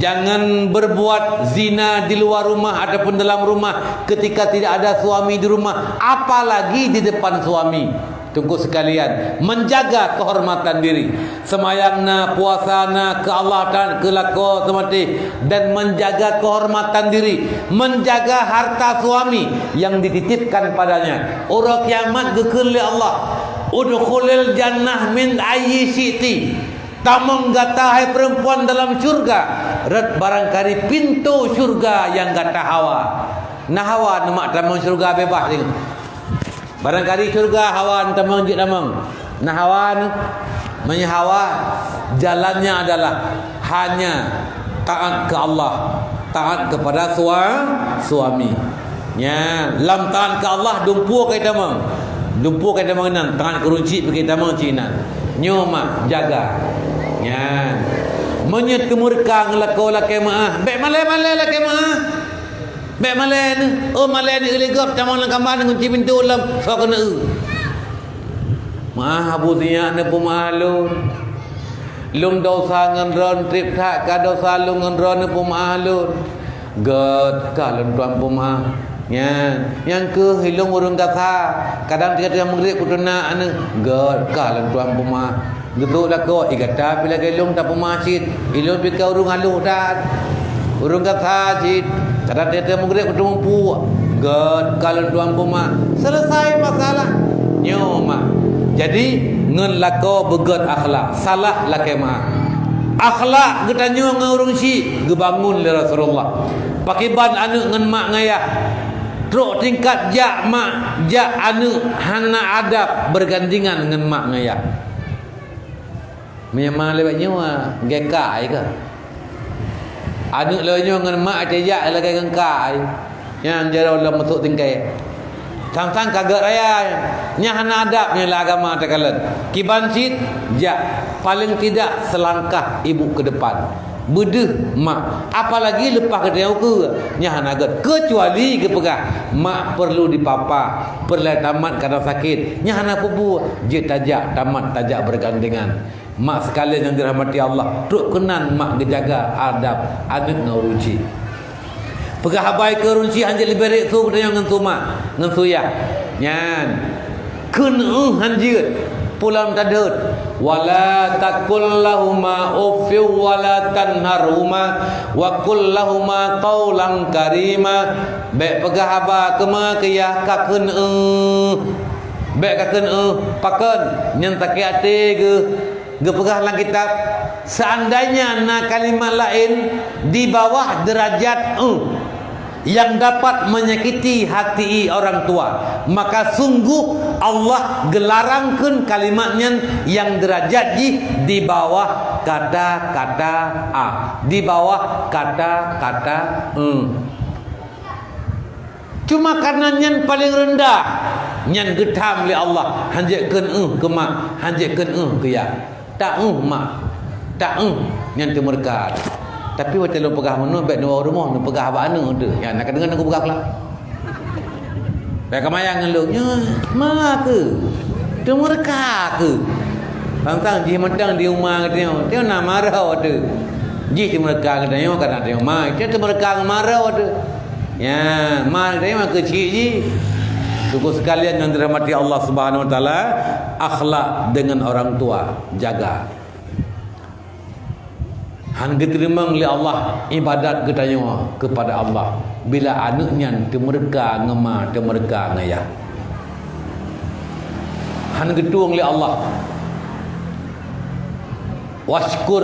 Jangan berbuat zina di luar rumah ataupun dalam rumah ketika tidak ada suami di rumah, apalagi di depan suami. Teungku sekalian, menjaga kehormatan diri. Seumayang na, puasa na, keu Allah dan keu lakoe seumaté, dan menjaga kehormatan diri, menjaga harta suami yang dititipkan padanya. Uroe kiamat geukheun lé Allah, "Udkhulil jannah min ayyi syi'ti." Tamong gata hai perempuan dalam syurga, rot barangkali pintoe syurga nyang gata hawa. Na hawa neumak tamong syurga beubaih deungon. Barangkali syurga hawa neutamong jeuet tamong. Na hawa neuh? Meunyoe hawa, jalannya adalah hanya taat ke Allah, taat kepada sua-, suami. Nya, lam taat ke Allah dumpeue keu tamong. Dumpeue keu tamong nan, taat keu ureueng chik pike tamong chik nan. Nyoe mak jaga. Nya. Meunyoe teumeureuka ngon lakoe lakée meu'ah, bék malée-malée lakée meu'ah. Bék malée neuh, oh malée neuh, lé gob tamong lam kama, ngunci pintoe lom, soe keuneuk eu. Meu'ah Abu Sinyak neupeumeu'ah lôn. Lôn desya ngon droe, treb that ka desya lôn ngon droe, neupeumeu'ah lôn. Gét ka lôn tuan peumeu'ah. Nyan, nyang keuh ilôn ureueng gasa, kadang teuka-teuka meugreb kuteunak neuh. Gét ka lôn tuan peumeu'ah. Geutrok lakoe, i gata pih lagée lôn tapeumeu'ah cit. Ilôn pih ka ureueng halôh that. Ureueng gasa cit. Kadang teuka-teuka meugreb kuteumeupue. Gét ka lôn tuan peumeu'ah. Selesai masalah. Nyoe mak. Jadi, ngon lakoe beugét akhlak. Salah lakée meu'ah. Akhlak geutanyoe ngon ureueng chik geubangun lé Rasulullah. Pakiban aneuëk ngon mak ngon yah. Trok tingkat jak mak, jak aneuëk hana adab bergandengan ngon mak ngon yah. Meunyoe ma lewat nyoe, geuka ai ka. Aneuëk lewat nyoe ngon mak teuh jak lagée ngon ka ai. Nyan jaroe lom masôk tinggai. Sang-sang ka gét raya. Nyan hana adab nyan lam agama takalon. Kiban cit, jak. Paling tidak selangkah ibu ke depan. Beudeuh mak, apalagi leupah geutanyoe keue, nyan hana gét. Keucuali geupeugah, mak perlu dipapa, peureulée tamat kadang sakét, nyan hana peue-peue, jeuet tajak tamat, tajak bergandengan. Mak sekalian nyang dirahmati Allah, trok keunan mak geujaga adab aneuëk ngon ureueng chik. Peugah haba keu ureueng chik hanjeuet leubeh rét su geutanyoe ngon su mak, ngon su yah. Nyan. Kheun eu hanjeuet, pulang tadeuet. "Wala taqul lahuma uffin wala tanharhuma wa qul lahuma qaulan karima." Bék peugah haba keu ma keu yah ka kheun eu. Bék ka kheun eu, pakon? Nyan sakét até geuh. Geupeugah lam kitab, seandainya na kalimat laén di bawah derajat eu yang dapat menyakiti hati orang tua, maka sungguh Allah geularangkeun kalimat nyan nyang derajat jih di bawah kata-kata a, di bawah kata-kata eu. Cuma karena nyan paleng reundah, nyan geutham lé Allah, hanjeuet kheun eu keu mak, hanjeuet kheun eu keu yah. Ta-eu mak, ta-eu nyan teumeureuka. Tapi watée lôn peugah meunoe bék neuwoe rumoh neupeugah bak aneuëk teuh. Nyan na ka deungon aku peugah pula. Bék ka maya ngon lôn, nyoe ma keuh, teumeureuka keuh. Tang-tang jih mantong di uma geutanyoe, tanyoe na maroh teuh. Jih teumeureuka geutanyoe, kana tanyoe ma, tanyoe teumeureuka ngon maroh teuh. Ya, ma geutanyoe ma keuchik jih. Syukur sekalian yang dirahmati Allah Subhanahu Wa Taala, akhlak dengan orang tua jaga. Han geuteurimong lé Allah ibadat geutanyoe keupada Allah bila aneuëk nyan teumeureuka ngon ma, teumeureuka ngon yah. Han geutueng lé Allah. Wasykur,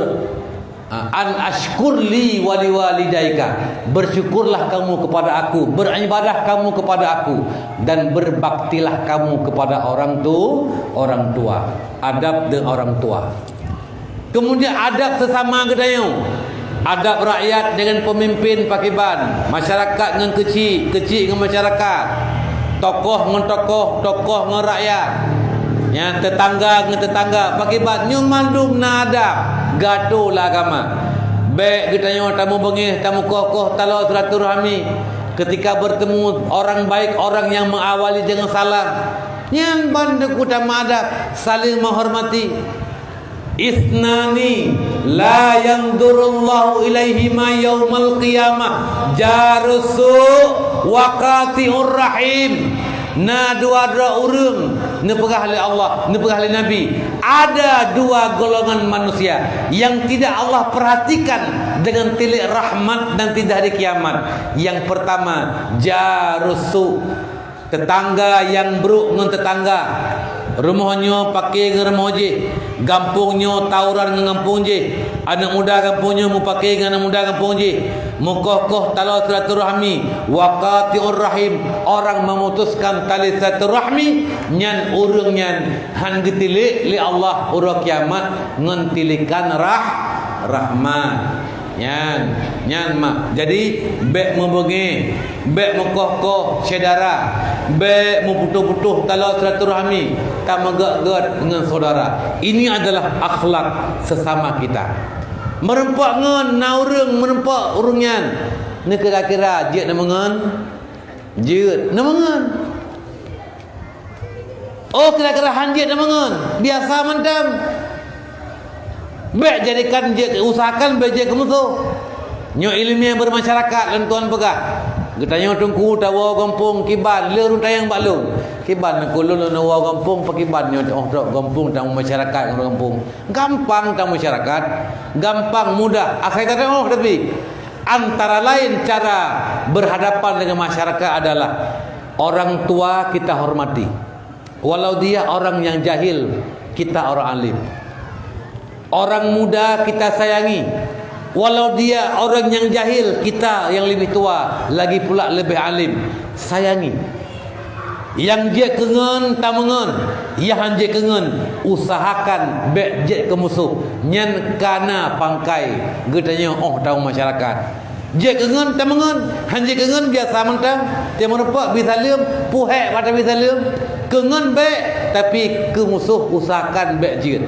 an asykur li waliwalidaika. Bersyukurlah kamu kepada aku, beribadah kamu kepada aku, dan berbaktilah kamu kepada orang tu, orang tua. Adab dengan orang tua. Kemudian adab sesama geutanyoe. Adab rakyat dengan pemimpin pakiban, masyarakat ngon keuchik, keuchik ngon masyarakat, tokoh ngon tokoh, tokoh ngon rakyat, ya, tetangga ngon tetangga pakiban. Nyoe mandum na adab geuatô lé agama. Bék geutanyoe tamubeungéh, tamukoh-koh, taloe silaturahmi. Ketika bertemu orang baik, orang yang mengawali dengan salam, nyan ban teuk tameuadab, saling menghormati. Isnani la yanzurullahu ilaihima yaumal qiyamah, jarus su' wa qati'ur rahim. Na dua droe ureuëng, neupeugah lé Allah, neupeugah lé Nabi, ada dua golongan manusia yang tidak Allah perhatikan dengan tilik rahmat nanti di hari kiamat. Yang pertama, jarus su', tetangga nyang brok ngon tetangga. Rumoh nyoe paké ngon rumoh jih, gampông nyoe tawuran ngon gampông jih, aneuk muda gampông nyoe mupaké ngon aneuk muda gampông jih, meukoh-koh taloe silaturahmi, wa qati'ur rahim, orang memutuskan tali silaturahmi, nyan ureuëng nyan hán geutilék lé Allah uroe kiamat ngon tilikan rah-, rahmat. Nyan, nyan mak. Jadi, bék meubeungéh, bék meukoh-koh syedara, bék meuputoh-putoh taloe silaturahmi, tameugét-gét ngon syedara. Ini adalah akhlak sesama kita. Meureumpok ngon na ureuëng, meureumpok ureuëng nyan. Neukira-kira jeuet na meungon? Jeuet na meungon. Oh, kira-kira hán jeuet na meungon, biasa mantong. Bék jadikan jeuet, usahakan bék jeuet keu musoh. Nyoe iéleumé beurmasyarakat lôn tuan peugah. Geutanyoe teungku tawoe gampông kiban, le ureuëng tanyong bak lôn. Kiban neukeu lôn, lôn woe gampông, pakiban nyoe oh trok gampông tamu masyarakat ngon gampông. Gampang tamu masyarakat, gampang mudah, asai tateuoh tapi. Antara lain cara berhadapan dengan masyarakat adalah orang tua kita hormati. Walau dia orang yang jahil, kita orang alim. Orang muda kita sayangi. Walau dia orang yang jahil, kita yang lebih tua, lagi pula lebih alim, sayangi. Nyang jeuet keu ngon tameungon, nyang hán jeuet keu ngon usahakan bék jeuet keu musoh. Nyan ka na pangkai geutanyoe óh tamu masyarakat. Jeuet keu ngon tameungon, hán jeuet keu ngon biasa mantong. Tiep meurumpok bi saleuem, puhék bak tabi saleuem. Keu ngon bék, tapi keu musoh usahakan bék jeuet.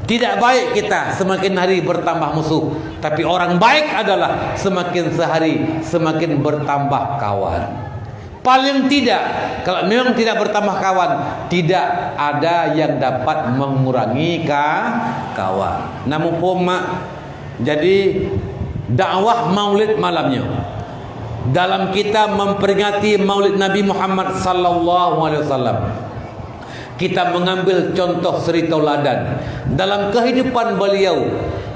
Tidak baik kita semakin hari bertambah musuh, tapi orang baik adalah semakin sehari semakin bertambah kawan. Paling tidak, kalau memang tidak bertambah kawan, tidak ada yang dapat mengurangi ka-, kawan. Na muphom mak? Jadi, dakwah Maulid malam nyoe. Dalam kita memperingati Maulid Nabi Muhammad sallallahu alaihi wasallam, kita mengambil contoh suri tauladan dalam kehidupan beliau.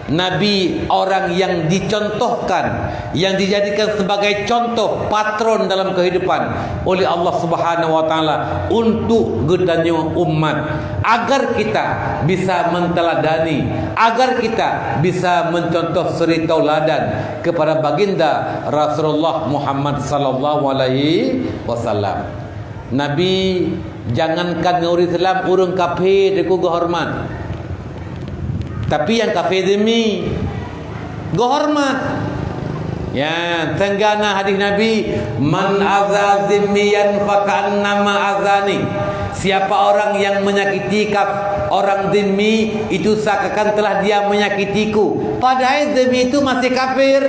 Nabi orang yang dicontohkan, yang dijadikan sebagai contoh patron dalam kehidupan oleh Allah Subhanahu wa Taala untuk geutanyoe umat, agar kita bisa menteladani, agar kita bisa mencontoh suri tauladan kepada baginda Rasulullah Muhammad sallallahu alaihi wasallam. Nabi jangankan ngon ureuëng Islam, ureuëng kafé teungku geuhoreumat. Tapi nyang kafé zimmi geuhoreumat. Ya, sehingga na hadis Nabi, "Man aza zimmiyan faka'annama azani." Siapa orang yang menyakiti kaf-, orang zimmi, itu seakan telah dia menyakitiku. Padahal zimmi itu masih kafir.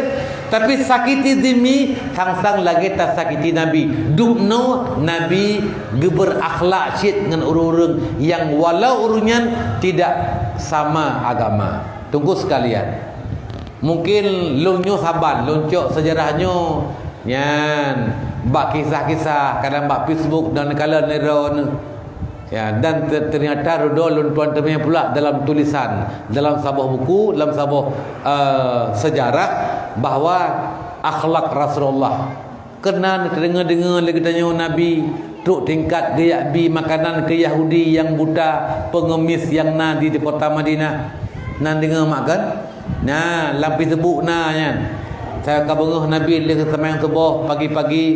Tapi sakiti zimmi, sang-sang lagée tasakiti Nabi. Dubnoe Nabi geubeurakhlak cit ngon ureuëng-ureuëng nyang walau ureuëng nyan tidak sama agama. Teungku sekalian, mungkin lôn nyoe saban, lôn cok sejarah nyoe nyan bak kisah-kisah, kadang bak Facebook dan kala nirone. Ya, dan te-, ternyata rudol lôn tuan teumé pula dalam tulisan, dalam saboh buku, dalam saboh, eh, sejarah bahwa akhlak Rasulullah. Keunan teudeungoe-deungoe lé geutanyoe Nabi trok tingkat geujak bi makanan keu Yahudi nyang buta, pengemis nyang na di kota Madinah. Nan deungoe mak kan? Nah, lam Facebook na nyan. Sa ka beungoh Nabi lheueh seumayang suboh pagi-pagi,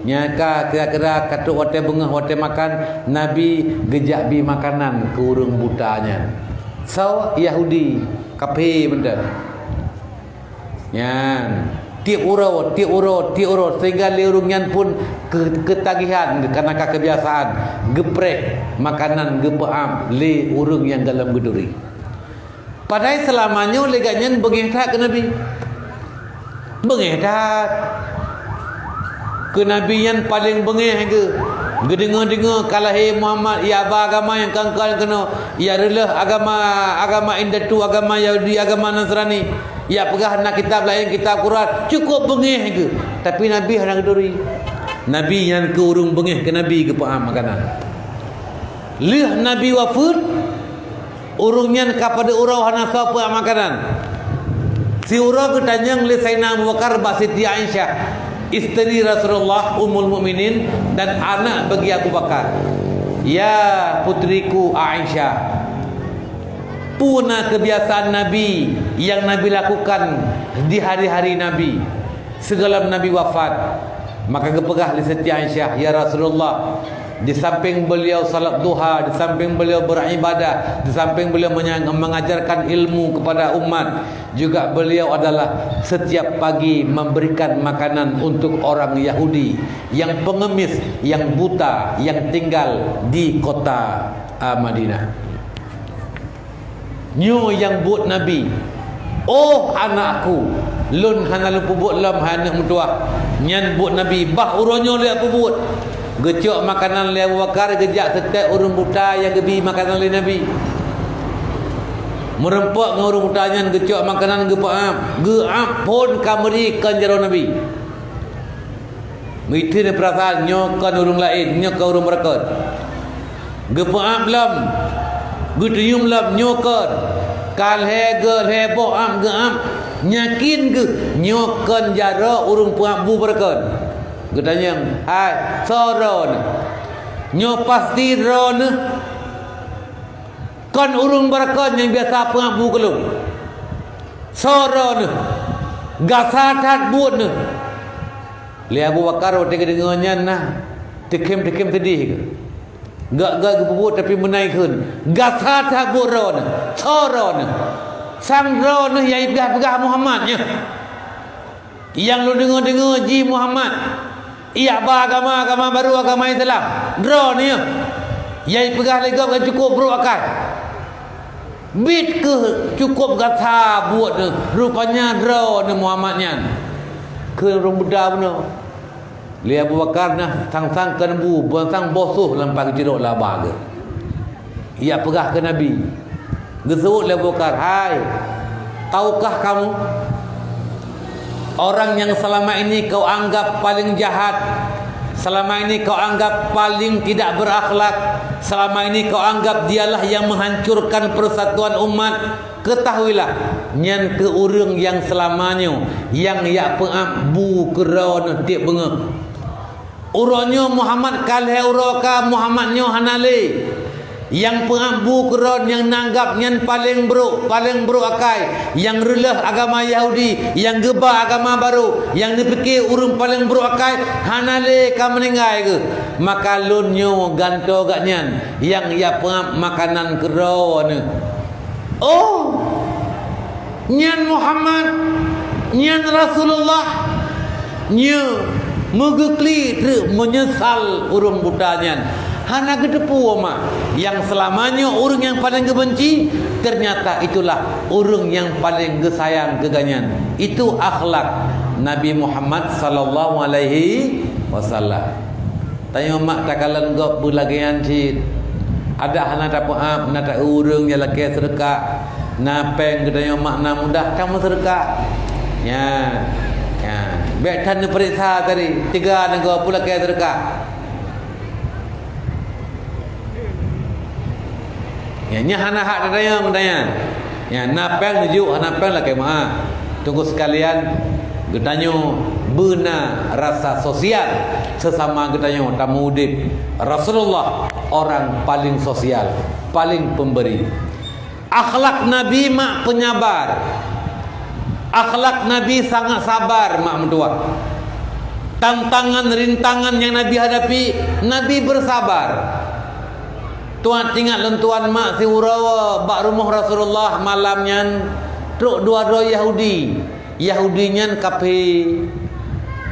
nya ka kira-kira ka trok watée beungoh watée makan, Nabi geujak bi makanan keu ureuëng buta nyan. Soe? Yahudi, kafé mantong. Nyan, tiep uroe, tiep uroe, tiep uroe, sehingga lé ureuëng nyan pun ke-, keutagihan karena ka kebiasaan geupreh makanan geupeuam lé ureuëng nyang gohlom geuturi. Padahai seulama nyoe lé gobnyan beungéh that keu Nabi. Beungéh that. Keu Nabi nyan paleng beungéh geuh. Geudeungoe-deungoe ka lahé Muhammad, ya ba agama nyang kangka nyang keunoe, ya reuleuh agama, agama indatu, agama Yahudi, agama Nasrani. Ya peugah na kitab laén, kitab Quran, cukup beungéh geuh. Tapi Nabi hana geuturi. Nabi nyan keu ureuëng beungéh keu Nabi geupeuam makanan. Lheueh Nabi wafeuet, ureuëng nyan ka padub uroe hana soe peuam makanan. Siuroe geutanyong lé Saidina Abu Bakar bak Siti Aisyah, isteri Rasulullah, Ummul Mukminin, dan anak bagi Abu Bakar. "Ya putriku Aisyah, peue na keubiasaan Nabi nyang Nabi lakukan di hari-hari Nabi sigohlom Nabi wafat?" Maka geupeugah lé Siti Aisyah, "Ya Rasulullah, di samping beliau salat duha, di samping beliau beribadah, di samping beliau menya-, mengajarkan ilmu kepada umat, juga beliau adalah setiap pagi memberikan makanan untuk orang Yahudi yang pengemis, yang buta, yang tinggal di kota, ah, Madinah." Nyoe nyang buet Nabi. "Oh anakku, lôn hana lôn peubuet lom, hai aneuëk meutuwah." Nyan buet Nabi, bah uroe nyoe lé peubuet. Geucok makanan lé Abu Bakar, geujak seutôt ureuëng buta nyang geubi makanan lé Nabi. Meureumpok ngon ureuëng buta nyan, geucok makanan, geupeuab. Geuab phon ka meuri kon jaroe Nabi. Meuitheun peurasaan, nyoe kon ureuëng laén, nyoe kon ureuëng beureukat. Geupeuab lom, geutunyuem lom, nyoe kon. Ka lhée geu-, lhée boh ab geuab, yakin geuh nyoe kon jaroe ureuëng peuab bu beureukat. Geutanyong, "Hai, soe droeneuh?" "Nyoe pasti droeneuh kon ureuëng beureukat nyang biasa peuab bu keu lôn. Soe droeneuh? Gasa that buet neuh." Lé Abu Bakar watée geudeungoe nyan na teukhém-teukhém seudeh geuh. Gak-gak geupeubuet tapi meunan kheun, "Gasa that buet droeneuh, soe droeneuh? Sang droeneuh nyang jipeugah-peugah Muhammad nyoe. Nyang lôn deungoe-deungoe ji Muhammad, jak ba agama, agama barô, agama Islam. Droeneuh nyoe nyang jipeugah lé gob nyang cukôp brôk akai. Biet keuh cukôp gasa buet neuh, rupanya droeneuh Muhammad nyan." Kheun ureuëng buta bunoe. Lé Abu Bakar na sang-sang kon bu, ban sang boh soh lam pageucirok laba geuh. Jak peugah keu Nabi. Geuseuôt lé Abu Bakar, "Hai, tahukah kamu, orang yang selama ini kau anggap paling jahat, selama ini kau anggap paling tidak berakhlak, selama ini kau anggap dialah yang menghancurkan persatuan umat, ketahuilah, nyan keuh ureuëng nyang seulama nyoe nyang jak peuab bu keu droeneuh tieb beungoh. Uroe nyoe Muhammad ka lhée uroe ka, Muhammad nyoe hana lé. Nyang peuab bu keu droeneuh nyang neuanggab nyan paleng brôk, paleng brôk akai, nyang reuleuh agama Yahudi, nyang geuba agama barô, nyang neupike ureuëng paleng brôk akai, hana lé ka meuninggai geuh. Maka lôn nyoe gantoe gobnyan nyang jak peuab makanan keu droeneuh." "Oh, nyan Muhammad, nyan Rasulullah." Nyoe meugeuklik treuk meunyeusal ureuëng buta nyan. Hana geuteupeue mak, nyang seulama nyoe ureuëng nyang paleng geubenci, teunyata itulah ureuëng nyang paleng geusayang keu gobnyan. Itu akhlak Nabi Muhammad sallallahu alaihi wasallam. Tanyoe mak takalon gob beulagée nyan cit. Adak hana tapeuab, na ta-eu ureuëng nyang lakée seudeukah. Na péng geutanyoe mak na mudah, tameuseudekah. Nyan, nyan. Bék that neupeuriksa tadi, teuga neugoe peue lakée seudeukah. Nyan, nyan hana hak tatanyong, tatanyong. Nyan, na péng neujok, hana péng lakée meu'ah. Teungku sekalian, geutanyoe beuna rasa sosial sesama geutanyoe tameuudeb. Rasulullah orang paling sosial, paling pemberi. Akhlak Nabi mak penyabar. Akhlak Nabi sangat sabar mak meutuwah. Tantangan, rintangan nyang Nabi hadapi, Nabi bersabar. Tuan ingat lôn tuan mak siuroe bak rumoh Rasulullah malam nyan trok dua droe Yahudi. Yahudi nyan kaphé.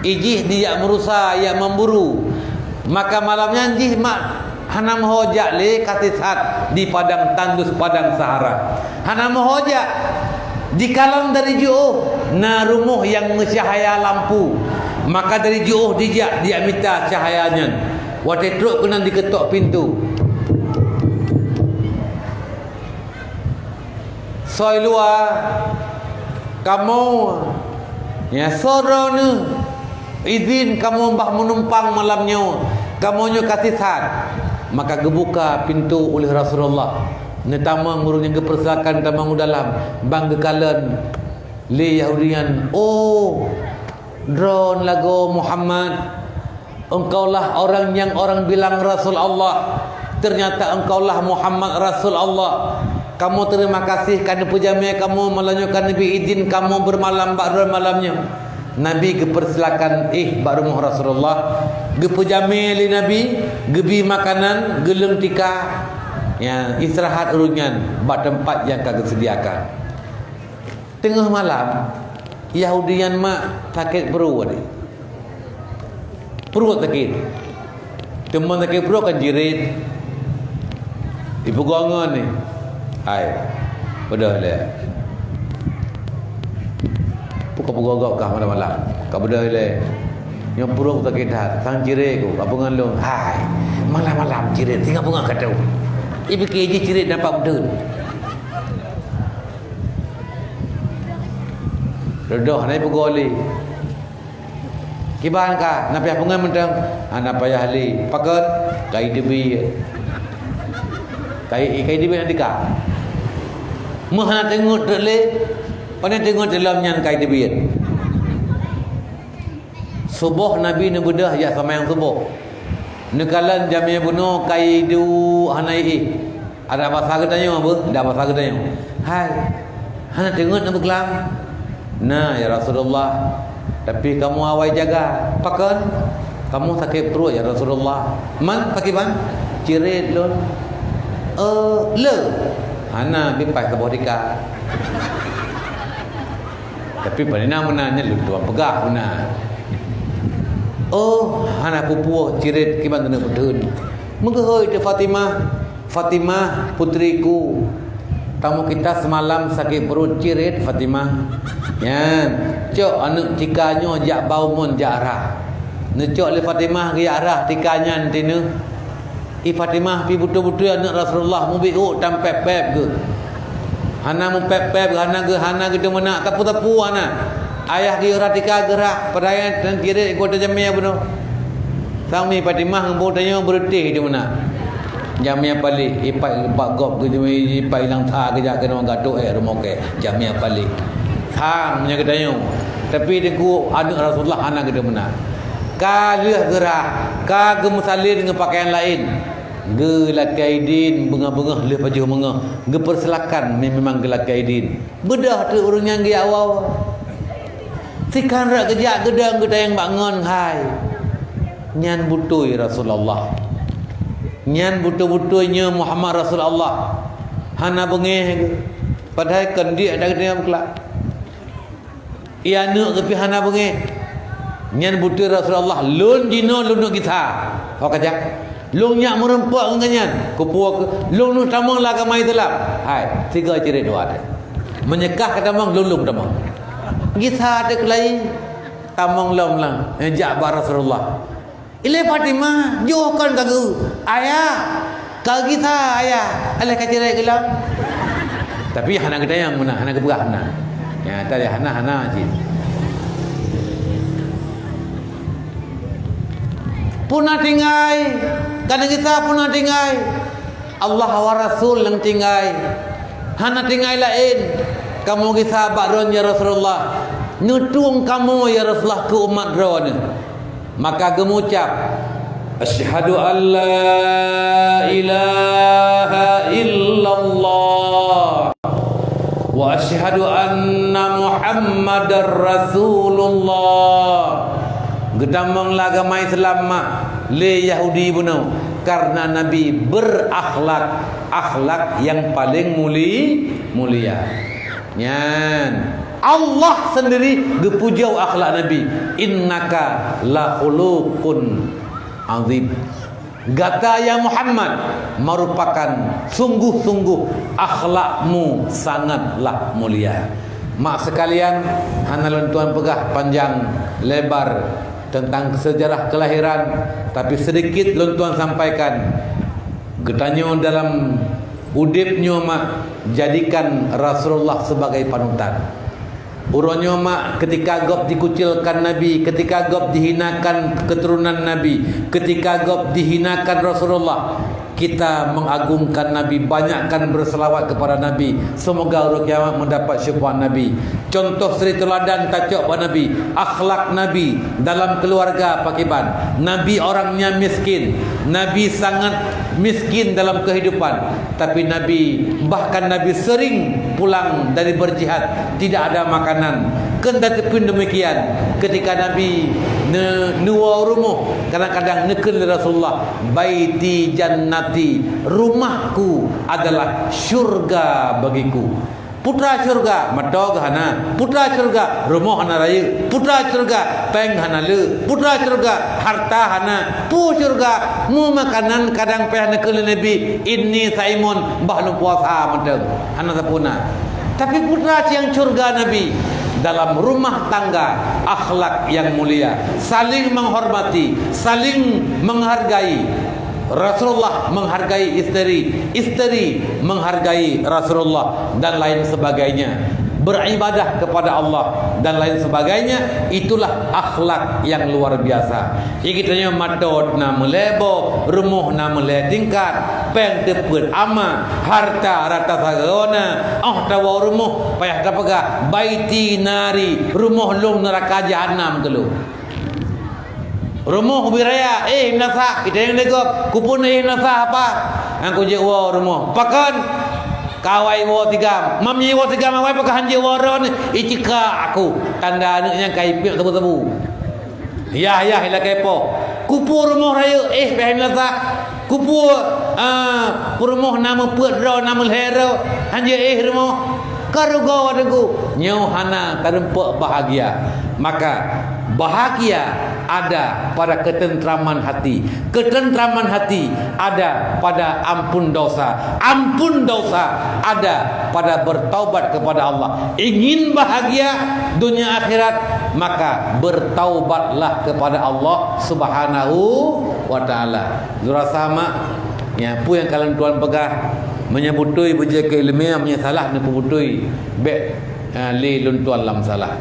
Ijih dijak meurusa, jak memburu. Maka malam nyan jih mak hana meuho jak lé ka sisat di padang tandus, padang Sahara. Hana meuho jak. Dikalon dari jiôh na rumoh nyang meucahya lampu. Maka dari jiôh dijak, dijak mita cahya nyan. Watée trok keunan dikeutok pintoe. Soe luwa, kamoe, ya, soe droeneuh izin kamoe bah meunumpang malam nyoe, kamoe nyoe ka sisat. Maka geubuka pintoe uléh Rasulullah. Neutamong ureuëng nyang geupeursilakan tamong u dalam, ban geukalon lé Yahudi nyan, "Oh, droen lagoe Muhammad, engkaulah orang nyang orang bilang Rasul Allah. Ternyata engkaulah Muhammad Rasul Allah. Kamoe terima kasih ka neupeujamé kamoe, malam nyoe ka neubri idin kamoe beumalam bak droe malam nyoe. Nabi geupeursilakan éh bak rumoh Rasulullah, geupeujamé lé Nabi, geubri makanan, geuleueng tika, ya, istirahat ureuëng nyan bak teumpat nyang ka geuseudiakan. Teungoh malam, Yahudi nyan mak sakét pruet. Pruet sakét. Teuma sakét pruet kan jirit. Ipeugah ngon ni. Hai. Beudôh lé. Peue ka peugah kah malam-malam? Ka beudôh lé. Nyoe pruet sakét that. Sang jirit ku. Ka peungon lôn. Hai. Malam-malam jirit. Singoh peungon ka tu. Ipike jih jirit nampak beudôh. Dudoh na ipeugah lé. Kiban ka, na payah peungon mantong? Hana payah lé. Pakon? Ka iteubiet. Ka i-, ka iteubiet nanti ka. Meuh hana teungeut teuk lé. Pane teungeut lom nyan ka iteubiet. Suboh Nabi neubeudôh jak seumayang suboh. Neukalon jamé bunoe ka iduek hana iéh. Ada basa geutanyoe beuh, ada basa geutanyoe. Hai, hana teungeut na beuklam? Na, ya Rasulullah. Tapi kamoe awai jaga. Pakon? Kamoe sakét pruet, ya Rasulullah. Man, pakriban? Cirit lôn. Eh, le. Hana, bipai saboh tika. Tapi pane na meunan nyan lôn tuan peugah meunan. Oh, hana peue-peue cirit kiban teuneuh peutheun. Meugeuhôi teuh Fatimah, "Fatimah, putriku, tamu kita semalam sakét pruet cirit, Fatimah." Nyan, cok aneuëk tika nyoe jak ba umon jak rhah. Neucok lé Fatimah geujak rhah tika nyan tineuh. I Fatimah pi beutôi-beutôi aneuëk Rasulullah, mubiôk tam pép-pép geuh. Hana mupép-pép geuh, hana geuh, hana geuh teumeunak, tapu-tapu hana. Ayah geuyue rhah tika geurhah, padahai tan kirek iko tajamé bunoe. Sang mi Fatimah ngon buet tanyoe beureutéh teumeunak. Jamé paléh, ipat bak gob geuh, ipat ilang sa geujak keunoe gatok éh rumoh kée, jamé paléh. Sang meunyoe geutanyoe. Tapi teungku aneuëk Rasulullah hana geuh teumeunak. Ka lheueh geurhah, ka geumeusalin ngon pakaian laén. Geulakée idin beungoh-beungoh lheueh pajoh meungoh, geupeursilakan me-, memang geulakée idin. Beudôh teuk ureuëng nyan geujak woe. Sikan rot geujak geudong geutanyong bak ngon hai. Nyan beutôi Rasulullah. Nyan beutôi-beutôi nyoe Muhammad Rasulullah. Hana beungéh geuh. Padahai kon diek dak geutanyoe beuklak. Iya neuk geupi hana beungéh. Nyan beutôi Rasulullah, lôn jinoe lôn neuk gisa. Ho ka jak. Lôn nyak meureumpok ngon nyan. Kupuwoe keu lôn neuk tamong lam agama Islam. Hai, sigoe cirit dua teuh. Meunyoe kah ka tamong, lôn lôn tamong. Gisa teuh keulayi. Tamong lom lah. Eh, jak bak Rasulullah. Ilée Fatimah, joh kon ka geu, "Ayah, ka gisa ayah, alah ka cerai geulam." Tapi hana geutanyong meunan, hana geupeugah meunan. Ya, tadi hana, hana cit. Puna tinggai, ka neugisa puna tinggai. Allah wa Rasul nyang tinggai. Hana tinggai laén. Kamoe gisa bak droeneuh ya Rasulullah. Neutueng kamoe ya Rasulullah keu umat droeneuh. Maka geumucab, "Asyhadu an la ilaha illallah wa asyhadu anna Muhammadar Rasulullah." Geutamong lam agama Islam mak lé Yahudi bunoe, karena Nabi berakhlak, akhlak yang paling muli-, mulia. Nyan, Allah sendiri geupujoe akhlak Nabi, "Innaka la khuluqun azim." Gata ya Muhammad merupakan sungguh-sungguh akhlakmu sangatlah mulia. Mak sekalian, hana lôn tuan peugah panjang lebar tentang sejarah kelahiran, tapi sedikit lôn tuan sampaikan. Geutanyoe dalam udeb nyoe mak jadikan Rasulullah sebagai panutan. Uroe nyoe mak, ketika gob dikucilkan Nabi, ketika gob dihinakan keturunan Nabi, ketika gob dihinakan Rasulullah, Kita mengagungkan Nabi, banyakkan berselawat kepada Nabi. Semoga uroe kiamat mendapat syafaat Nabi. Contoh suri teladan tacok bak Nabi, akhlak Nabi dalam keluarga pakiban. Nabi orangnya miskin. Nabi sangat miskin dalam kehidupan. Tapi Nabi, bahkan Nabi sering pulang dari berjihad, tidak ada makanan. Kendati pun demikian, ketika Nabi ne-, neuwoe rumoh, kadang-kadang neukheun lé Rasulullah, "Baiti jannati, rumahku adalah syurga bagiku." Putra syurga, meutoe hana. Putra syurga, rumoh hana rayeuk. Putra syurga, péng hana le. Putra syurga, harta hana. Peue syurga, meumakanan kadang pih neukheun lé Nabi, "Inni saimun, bah lôn puasa mantong." Hana sapeue na. Tapi putra nyang syurga Nabi, dalam rumah tangga, akhlak yang mulia, saling menghormati, saling menghargai. Rasulullah menghargai isteri, isteri menghargai Rasulullah, dan lain sebagainya. Beribadah kepada Allah, dan lain sebagainya, itulah akhlak yang luar biasa. Jadi, geutanyoe matot na meulée boh, rumoh na meulée tingkat, péng teupeuet ama, harta rata sagoe na, óh tawoe rumoh, payah tapeugah, "Baiti nari, rumoh lôn neuraka jahanam keu lôn." Rumoh ubit raya, éh meunasah, kita nyang digop, "Kupeue na éh meunasah apa?" Nyang kujeuet woe rumoh. Pakon? Kawai woe sigam. Mam nyoe woe sigam awai, pakon han jeuet woe droeneuh? Icika aku. Tanda aneuëk nyang ka ipiek sabu-sabu. Yah, yah, ilakée po. Kupeue rumoh rayeuk, éh, pih meunasah. Kupeue, ah, peurumoh na meupeuet droe, na meulhée droe, han jeuet éh rumoh. Ka rugoe Teungku, nyoe hana tarumpok bahagia. Maka, bahagia ada pada ketentraman hati. Ketentraman hati ada pada ampun dosa. Ampun dosa ada pada bertaubat kepada Allah. Ingin bahagia dunia akhirat, maka bertaubatlah kepada Allah Subhanahu wa Ta'ala. Lôn rasa mak, nyan peue nyang ka lôn tuan peugah, meunyoe beutôi beujeuet keu iéleumé, meunyoe salah neupeubeutôi, bék, eh, lé lôn tuan lam salah.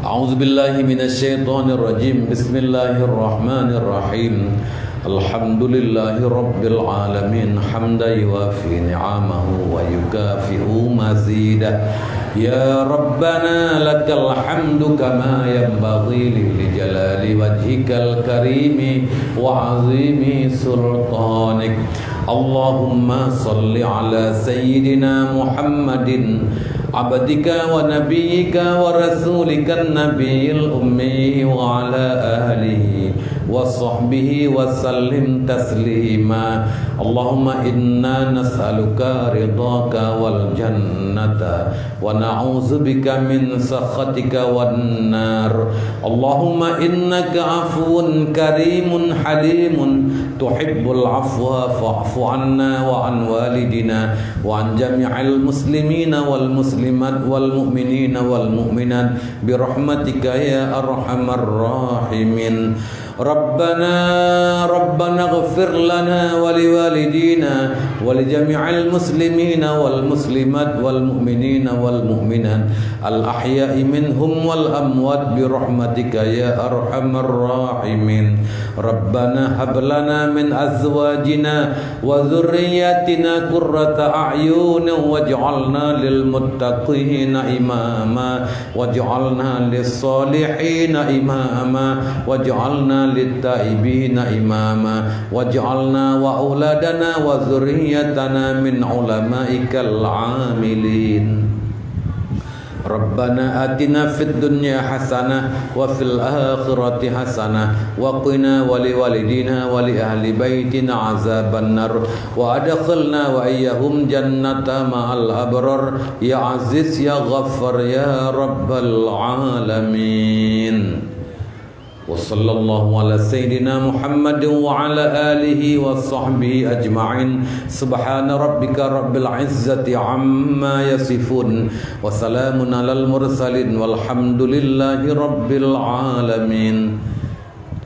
A'udzubillahi minasyaitonirrajim. Bismillahirrahmanirrahim. Alhamdulillahi rabbil alamin, hamdan yuwafi ni'amahu wa yukafi'u mazidah. Ya Rabbana, lakal hamdu kama yanbaghi li jalali wajhikal karimi wa azimi sultanik. Allahumma salli ala sayyidina Muhammadin, abdika wa nabiyyika wa rasulikan nabiyil ummi, wa ala alihi wa sahbihi wa sallim taslima. Allahumma inna nas'aluka ridhaka wal jannata, wa na'udzubika min sakhatika wan nar. Allahumma innaka afuwun karimun halimun, tuhibbul afwa fa'fu anna wa an walidina wa an jami'il muslimina wal muslimat wal mu'minina wal mu'minat, bi rahmatika ya arhamar rahimin. Rabbana, Rabbana ighfir lana wa liwalidina wa li jami'il muslimina wal muslimat wal mu'minina wal mu'minat, al ahya'i minhum wal amwat, bi rahmatika ya arhamar rahimin. Rabbana hab lana min azwajina wa dzurriyyatina qurrata a'yun waj'alna lil muttaqina imama. Waj'alna lis-solihina imama, waj'alna lit-taibina imama, waj'alna wa auladana wa dzurriyyatana min ulama'ikal amilin. Rabbana atina fid dunya hasanah wa fil akhirati hasanah wa qina wa li walidina wa li ahli baitina azaban nar wa adkhilna wa iyyahum jannata ma'al abrar. Ya Aziz, ya Ghaffar, ya Rabbal Alamin. Wa sallallahu ala sayyidina Muhammadin wa ala alihi wa sahbihi ajma'in. Subhana rabbika rabbil izzati amma yasifun. Wa salamun alal mursalin walhamdulillahi rabbil alamin.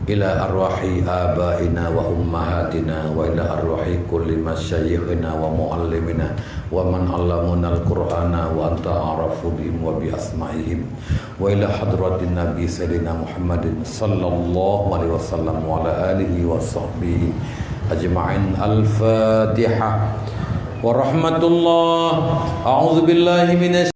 Ila arwahi abaina wa ummahatina wa ila arwahi kulli masyayikhina wa muallimina wa man 'allamunal Qur'ana wa anta a'rafu bihim wa bi asma'ihim, wa ila hadratin Nabi Sayyidina Muhammadin sallallahu alaihi wasallam wa ala alihi wa sahbihi أجمعين. الفاتحة. ورحمة الله. أعوذ بالله من